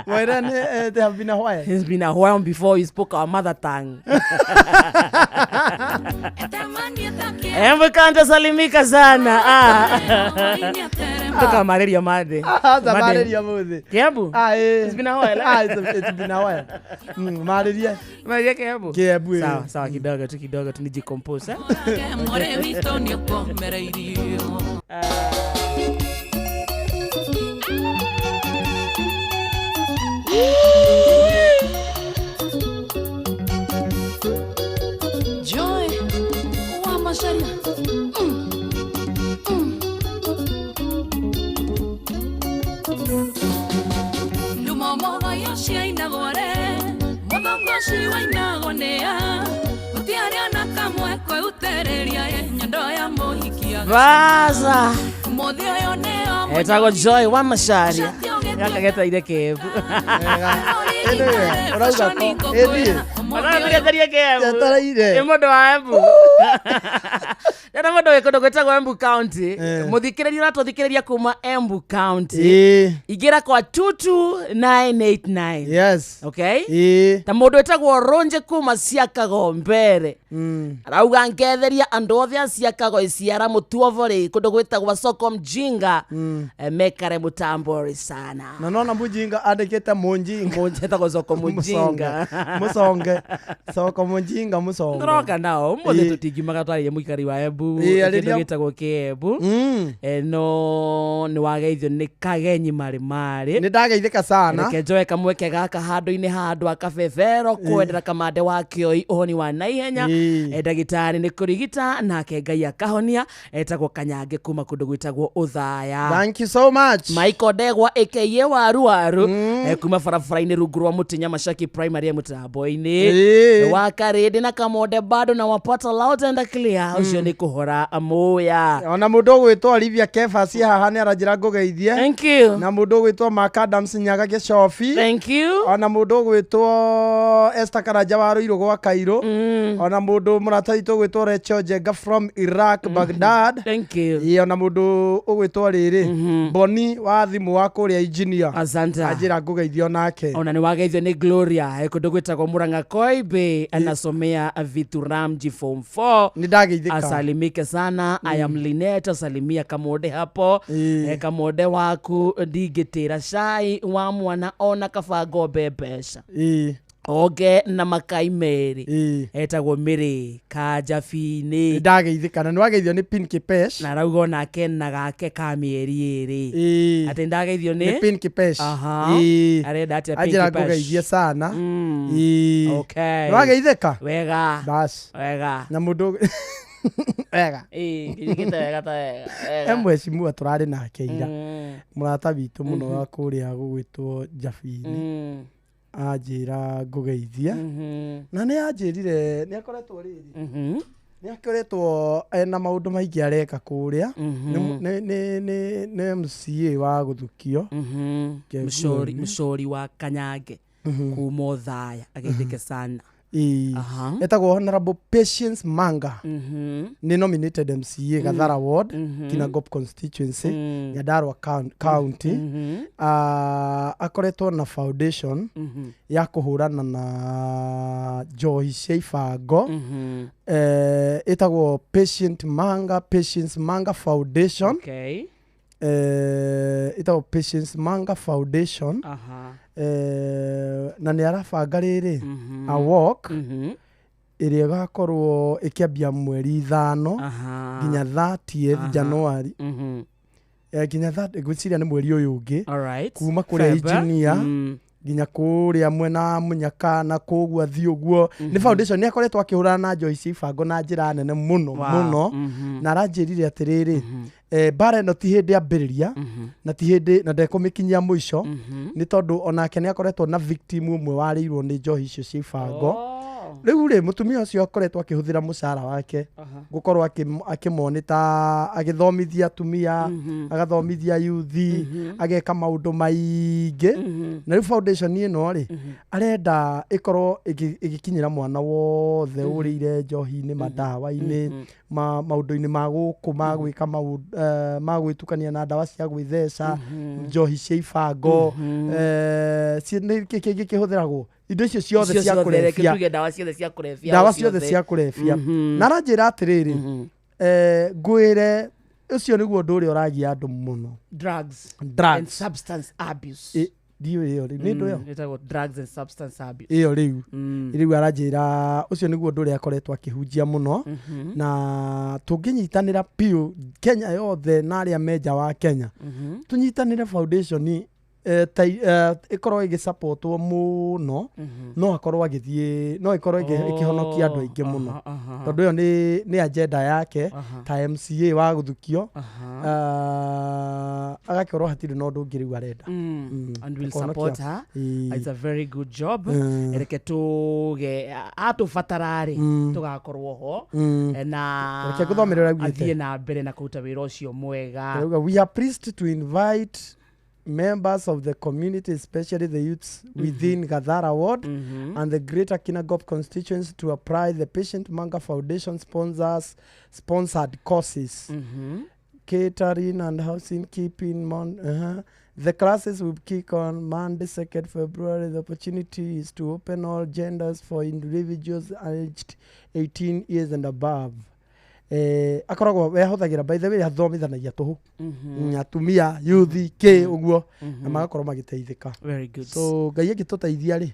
Mwĩre nĩ they have been a while. It's been a while before you spoke our mother tongue. Embu County salimika sana. Toka malaria made. Aca malaria muthi. Kiambu? It's been a while. It's been a while. Malaria. Malaria Kiambu. Kiambu. Sawa, sawa kidogo tu nijicompose. Ũgoci wainagwo nĩ a gũtiarĩ ona kamwe kwĩutereria nyondo ya mũhiki Vaza. Ũmũthĩ ũyũ nĩo Etagwo Joy wa Macharia. Gaka getereire Kembu. Ũrauga ko ĩthiĩ. Ũragetereire Kembu. Njetereire. Nĩ mũndũ wa Embu. Ndĩrona mũndũ wĩ kũndũ gwĩtagwo Embu County. Mũthikĩrĩria ũratũthikĩrĩria kuma Embu County. Ĩĩ. Ingĩra kwa 22989. Yes. Okay? Ĩĩ. Ta mũndũ wĩtagwo Ronje kuma Ciakago mbere. Arauga ngetheria andũ othe a Ciakago iciara mũtuoborĩ kũndũ gwĩtagwo soko mjinga mekare mũtambori sana. Na nona mujinga andĩkĩte mũnjinga. Etagwo soko mujinga. Mũconge. Soko mũjinga mũconge. Tũroka nao ũmũthĩ Ĩĩ. tũtingiumaga twarĩrie mũikari wa Embu Ĩĩ, kĩndũ arĩria- gĩtagwo kĩembu no nĩ wageithio nĩ kagenyi marĩ marĩ Nĩ ndageithĩka sana. Reke njoe kamweke gaka handũ-inĩ ha andũ a kabebero kwendera kamande wa kĩoi ũhoni wa naihenya ndagĩtarĩ nĩ kũrigita nake Ngai akahonia etagwo Kanyange kuma kũndũ gwĩtagwo Ũthaya. Thank you so much. Michael Ndegwa aka Waru Waru kuma barabara-inĩ rungu rwa mũtĩ Nyamacaki primary mũtambo-inĩ Ĩĩ. wa Karĩndĩ na Kamonde bado na wapata loud and clear ũcio nĩ kũhora mũya. Ona mũndũ ũgwĩtwo Olivia Kefas haha nĩ aranjĩra ngũgeithie. Thank you. Na mũndũ ũgwĩtwo Mark Adams Nyaga Gĩcobi. Thank you. Ona mũndũ ũgwĩtwo Esther Karanja wa Rũirũ gwa Kairũ. Ona mũndũ mũrata witũ ũgwĩtwo Rachel Njenga from Iraq Baghdad. Thank you. Ĩĩ ona mũndũ ũgwĩtwo rĩrĩ Boni wa thimũ wa kũrĩa engineer. Asante. Anjĩra ngũgeithie onake. Ona nĩ wageithio nĩ Gloria kũndũ gwĩtagwo Murang'a Koibe anasomea Vituramji form 4. Nĩ ndageithĩka. Asalimike sana. I am Linet, asalimia Kamonde hapo. Kamonde waku ndingĩtĩra cai wa mwana ona kaba ngombe mbeca. Ĩĩ. Oge na makai merĩ etagwo Mĩrĩ Kanjabi-inĩ. Nĩ ndageithĩka na nĩ wageithio nĩ Pinky Pesh. Na arauga onake na gake ka mĩeri ĩrĩ. Ĩĩ. Atĩ ndageithio nĩ Nĩ Pinky Pesh. Aha. Ĩĩ. Arenda atĩa Pinky Anjĩra Pesh? ngũgeithie sana. Ĩĩ. Okay. Nĩ wageithĩka? Wega. Bas. Wega. Na mũndũ wega. Ĩĩ, nginyĩkĩte wega ta wega. Wega. Emwecimua tũrarĩ nake ira mũrata witũ mũno wa kũrĩa gũgwĩtwo Njabini anjĩra ngũgeithie na nĩ anjĩrire nĩ akoretwo rĩrĩ nĩ akoretwo ena maũndũ maingĩ areka kũrĩa. Nĩ MCA wa gũthukio Mũcori mũcori wa Kanyange kuma Othaya ageithĩke sana. Ĩĩ. Etagwo Honorable Patience Manga nĩ nominated MCA Gathara Ward Kinangop constituency Nyandarua County. Akoretwo na foundation ya kũhũrana na njohi cia ibango ĩtagwo Patient Manga Patience Manga Foundation. Okay. Ĩtagwo Patience Manga Foundation. Aha. Na nĩ arabanga rĩrĩ a walk ĩrĩa ĩgakorwo ĩkĩambia mweri 5 nginya 30th January nginya ngwĩciria nĩ mweri ũyũ ũngĩ kuma kũrĩa engineer nginya kũrĩa mwena wa Mũnyaka na kũguo athiĩ ũguo. Nĩ foundation nĩ akoretwo akĩhũrana na njohi cia ibango na njĩra nene mũno mũno. Na aranjĩrire atĩrĩrĩ mbara ĩno ti hĩndĩ ambĩrĩria na ti hĩndĩ na ndekũmĩkinyia mũico nĩ tondũ onake nĩ akoretwo na victim ũmwe warĩirwo nĩ njohi icio cia ibango. Rĩu rĩ mũtumia ũcio akoretwo akĩhũthĩra mũcara wake gũkorwo akĩmonita agĩthomithia atumia agathomithia yuthi ageka maũndũ maingĩ. Na rĩu foundation ĩno rĩ arenda ĩkorwo ĩgĩkinyĩra mwana wothe ũrĩire njohi-inĩ mandawa-inĩ maũndũ-inĩ ma gũkũ ma gwĩka ma gwĩtukania na ndawa cia gwĩtheca njohi cia ibango nĩ kĩngĩ kĩhũthĩragwo indo icio ciothe cia kũrebia ndawa ciothe cia kũrebia ndawa ciothe cia kũrebia. Na aranjĩra atĩrĩrĩ ngwĩre ũcio nĩguo ũndũ ũrĩa ũragia andũ mũno. Drugs and substance abuse. Ndiũĩ ĩyo rĩu nĩ ndũ ĩyo ĩtagwo drugs and substance abuse ĩyo rĩu rĩu aranjĩra ũcio nĩguo ũndũ ũrĩa akoretwo akĩhunjia mũno. Na tũngĩnyitanĩra biũ Kenya yothe na arĩa me nja wa Kenya tũnyitanĩre foundation ĩkorwo ĩgĩsupportwo mũno no akorwo agĩthiĩ no ĩkorwo ĩkĩhonokia andũ aingĩ mũno tondũ ĩyo nĩ agenda yake ta MCA wa gũthukio. Agakorwo hatirĩ na ũndũ ũngĩ rĩu arenda. And we'll Akahonokia. support her. Ĩĩ. It's a very good job. Reke tuge atũbatara-rĩ, tũgakorwo ho. Na Reke ngũthomere ũrĩa augĩte. athiĩ na mbere na kũruta wĩra ũcio mwega. Arauga, we are pleased to invite members of the community, especially the youths within Gathara ward and the greater Kinangop constituency, to apply the Patient Manga Foundation sponsored courses. Catering and housing keeping. The classes will kick on Monday, 2nd February. The opportunity is to open all genders for individuals aged 18 years and above. Akoragwo we ahũthagĩra, by the way, athomithanagia tũhũ. Atumia, youth, kä ũguo, na magakorwo magĩteithĩka. Very good. So Ngai angĩtũteithia rĩ,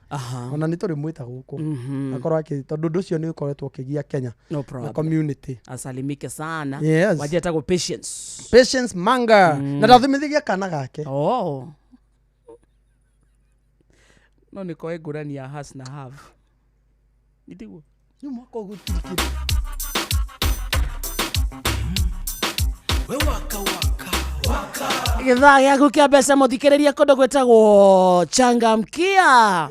ona nĩ tũrĩmwĩta gũkũ akorwo akĩ, tondũ ũndũ ũcio nĩ ũkoretwo ũkĩgia Kenya No na problem. community. Asalimike sana. Yes. Wajetagwo Patience. Patience Manga. Na ndathomithagia kana gake. Oh. No nĩ koe ngũrani ya has na have. Nĩtiguo? Nĩ mwaka ũgũtirikire. We waka waka waka. Gĩthaa gĩaku kĩa mbeca, mũthikĩrĩria, kũndũ gwĩtagwo Changamkia,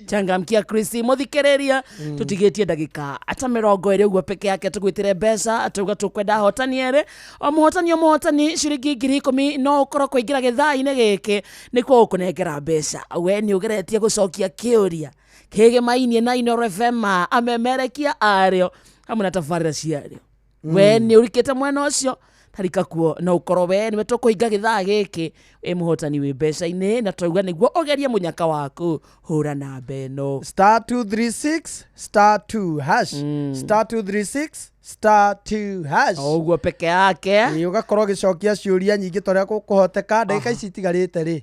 Changamkia Chris, mũthikĩrĩria. Tũtigĩtie ndagĩka ata 20 ũguo peke yake tũgwĩtĩre mbeca. Tauga tũkwenda ahotani erĩ, o mũhotani o mũhotani ciringi 10,000. No ũkorwo kũingĩra gĩthaa-inĩ gĩkĩ nĩkuo gũkũnengera mbeca. We nĩ ũgeretie gũcokia kĩũria kĩgĩmainie na Inooro FM, amemerekia arĩo hamwe na tabarĩra ciarĩo. We nĩ ũrikĩte mwena ũcio, tarika kuo no ũkorwo we nĩwe tũkũhinga gĩthaa gĩkĩ wĩ mũhotani wĩ mbeca-inĩ. Na twauga nĩguo ũgerie mũnyaka waku, hũra namba ĩno: Star 236 star 2 hash, star 236 star 2 hash. O ũguo peke yake. Ĩ, ũgakorwo ũgĩcokia ciũria nyingĩ ta ũrĩa gũkũhoteka ndagĩka ici itigarĩte rĩ.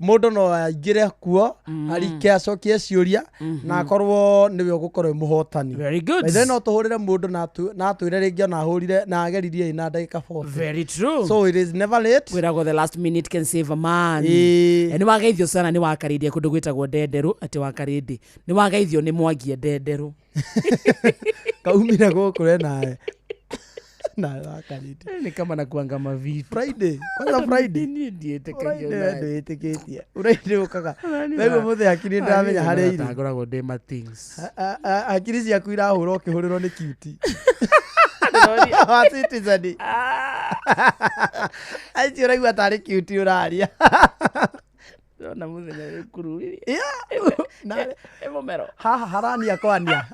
Mũndũ no aingĩre kuo, arike, acokie ciũria na akorwo nĩwe ũgũkorwo wĩ mũhotani. Very good. By the way, no tũhũrĩre mũndũ na atwĩre rĩngĩ ona ahũrire na ageririe ĩ na ndagĩka 40. Very true. So it is never late. Kwĩragwo the last minute can save a man. Nĩ wageithio sana nĩ wakarĩndia kũndũ gwĩtagwo Ndenderũ, atĩ wakarĩndĩ nĩ wageithio nĩ mwangie Ndenderũ. Kaumire gũkũ we nawe nawe wakarĩte. Nĩ kama nakuanga mavitu. Friday kwanza, Friday. Niĩ ndiĩtĩkagia. Friday we ndwĩtĩkĩtie, Friday ũkaga rĩu mũthĩ hakiri ndamenya harĩa irĩ. Ngoragwo ndĩ ma things. Hakiri ciaku irahũra ũkĩhũrĩrwo nĩ cutie wa Citizen aici, ũraigua tarĩ cutie ũraria. Ndĩrona mũthenya wĩ kururire. Ĩ mũmero. Haha harania kwania.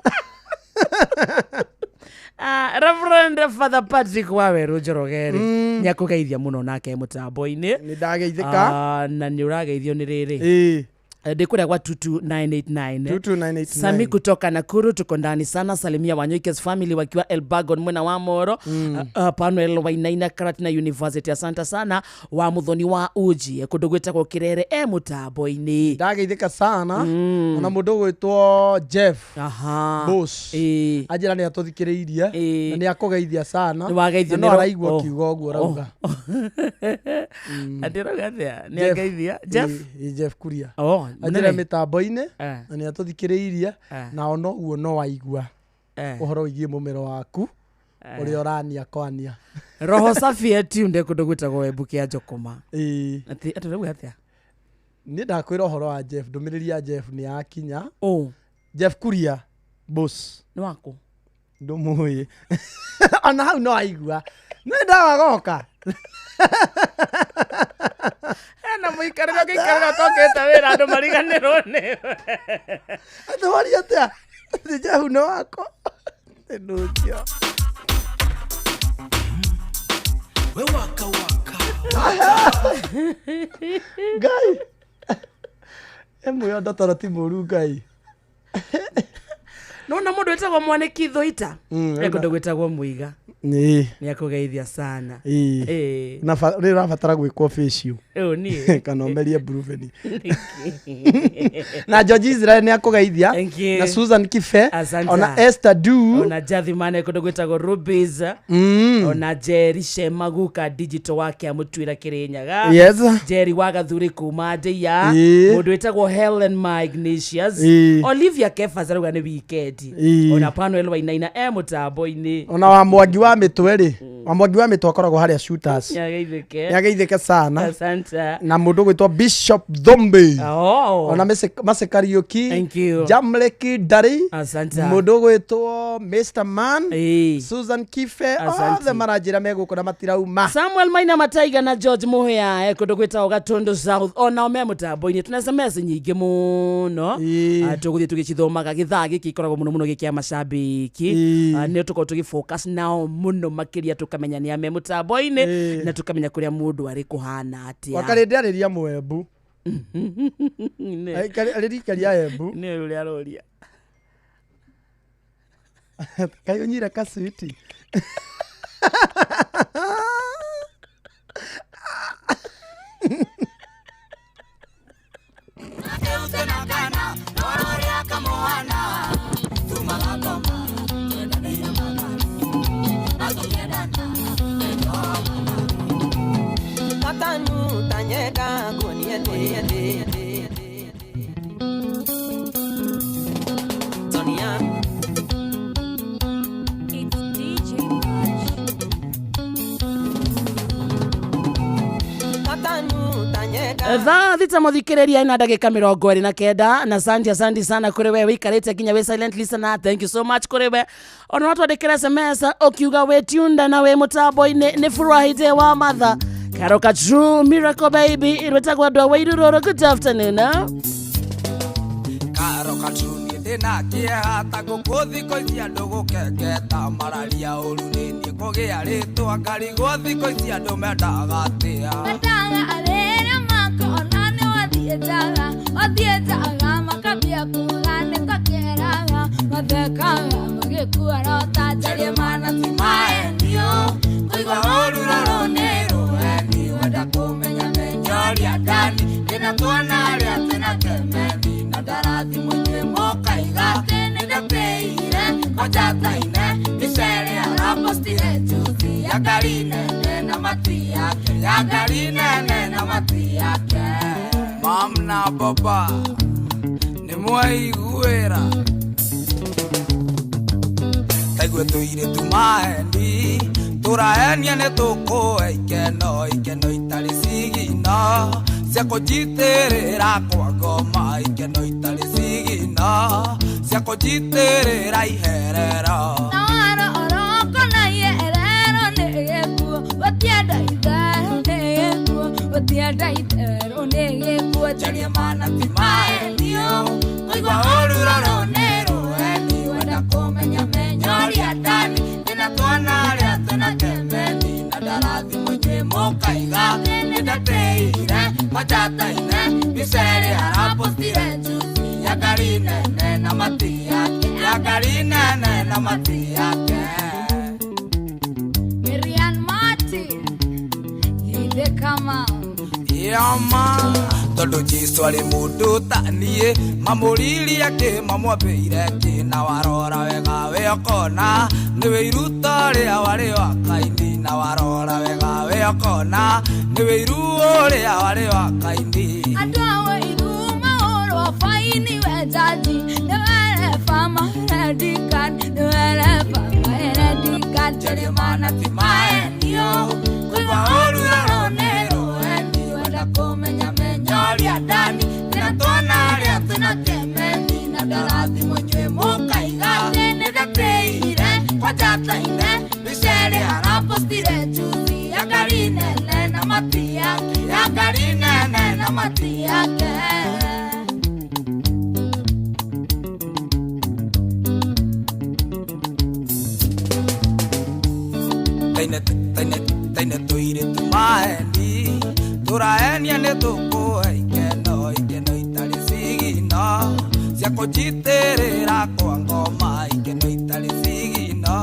Ah, Reverend Father Patrick Waweru Njoroge rĩ, nĩ akũgeithia mũno nake mũtambo-inĩ. Nĩ ndageithĩka. Ah, na nĩ ũrageithio nĩ rĩrĩ. Ndĩ kũrĩa gwa 22989. 22989. Sami kutoka Nakuru, tuko ndani sana. Salimia Wanyoikes family wakiwa Elbagon mwena wa Moro. Panuel Wainaina, Karatina University, asante sana. Wa Muthoni wa Uji kũndũ gwĩtagwo Kĩrere e mũtambo-inĩ. Ndageithĩka sana. Ona mũndũ ũgwĩtwo Jeff Boss anjĩra nĩ atũthikĩrĩirie na nĩ akũgeithia sana. Nĩ wageithio. Na no araigua Oh. kiugo ũguo ũrauga. Atĩ ũrauga atĩa? Nĩ Jeff. angeithia Jeff. Ĩ, Jeff Kuria. Oh, anjĩra mũnene. mĩtambo-inĩ na nĩ atũthikĩrĩirie na ona ũguo no waigua ũhoro wĩgiĩ mũmero waku ũrĩa ũrania kwania. Roho safi etunde kũndũ gwĩtagwo Wembu kĩa Njokoma. Ĩ. Atĩ ũrauga atĩa? Niĩ ndakwĩra ũhoro wa Jeff, ndũmĩrĩri ya Jeff nĩ yakinya. Oh. Jeff Kuria Boss. Nĩ waku? Ndũmũĩ, ona hau no aigua nĩ ndawagoka. Hena mũikarĩre ũngĩikarĩra tokĩte wĩra andũ mariganĩrwo nĩwe. Atĩ waria atĩa atĩ Jeff nĩ wakwa nĩ ũcio. We waka waka. Ngai ĩmwe ndotoro ti mũru Ngai. Nona mũndũ wĩtagwo Mwanĩki Thũita e kũndũ gwĩtagwo Mũiga. Ĩ. Nĩ akũgeithia sana. Ĩ. Ĩ. Na rĩu ũrabatara gwĩkwo facial. Ũ niĩ? Kana ũmerie brufen. Na George Israel nĩ akũgeithia. Thank you. Na Susan Kife. Asante. Ona Esther Du. Ona Jathimane kũndũ gwĩtagwo Rubies. Ona Jerry Shemaguka digital wake amũtuĩra Kĩrĩnyaga. Yes. Jerry wa Gathuri kuma Ndeia. Ĩ. Mũndũ wĩtagwo Helen Ma Ignatius. Ĩ. Olivia Kefas arauga nĩ weekend. Ĩ. Ona Panuel Wainaina e mũtambo-inĩ. Ona wa Mwangi wa mĩtwe rĩ. Wa Mwangi wa Mĩtũ akoragwo harĩa Shooters. Nĩageithĩke. Nĩageithĩke sana. Asante. Na mũndũ ũgwĩtwo Bishop Dhombe. Oh. Ona Mercy Kariũki. Thank you. Jamleki Ndari. Asante. Mũndũ ũgwĩtwo Mr Man. Susan Kife. Asante. Othe maranjĩra me gũkũ na matirauma. Samuel Maina Mataiga na George Muhia kũndũ gwĩtagwo Gatundu South onao me mũtambo-inĩ tuna SMS nyingĩ mũno. Tũgũthiĩ tũgĩcithomaga gĩthaa gĩkĩ ikoragwo mũno mũno gĩkĩa macambĩki. Nĩ tũkorwo tũgĩ focus nao mũno makĩria tũkamenya nĩ a me mũtambo-inĩ na tũkamenya kũrĩa mũndũ arĩ kũhana atĩa. Wakarĩndĩ arĩria Mwembu. Arĩrikaria Embu. Nĩ ũrĩa aroria. Kaĩ ũnyire kaswiti. Thaa thita muthikiriria ina ndagika 29 na asante asante sana kuri we wikarite nginya we silent listener, thank you so much kuri we ona watwandikira SMS ukiuga we tunda na we mutambo-ini ni furahite wa mother Karoka True Miracle Baby irwetagwo andũ a Wairururu. Good afternoon. Karoka True ndina kieha ta ngũkũ thikũ ici andũ gũkengeta mararia ũru nĩ niĩ kũgĩa rĩtwa ngarigwo thikũ ici andũ mendaga atĩa mendaga arĩrĩa makona nĩ wathiĩ njaga wathiĩ njaga makambia kuga nĩ ta kĩeraga mathekaga magĩkuorota njarie mana ti maenio kũigua ũru rũrũ nĩ rũheni wenda kũmenya menyoria ndani ndĩna tuona arĩa twĩna kemeni na ndarathimwo inyuĩ mũkaiga atĩ nĩndatĩire kwanja taine mbica ĩrĩa arapostire juzi ya ngari nene na mati yake ya ngari nene na mati yake. Mam na baba nĩ mwaiguĩra taigue tũirĩtu mahendi tũrahenia nĩ tũkũhe ikeno ikeno itarĩ cigino cia kũnjitĩrĩra kwa ngoma ikeno itarĩ cigino cia kũnjitĩrĩra iherero na waro oroko na ierero nĩ gĩkuũ gũtienda itherũ nĩ gĩkuũ gũtienda itherũ nĩ gĩkuũ njarie mana ti maenio kũigua ũru rũrũ nĩ rũheni wenda kũmenya menyoria ndani ndĩna tuona arĩa twĩna kemeni na ndarathimwo inyuĩ mũkaiga nĩndatĩire kwanja taine mbica ĩrĩa arapostire juzi ya ngari nene na mati yake ya ngari nene na mati yake. Miriam Martin Githe Kamau Yama tondu Jesu arĩ mũndũ ta niĩ mamũririe kĩ mamwambĩire kĩ na warora wega we ũkona nĩ wĩiru ta ũrĩa warĩ wa Kaini na warora wega we ũkona nĩ wĩiru ũrĩa warĩ wa Kaini. Andũ a wĩiru mahũrwo baini we jaji nĩ wereba marendikan nĩ wereba marendikan njarie mana ti maenio kũigua ũru rũrũ nĩ rũheni wenda kũmenya menyoria ndani ndĩna tuona arĩa twĩna kemeni na ndarathimwo inyuĩ mũkaiga atĩ nĩndatĩire kwanja taine mbica ĩrĩa arapostire juzi ya ngari nene na mati yake ya ngari nene na mati yake. Taine taine taine tũirĩtu mahendi tũrahenia nĩ tũkũhe ikeno ikeno itarĩ cigino cia kũnjitĩrĩra kwa ngoma ikeno itarĩ cigino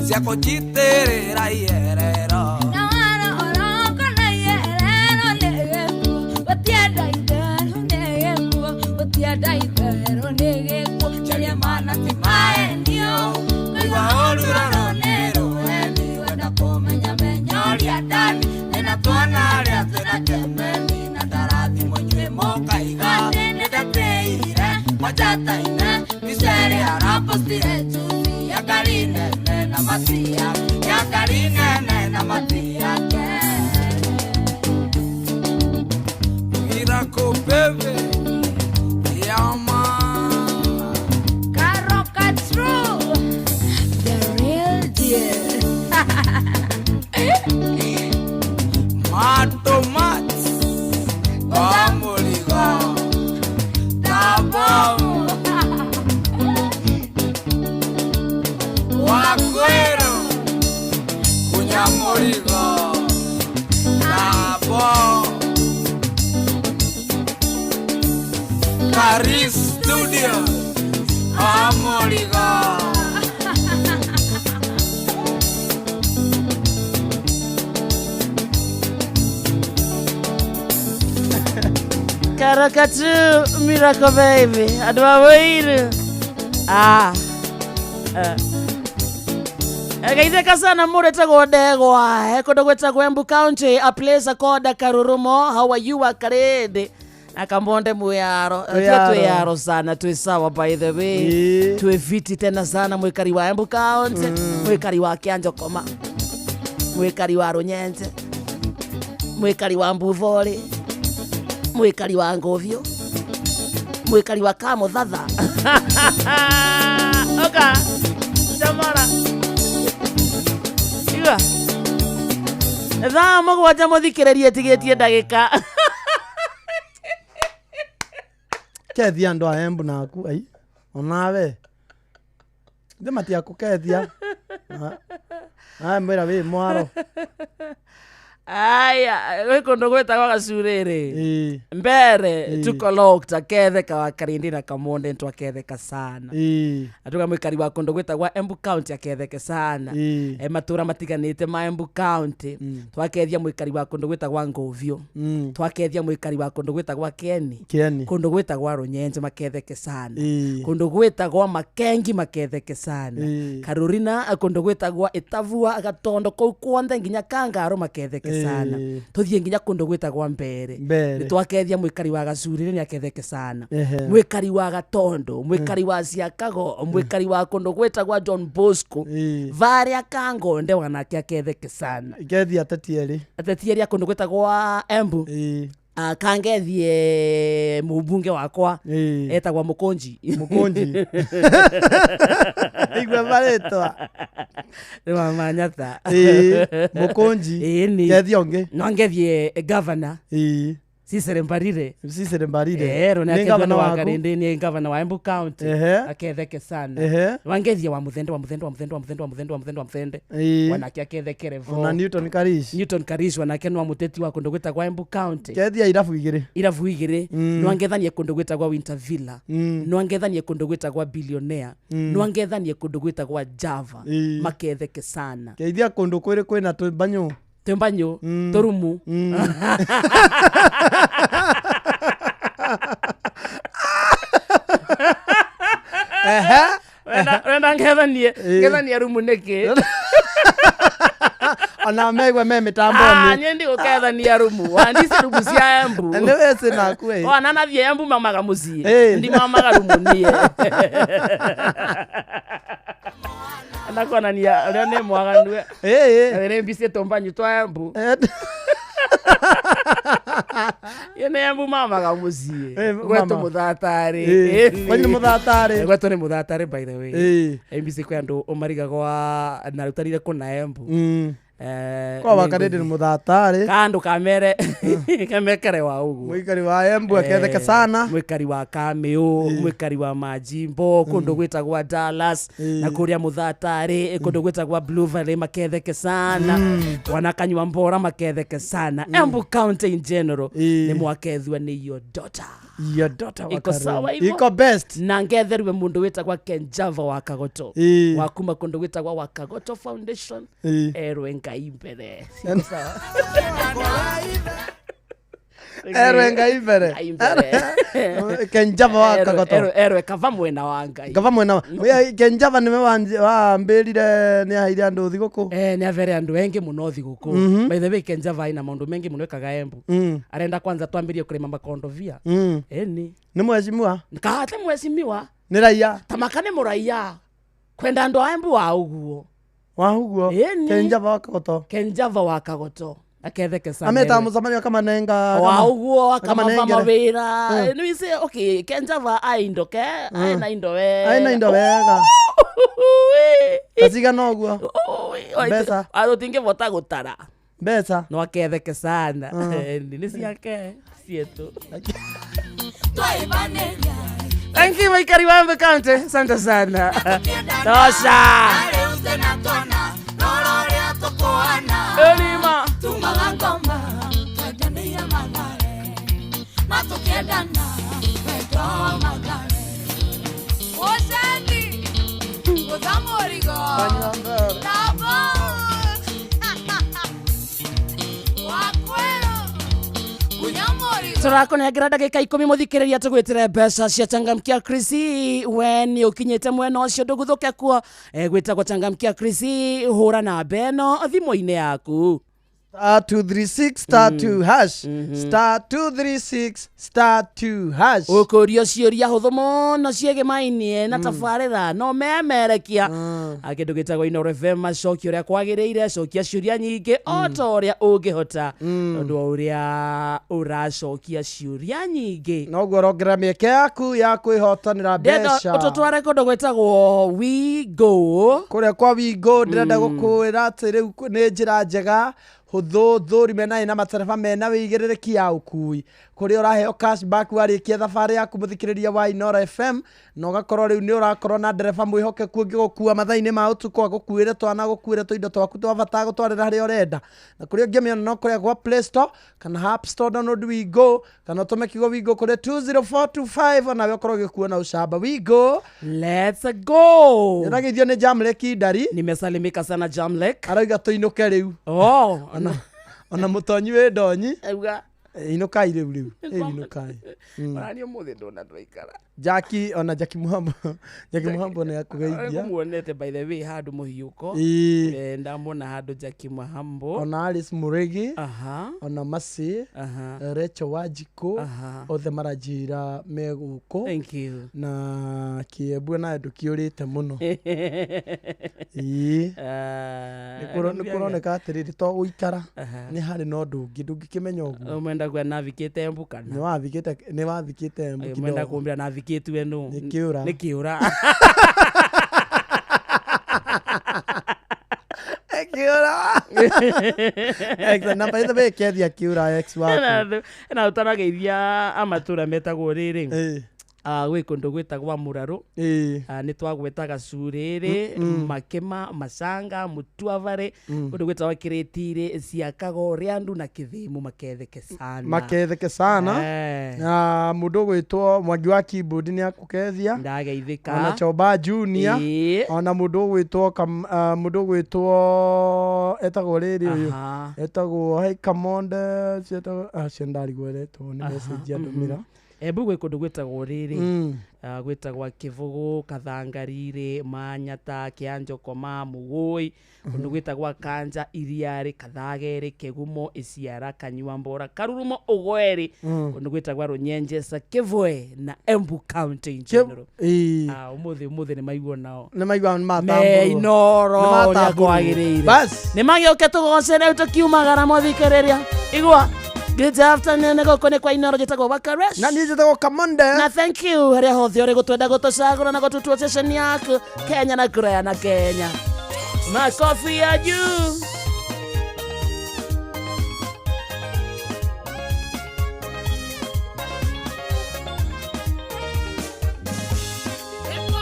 cia kũnjitĩrĩra iherero na waro oroko na ierero nĩ gĩkuũ gũtienda itherũ nĩ gĩkuũ gũtienda itherũ nĩ gĩkuũ njarie mana ti maenio kũigua ũru rũrũ nĩ rũheni wenda kũmenya menyoria ndani ndĩna tuona arĩa twĩna kemeni na ndarathimwo inyuĩ mũkaiga atĩ nĩndatĩire kwanja taine mbica ĩrĩa arapostire juzi ya ngari Nyangari nene na matia Nyangari nene na matia Miracle baby Yama Karoka true The real deal Mato mat Bamuligo Tabomu Wakwero Kunyamurigo Tabo Paris Studio Amorigo Karakatu Miracle Baby andå a wåiru geithĩka sana mũndũ etagwo ndegwa kũndũ gwĩtagwo Embu County a place called Karurumo how are you akarĩndĩ na kambonde mwĩyaro Twĩyaro. twĩyaro sana twĩ sawa by the way twĩ fiti tena sana mwĩkari wa Embu County mwĩkari wa Kĩanjokoma mwĩkari wa Rũnyenje mwĩkari wa Mbuthorĩ mwĩkari wa Ngũbiũ mwĩkari wa Kamũthatha oka chamara igua thaa mũgwanja mũthikĩrĩrie tigĩtie ndagĩka Kethia andå a Embu naku ai onawe ithe matiakũkethia nawe mwĩra wĩ mwaro aya gwĩ kũndũ gwĩtagwo gacurĩrĩ mbere tukolokta ketheka wa karindi na kamonde twaketheka sana atuga mwikari wa kũndũ gwĩtagwa Embu County aketheke sana matura matiganĩte ma Embu County twakethia mwikari wa kũndũ gwĩtagwa Ngũbiũ twakethia mwikari wa kũndũ gwĩtagwa Kieni kũndũ gwĩtagwa Rũnyenje maketheke sana kũndũ gwĩtagwa Makengi maketheke sana Karurina kũndũ gwĩtagwa Itavua Gatondo kũu kuonthe nginya Kangaro maketheke sana tuthie nginya kundu gwitagwa Mbere nitwakethia mwikari wa Gacurire ni aketheke sana mwikari wa Gatondo mwikari wa Ciakago mwikari wa kundu gwitagwa John Bosco varia Kangonde wanake aketheke sana ikethia ateti erĩ ateti erĩ a kundu gwitagwa Embu kangethie mubunge wakwa etagwa Mukunji Mukunji igua marĩtwa nĩ wa Manyata Mukunji ĩni kethia ũngĩ no ngethie governor Cicere Mbarire Cicere Mbarire ero Nĩ nĩ gavana wa waku? Karindi ni governor wa Embu County aketheke sana wangethie wa Muthende wa Muthende wa Muthende wa Muthende wa Muthende wa Muthende wa Muthende wanake akethekere vo ona Newton Karish Newton Karish wanake no muteti wa kundu gwitagwa Embu County kethia irabu igĩrĩ irabu igĩrĩ no angethanie kundu gwitagwa Winter Villa no angethanie kundu gwitagwa Billionaire no angethanie kundu gwitagwa Java maketheke sana keithia kundu kwĩrĩ kwĩna twĩmbanyũ twĩmbanyũ tũrumu Wenda ngethanie ngethanie rumu nĩkĩ ona megwe me mĩtambo-inĩ niĩ ndigũkethania rumu wandice rumu cia Embu nĩ wĩcĩ naku ĩ ona nathiĩ Embu mamaga mũciĩ ndimamaga rumu niĩ nakonania ũrĩa nĩ mwaganu nĩ mbicie tũmbanyu twa Embu Ye nĩ Embu mamaga mũciĩ gwetũ mũthatarĩ kwanyu nĩ mũthatarĩ gwetũ nĩ mũthatarĩ by the way mbicie kwĩ andũ ũmarigagwa narutanire kũna Embu kwa wakarĩndĩ nĩ mũthatarĩ kandu kamere kamekere wa ũguo mwikari wa Embu aketheke sana mwikari wa Kamiu mwikari wa Majimbo kundu gwitagwa Dallas na kuria Muthatari kundu gwitagwa Blue Valley maketheke sana wanakanywa mbora maketheke sana Embu County in general ni mwakethwa ni your daughter your daughter iko sawa hivyo iko best na ngetherwe mundu witagwa Kenjava wa Kagoto wa kuma kundu witagwa wa Kagoto Foundation erwe Ngai mbere siko sawa erwe Ngai mbere Kenjava wa Kagoto erwe kava mwena wa Ngai kava mwena Kenjava niwe wambirire ni aheire andu thiguku ni avere andu engi muno thiguku by the way Kenjava ina maundu mengi muno ekaga Embu arenda kwanza twambirie kurima makondovia eni ni mheshimiwa kaate mheshimiwa ni raia tamaka ni muraia Kwenda andũ a Embu wa ũguo. Wa ũguo. Ĩni. Kenjava wa Kagoto. Kenjava wa Kagoto. Aketheke sana. Ametaga mũcemanio akamanenga wa ũguo akamava akamanengere. mawĩra. Mm. Nĩ wĩce okay Kenjava aindo ke aina indo wega. Aina indo wega. Tacigana ũguo. Mbeca. Tũtingĩvota gũtara. Mbeca. No aketheke sana. Mm. Nĩ ciake cietu. Twaibanĩria Thank you maikari wa Embu County. Asante sana. Tosha. rĩu tena twana rora ũrĩa tũkũhana Elima. tumaga ngoma twendanĩire mathare na tũkĩendana wendo wa mathare ũcendi gũtha mũrigo nabo wakwĩrwo kunya mũrigo Tũrakũnengera ndagĩka 10 mũthikĩrĩria tũgwĩtĩre mbeca cia changamkia Krisi. We nĩ ũkinyĩte mwena ũcio ndũguthũke kuo. Gwĩtagwo changamkia Krisi, hũra namba ĩno thimũ-inĩ yaku. Star 236 star 2 hash. Star 236 star 2 hash. Ũkũrio ciũria hũthũ mũno ciĩgĩmainie na tabarĩra no memerekia kĩndũ gĩtagwo Inooro FM macokia ũrĩa kwagĩrĩire cokia ciũria nyingĩ o ta ũrĩa ũngĩhota tondũ wa ũrĩa ũracokia ciũria nyingĩ Noguo ũrongerera mĩeke yaku ya kwĩhotanĩra Ndĩrenda mbeca. ũtũtware kũndũ gwĩtagwo WeGo. Kũrĩa kwa WeGo ndĩrenda gũkwĩra atĩ rĩu nĩ njĩra njega hũthũ thũri mena ĩna matereba mena wĩigĩrĩrĩki ya ũkui kũrĩa ũraheo cashback warĩkia thabarĩ yaku mũthikĩrĩria wa Inooro FM na ũgakorwo rĩu nĩ ũrakorwo na ndereba mwĩhokeku ũngĩgũkua mathaa-inĩ ma ũtukũ agũkuĩre twana agũkuĩre tũindo twaku twa bata agũtwarĩra harĩa ũrenda na kũrĩa ũngĩmĩona no kũrĩa gwa Play Store kana App Store download WeGo kana ũtũme kiugo WeGo kũrĩ 20425 onawe ũkorwo ũgĩkuo na ũcamba WeGo. Let's go. Nĩũrageithio nĩ Jamlek Ndari. Nimesalimika sana Jamlek. Arauga tũinũke rĩu. Oh. Ona mũtonyi wĩ ndonyi. Auga. Inũkai rĩu rĩu. Inũkai. Ona niĩ ũmũthĩ ndona twaikara. Jackie ona Jackie Muhambo. Jackie Muhambo nĩ akũgeithia. Ngũmuonete by the way handũ mũhiũko. Ĩĩ. Ndamwona handũ Jackie Muhambo. Ona Alice Murigi. Aha. Ona Mercy. Aha. Rachel Wanjikũ. Aha. Othe maranjĩra me gũkũ. Thank you. Na kĩembu nawe ndũkĩũrĩte mũno. Ĩĩ. Nĩ kũroneka atĩrĩrĩ to gũikara nĩ harĩ na ũndũ ũngĩ ndũngĩkĩmenya ũguo. Mwenda kuga navikĩte Embu kana? Nĩ wathikĩte Embu Mwenda kidogo. kũmbĩra navikĩtue nũ? Nĩ kĩũra. Nĩ kĩũra. Kĩũra. Ex na by the way kethia kĩũra ex waku. Na ũtanageithia amatũra metagwo rĩrĩ. Gwĩ kũndũ gwĩtagwa Mũrarũ. Nĩ twagwetaga Curĩrĩ, Makĩma, Macanga, Mũtuabarĩ, kũndũ gwĩtagwa Kĩrĩtirĩ, Ciakago, Rĩandu na Kĩthĩmu maketheke sana. Maketheke sana. Na mũndũ ũgwĩtwo Mwangi wa keyboard nĩ akũkethia. Ndageithĩka. Ona Choba Junior. Ona mũndũ ũgwĩtwo mũndũ ũgwĩtwo etagwo rĩrĩ ũyũ. Etagwo hey Kamonde cietagwo acio ndarigwo etwo nĩ message andũmĩra. Embu gwĩ kũndũ gwĩtagwo rĩrĩ gwĩtagwa Kĩbũgũ, Kathangarirĩ, Manyata, Kĩanjokoma, Mũgũi, kũndũ gwĩtagwa Kanja, Iriarĩ, Kathagerĩ, Kĩgumo, Iciara, Kanyua Mbora, Karurumo, Ũgwerĩ, kũndũ gwĩtagwa Rũnyenje, Kĩbwe na Embu County in general. Ũmũthĩ ũmũthĩ nĩ maiguo nao. Nĩ maigua nĩ matambũrwo. Me Inooro Nĩ ũrĩa matambũrwo. kwagĩrĩire. Bas. Nĩ magĩũke tũgoce rĩu tũkiumagara mũthikĩrĩria. Igua. Good afternoon, gũkũ nĩ kwa Inooro njĩtagwo Wakaresh. Na niĩ njĩtagwo Kamonde. Na thank you harĩa hothe ũrĩ gũtwenda gũtũcagũra na gũtũtua session yaku Kenya na kũraya na Kenya. Makofi ya juu. Thank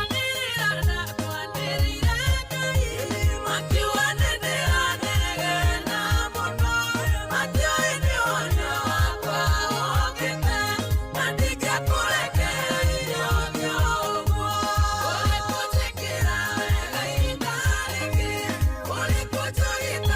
you.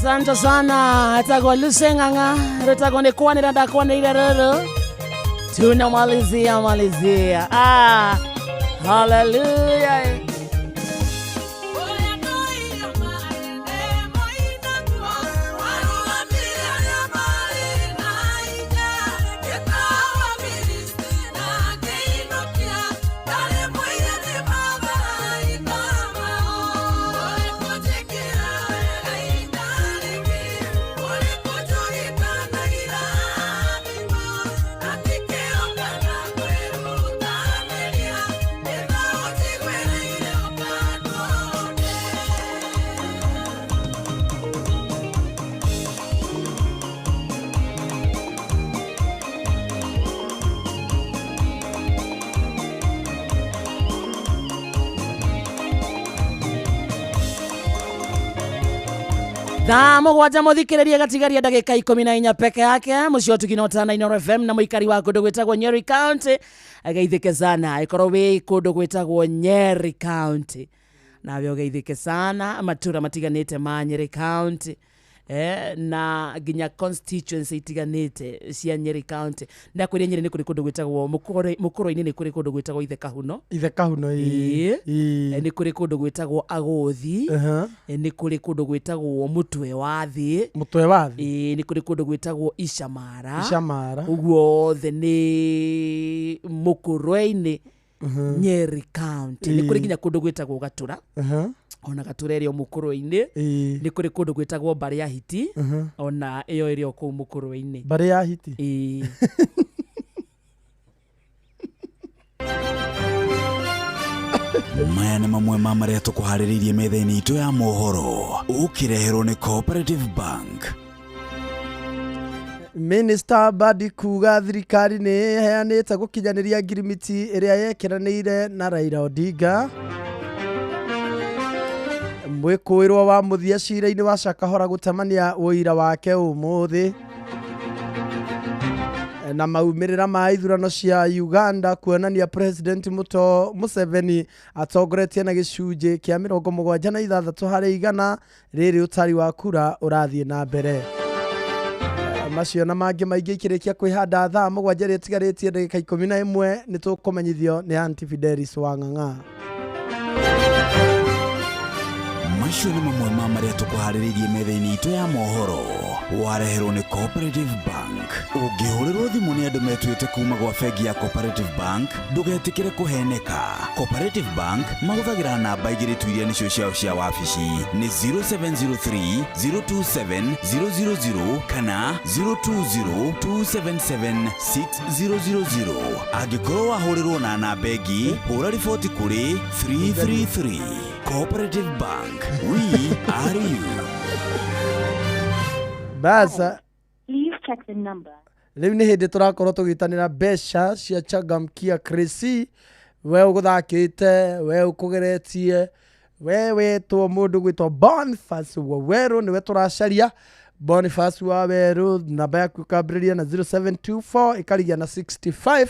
Asante sana etagwo Luseng'ang'a rwĩtagwo nĩ kwanĩra ndakwanĩire rũrũ tunamalizia malizia. Ah, haleluya. Thaa mũgwanja mũthikĩrĩria gatigaria ndagĩka 14 peke yake mũcio tukinota na Inooro FM na mũikari wa kũndũ gwĩtagwo Nyeri County ageithĩke sana ĩkorwo wĩ kũndũ gwĩtagwo Nyeri County nawe ũgeithĩke sana matura matiganĩte ma Nyeri County na nginya constituency itiganĩte cia Nyeri County. Ndakwĩria Nyeri nĩ kũrĩ kũndũ gwĩtagwo Mũkũrũ-inĩ nĩ kũrĩ kũndũ gwĩtagwo Ithe Kahuno. Ithe Kahuno ĩĩ. Nĩ kũrĩ kũndũ gwĩtagwo Agũthi. Nĩ kũrĩ kũndũ gwĩtagwo Mũtwe wa Thĩ. Mũtwe wa Thĩ. Ĩĩ, nĩ kũrĩ kũndũ gwĩtagwo Icamara. Icamara. Ũguo othe nĩ Mũkũrwe-inĩ Nyeri County. Nĩ kũrĩ nginya kũndũ gwĩtagwo Gatura. Ona Gatura ĩrĩ o Mũkũrwe-inĩ. Nĩ kũrĩ kũndũ gwĩtagwo Mbarĩ ya Hiti. Ona ĩyo ĩrĩ o kũu Mũkũrwe-inĩ. Mbarĩ ya Hiti. Ĩĩ. Maya nĩ mamwe ma marĩa tũkũharĩrĩirie metha-inĩ itũ ya mohoro ũkĩreherwo nĩ Cooperative Bank. Minister Mbadi kuga thirikari nĩ ĩheanĩte gũkinyanĩria ngirimiti ĩrĩa yekĩranĩire na Raila Odinga. Mwĩkũĩrwo wa mũthia cira-inĩ wa Shakahola gũtemania ũira wake ũmũthĩ. Na maumĩrĩra ma ithurano cia Uganda kuonania President Muto Museveni atongoretie na gĩcunjĩ kĩa 76 harĩ igana rĩrĩ ũtari wa kura ũrathiĩ na mbere. Macio na mangĩ maingĩ ikĩrĩkia kwĩhanda thaa 7 ĩrĩa ĩtigarĩtie ndagĩka 11 nĩ tũkũmenyithio nĩ Aunty Fidelis Wang'ang'a. Macio nĩ mamwe ma marĩa tũkũharĩrĩirie metha-inĩ itũ ya mohoro wareherwo nĩ Cooperative Bank. Ũngĩhũrĩrwo thimũ nĩ andũ metuĩte kuma gwa bengi ya Cooperative Bank ndũgetĩkĩre kũheneka. Cooperative Bank mahũthagĩra namba igĩrĩ tu iria nĩcio ciao cia wabici nĩ 0703 027 000 kana 020 277 6000. Angĩkorwo wahũrĩrwo na namba ĩngĩ hũra riboti kũrĩ 333. Cooperative Bank, we are you. Basa. Please check the number. Rĩu nĩ hĩndĩ tũrakorwo tũgĩtanĩra mbeca cia Changamkia Krisi. We ũgũthakĩte, we ũkũgeretie, we wetwo mũndũ gwĩtwo Boniface Waweru nĩwe tũracaria. Boniface Waweru namba yaku ĩkambĩrĩria na 0724 ĩkarigia na 65.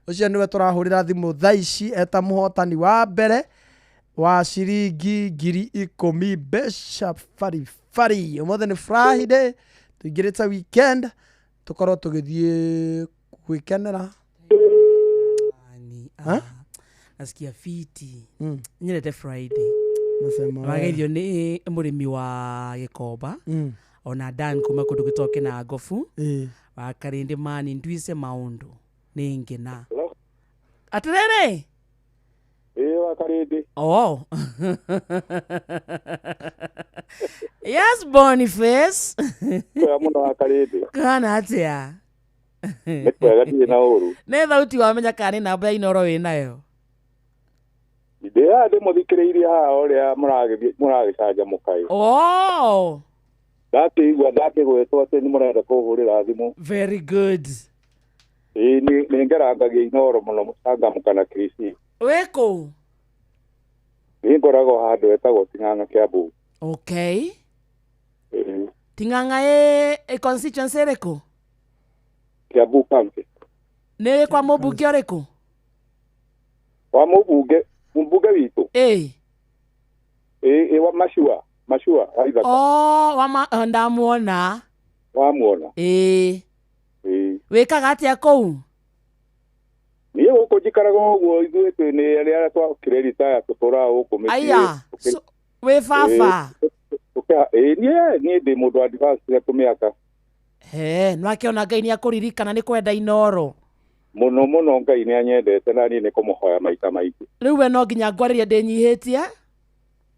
Ũcio nĩwe tũrahũrĩra thimũ thaa ici eta mũhotani wa mbere wa ciringi 10,000 mbeca baribari. Ũmũthĩ nĩ Friday, tũingĩrĩte weekend, tũkorwo tũgĩthiĩ gwĩkenera. Nasikia fiti. Nyendete Friday. Nasema wageithio nĩ mũrĩmi wa Gĩkomba. Ona Dan kuma kũndũ gwĩtagwo na Ngobu. Wa Karĩndĩ mani ndwise maũndũ nĩ ngĩna. Atĩrĩrĩ. Ĩĩ wa Karĩndĩ. Oh. Yes, Boniface. Kwega mũno wa Karĩndĩ. Kana atĩa? Nĩ kwega ndirĩ na ũru. Nĩ thauti wamenya kana nĩ namba ya Inooro wĩ nayo? Ndĩ haha ndĩmũthikĩrĩirie haha ũrĩa mũragĩcanjamũka ĩ. Oh. Ndakĩigua ndakĩgwetwo atĩ nĩ mũrenda kũhũrĩra thimũ. Very good. Ĩĩ nĩ ngerangagia Inooro mũno mũcangamũka na Krisi. Wĩ kũ? Niĩ ngoragwo handũ hetagwo Ting'ang'a Kiambu. Okay. Ting'ang'a ĩ constituency ĩrĩkũ? Kiambu County. Nĩ kwa mũmbunge ũrĩkũ? Kwa mũmbunge witũ? Ĩĩ. Ĩĩ wa Mashua. Macua wa ithaka. Oh, wama ndamuona. Wamuona. Ĩĩ. Ĩĩ. Wĩkaga atĩa kũu? Niĩ gũkũ njikaraga ũguo, ithuĩ twĩ nĩ arĩa twakire ritaya, tũtũraga gũkũ mĩciĩ. Aya, so, wĩ baba? Ĩĩ, niĩ ndĩ mũndũ wa advance tũmĩaka. He, nĩwakĩona Ngai nĩ akũririkana nĩ kwenda Inoro. Mũno mũno, Ngai nĩ anyendete na niĩ nĩ kũmũhoya maita maingĩ. Rĩu we no nginya ngwarĩrie ndĩnyihĩtie.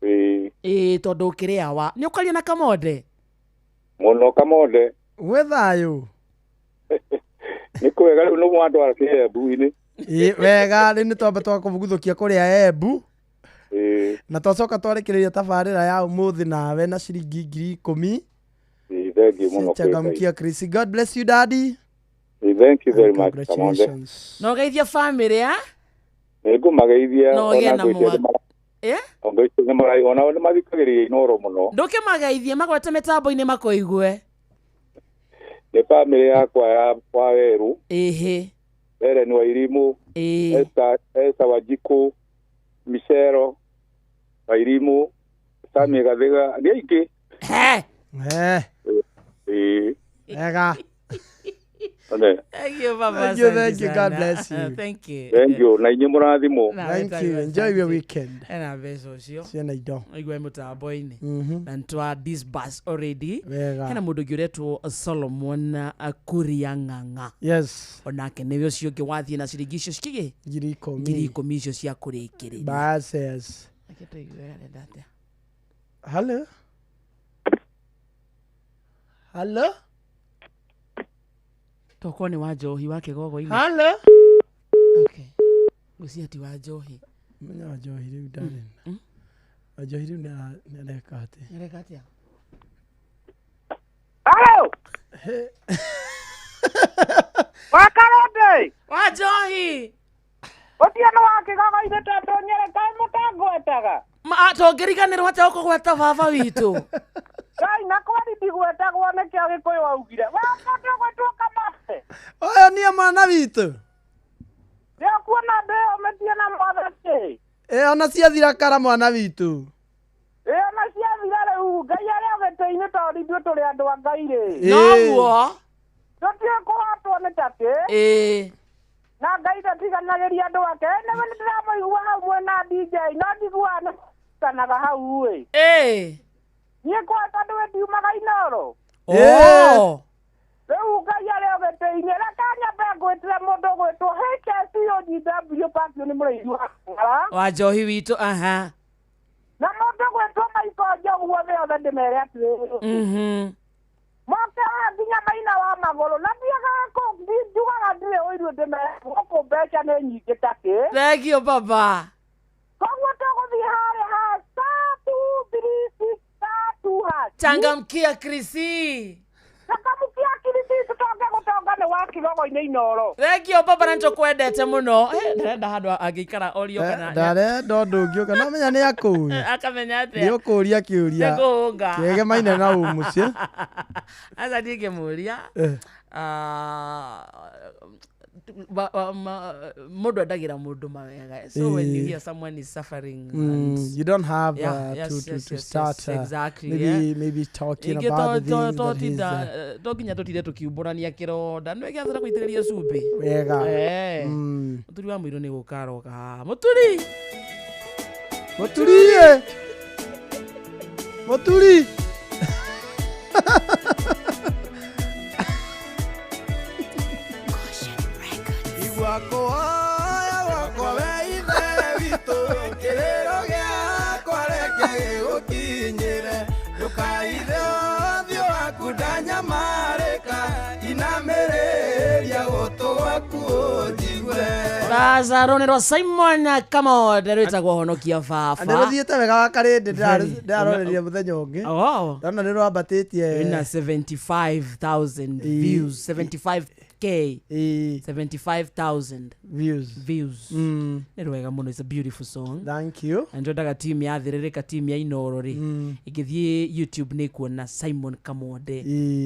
Ĩĩ. Ĩĩ, tondũ ũkĩrĩ awa. Nĩ ũkwaria na Kamonde? Mũno, Kamonde. Gwĩ thayũ. Nĩ kwega, rĩu nĩ mwandwara kĩembu-inĩ. Ĩ, wega, rĩu nĩ twamba twakũbuguthukia kũrĩa Embu. Ĩĩ. Na twacoka twarĩkĩrĩria tabarĩra ya ũmũthĩ nawe na ciringi 10,000. Ĩĩ, thengiũ mũno kwĩ Ngai. Changamkia Chris. God bless you, daddy. Ĩĩ, thank you very much, Kamonde. Congratulations. Na ũgeithie famĩlĩ a? Nĩ ngũmageithia. Na ũgĩe ona na ngwĩciria mwaka. nĩ Ĩ? ngwĩciria nĩ onao nĩ mathikagĩrĩria Inoro mũno. Ndũkĩmageithie magwete mĩtambo-inĩ makũigue. Nĩ bamĩrĩ yakwa ya kwa Werũ. Ĩhĩ. Helen Wairimu. Ĩĩ. Esther Wanjikũ, Michelle Wairimu, Sami Gathiga, nĩ aingĩ. He. He. Ĩĩ. Wega. One. Thank you, Baba. Thank you, Asante thank you. God sana. bless you. Thank you. Thank you, na inyuĩ mũrathimwo. Na Thank wetagwo you. Enjoy your asante. weekend. Ena mbeca ũcio. Ciana indo. Igwe mũtambo-inĩ. Mhm. Na nĩtwa disburse already. Wega. Hena mũndũ ũngĩ ũretwo Solomon Kuria Ng'ang'a. Yes. Onake nĩwe ũcio ũngĩ wathiĩ na ciringi icio cikĩgĩ? 10,000. 10,000 icio cia kũrĩkĩrĩria. Bas, yes. Reke tũigue arenda atĩa. Hello. Hello. Tokorwo nĩ wa njohi wa kĩgogo-inĩ. Hello. Okay. Ngwĩciria ti wa njohi. Menya wa njohi rĩu ndarĩ. Wa njohi rĩu nĩ areka atĩa? Areka atĩa? Hello. Wakarende. Wa njohi. Otieno wa kĩgogo-inĩ tondũ nyere kaĩ mũtangwetaga. Ma tũngĩriganĩrwo atĩa gũkũgweta baba witũ? Ngai na kweri ndigwetagwo nĩkĩo Gĩkũyũ augire. We mũndũ ũgwĩtwo Kamande. Ũyũ niĩ mwana witũ. Nĩũkuona ndĩyũmĩtie na mwathani. Ĩ, ona ciathira kara mwana witũ. Ĩ, ona ciathira rĩu Ngai arĩ o gĩtĩ-inĩ tondũ ithuĩ tũrĩ andũ a Ngai rĩ. Noguo. Tũtiũĩ kũhotwo nĩ tatĩ. Ĩĩ. Na Ngai ndatiganagĩria andũ ake. Nĩwe nĩndĩramũigua hau mwena DJ no njiguaga nĩkanaga hau ĩ. Ĩĩ. Niĩ kwa tondũ we ndiumaga Inoro. Oh. Rĩu Ngai arĩ o gĩtĩ-inĩ, reke nyambe ngwĩtĩre mũndũ ũgwĩtwo HSCOGW Patio nĩ mũrĩithi wa Ng'ara. Wa njohi witũ, aha. Na mũndũ ũgwĩtwo Michael Njogu othe othe ndĩmere atĩrĩrĩ. Moke haha nginya maina wa magũrũ na thiaga kũ njugaga ndirĩ ũiru, ndĩmere gũkũ mbeca nĩ nyingĩ ta kĩ. Thank you, baba. Koguo tũgũthiĩ harĩa ha *236*2#. Changamkia Krisi. Changamkia Krisi, tũtonge gũtonga nĩ wa kĩgogo-inĩ Inoro. Thank you, baba, na nĩtũkwendete mũno. Ndarenda handũ angĩikara orio kana Ndarenda ũndũ ũngĩ ũka no menya nĩ akũĩ. Akamenya atĩa? Nĩ ũkũria kĩũria. Nĩngũhũnga. Kĩgemaine na ũmũciĩ. Aca ndingĩmũria. Eh. Mũndũ endagĩra mũndũ mawega, so when you Eh. hear someone is suffering and You don't have Yeah, yes, to, yes, to yes, start yes, exactly, maybe yeah. maybe talking Ingĩ about the things that he's totinda to nginya tũtinde tũkiumbũrania kĩronda nĩ gĩathara gũitĩrĩria cumbĩ. Wega. Eh. Mm. Mũturi wa mũirũ nĩ gũka aroka haha. Mũturi. Mũturi ĩ. Mũturi. Igua kũhoya gwakwa we ithe witũ, kĩrĩro gĩakwa reke gĩgũkinyĩre, ndũkaithe ũthiũ waku ndanyamarĩka, inamĩrĩria gũtũ gwaku ũnjigue. Lazaro nĩ rwa Simon Kamode rwĩtagwo honokia baba. Nĩ rũthiĩte wega wa karĩndĩ Very. ndĩraroreria mũthenya ũngĩ. Oh. Ndona nĩ rwambatĩtie Ina 75,000 Ĩ. views, 75 75K, 75,000 views. Views. Nĩ rwega mũno, it's a beautiful song. Thank you. Na nĩtwendaga team ya Thĩrĩrĩka, team ya Inoro rĩ, ĩngĩthiĩ YouTube nĩ kuona Simon Kamonde.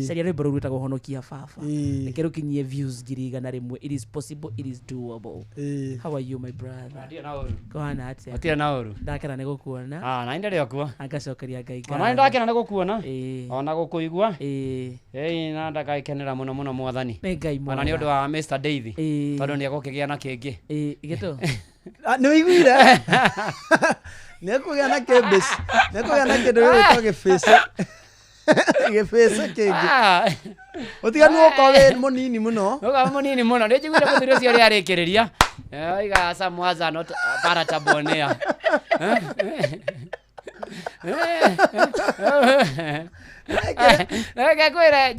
Caria rwĩmbo rũu rwĩtagwo Honokia Baba. Reke rũkinyie views 100,000. It is possible, it is doable. How are you, my brother? Ndirĩ na ũru. Kũhana atĩa? Gũtirĩ na ũru. Ndakena nĩ gũkuona. Ah, na nĩ ndĩrĩ o kuo. Na ngacokeria Ngai Ona nĩ ndakena nĩ gũkuona. Ona gũkũigua. Ĩĩ, na ndagagĩkenera mũno mũno mwathani. Nĩ Ngai Ona nĩ mwega. ũndũ wa Mr. Daisy. Tondũ nĩ egũkĩgĩa na kĩngĩ. Ĩĩ, gĩtũ. Ah, nĩ ũiguire nĩ ekũgĩa na kĩmbĩci, nĩ ekũgĩa na kĩndũ gĩgwĩtwo gĩbĩcĩ, gĩbĩcĩ kĩngĩ. Ũtiganu ũkorwo wĩ mũnini mũno. Ũkorwo mũnini mũno. Nĩ njiguire mũthuri ũcio ũrĩa arĩkĩrĩria. Oiga Samwaza not paratabonea. Reke ngwĩre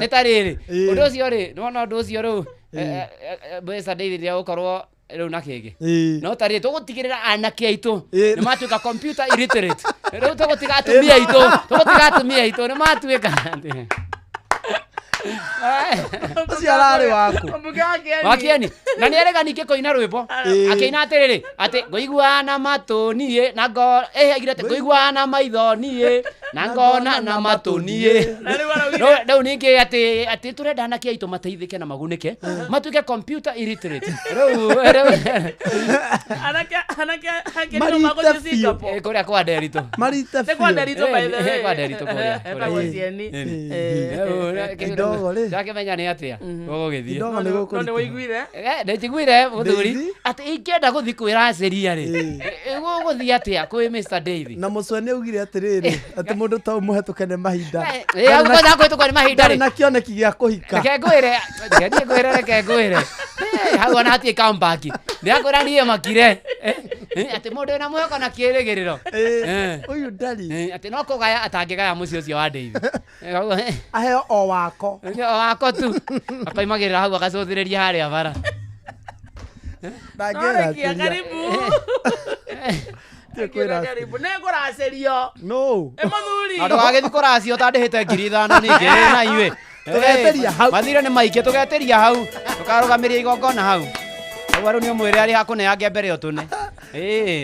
nĩ ta rĩrĩ ũndũ ũcio rĩ, nĩwona ũndũ ũcio rĩu mbeca ndeithĩrĩria gũkorwo rĩu na kĩngĩ no tarĩ tũgũtigĩrĩra anake aitũ nĩ matuĩka computer illiterate. Rĩu tũgũtiga atumia aitũ, tũgũtiga atumia aitũ nĩ matuĩka. Ũcio ararĩ waku. Wakieni na nĩ erega ningĩ kũina rwĩmbo akĩina atĩrĩrĩ atĩ ngũigua na matũ niĩ na ngo aigire atĩ ngũigua na maitho niĩ na ngona na matũ niĩ. Rĩu ningĩ atĩ tũrenda anake aitũ mateithĩke na magunĩke matuĩke computer illiterate rĩu. Anake anake anake no magũthiĩ Singapore. Kũrĩa kwa Nderitũ. Marite. Nĩ kwa Nderitũ, by the way. Kwa Nderitũ kũrĩa. Etagwo Cieni. Indogo rĩ. Ndakĩmenya nĩ atĩa gũgũgĩthiĩ. Indogo nĩ No gũkũritũha. nĩ wĩiguire? Ndĩnjiguire mũthuri atĩ ingĩenda gũthiĩ kwĩra aceria rĩ, gũgũthiĩ atĩa kwĩ Mr. Daisy? Na mũcwe nĩ augire atĩrĩrĩ atĩ mũndũ ta ũmũhetũke nĩ mahinda. Hau kwanza kũhĩtũkwo nĩ mahinda Ndarĩ rĩ. na kĩoneki gĩa kũhika. Reke ngwĩre, reke niĩ ngwĩre, reke ngwĩre. Hau ona hatirĩ comeback. Ndĩrakwĩra niĩ makire. Atĩ mũndũ wĩna mwĩhoko na kĩĩrĩgĩrĩro. Ũyũ ndarĩ. Atĩ no kũgaya atangĩgaya mũciĩ ũcio wa Daisy. Aheo o wako. O wako tu. Akoimagĩrĩra hau agacũthĩrĩria harĩa bara. Norĩkia, karibu. Tiĩ kwĩra. Karibu nĩ ngũracerio. No. Ĩ mũthuri. Na ndũgagĩthiĩ kũracio ũtandĩhĩte 5,000 ningĩ na inyuĩ. Tũgetĩria hau. Mathirĩ nĩ maingĩ, tũgetĩria hau. Tũkarũgamĩria igongona hau. Hau rĩu nĩ ũmwĩre arĩ hakũneange mbere ũtũne. Ĩĩ.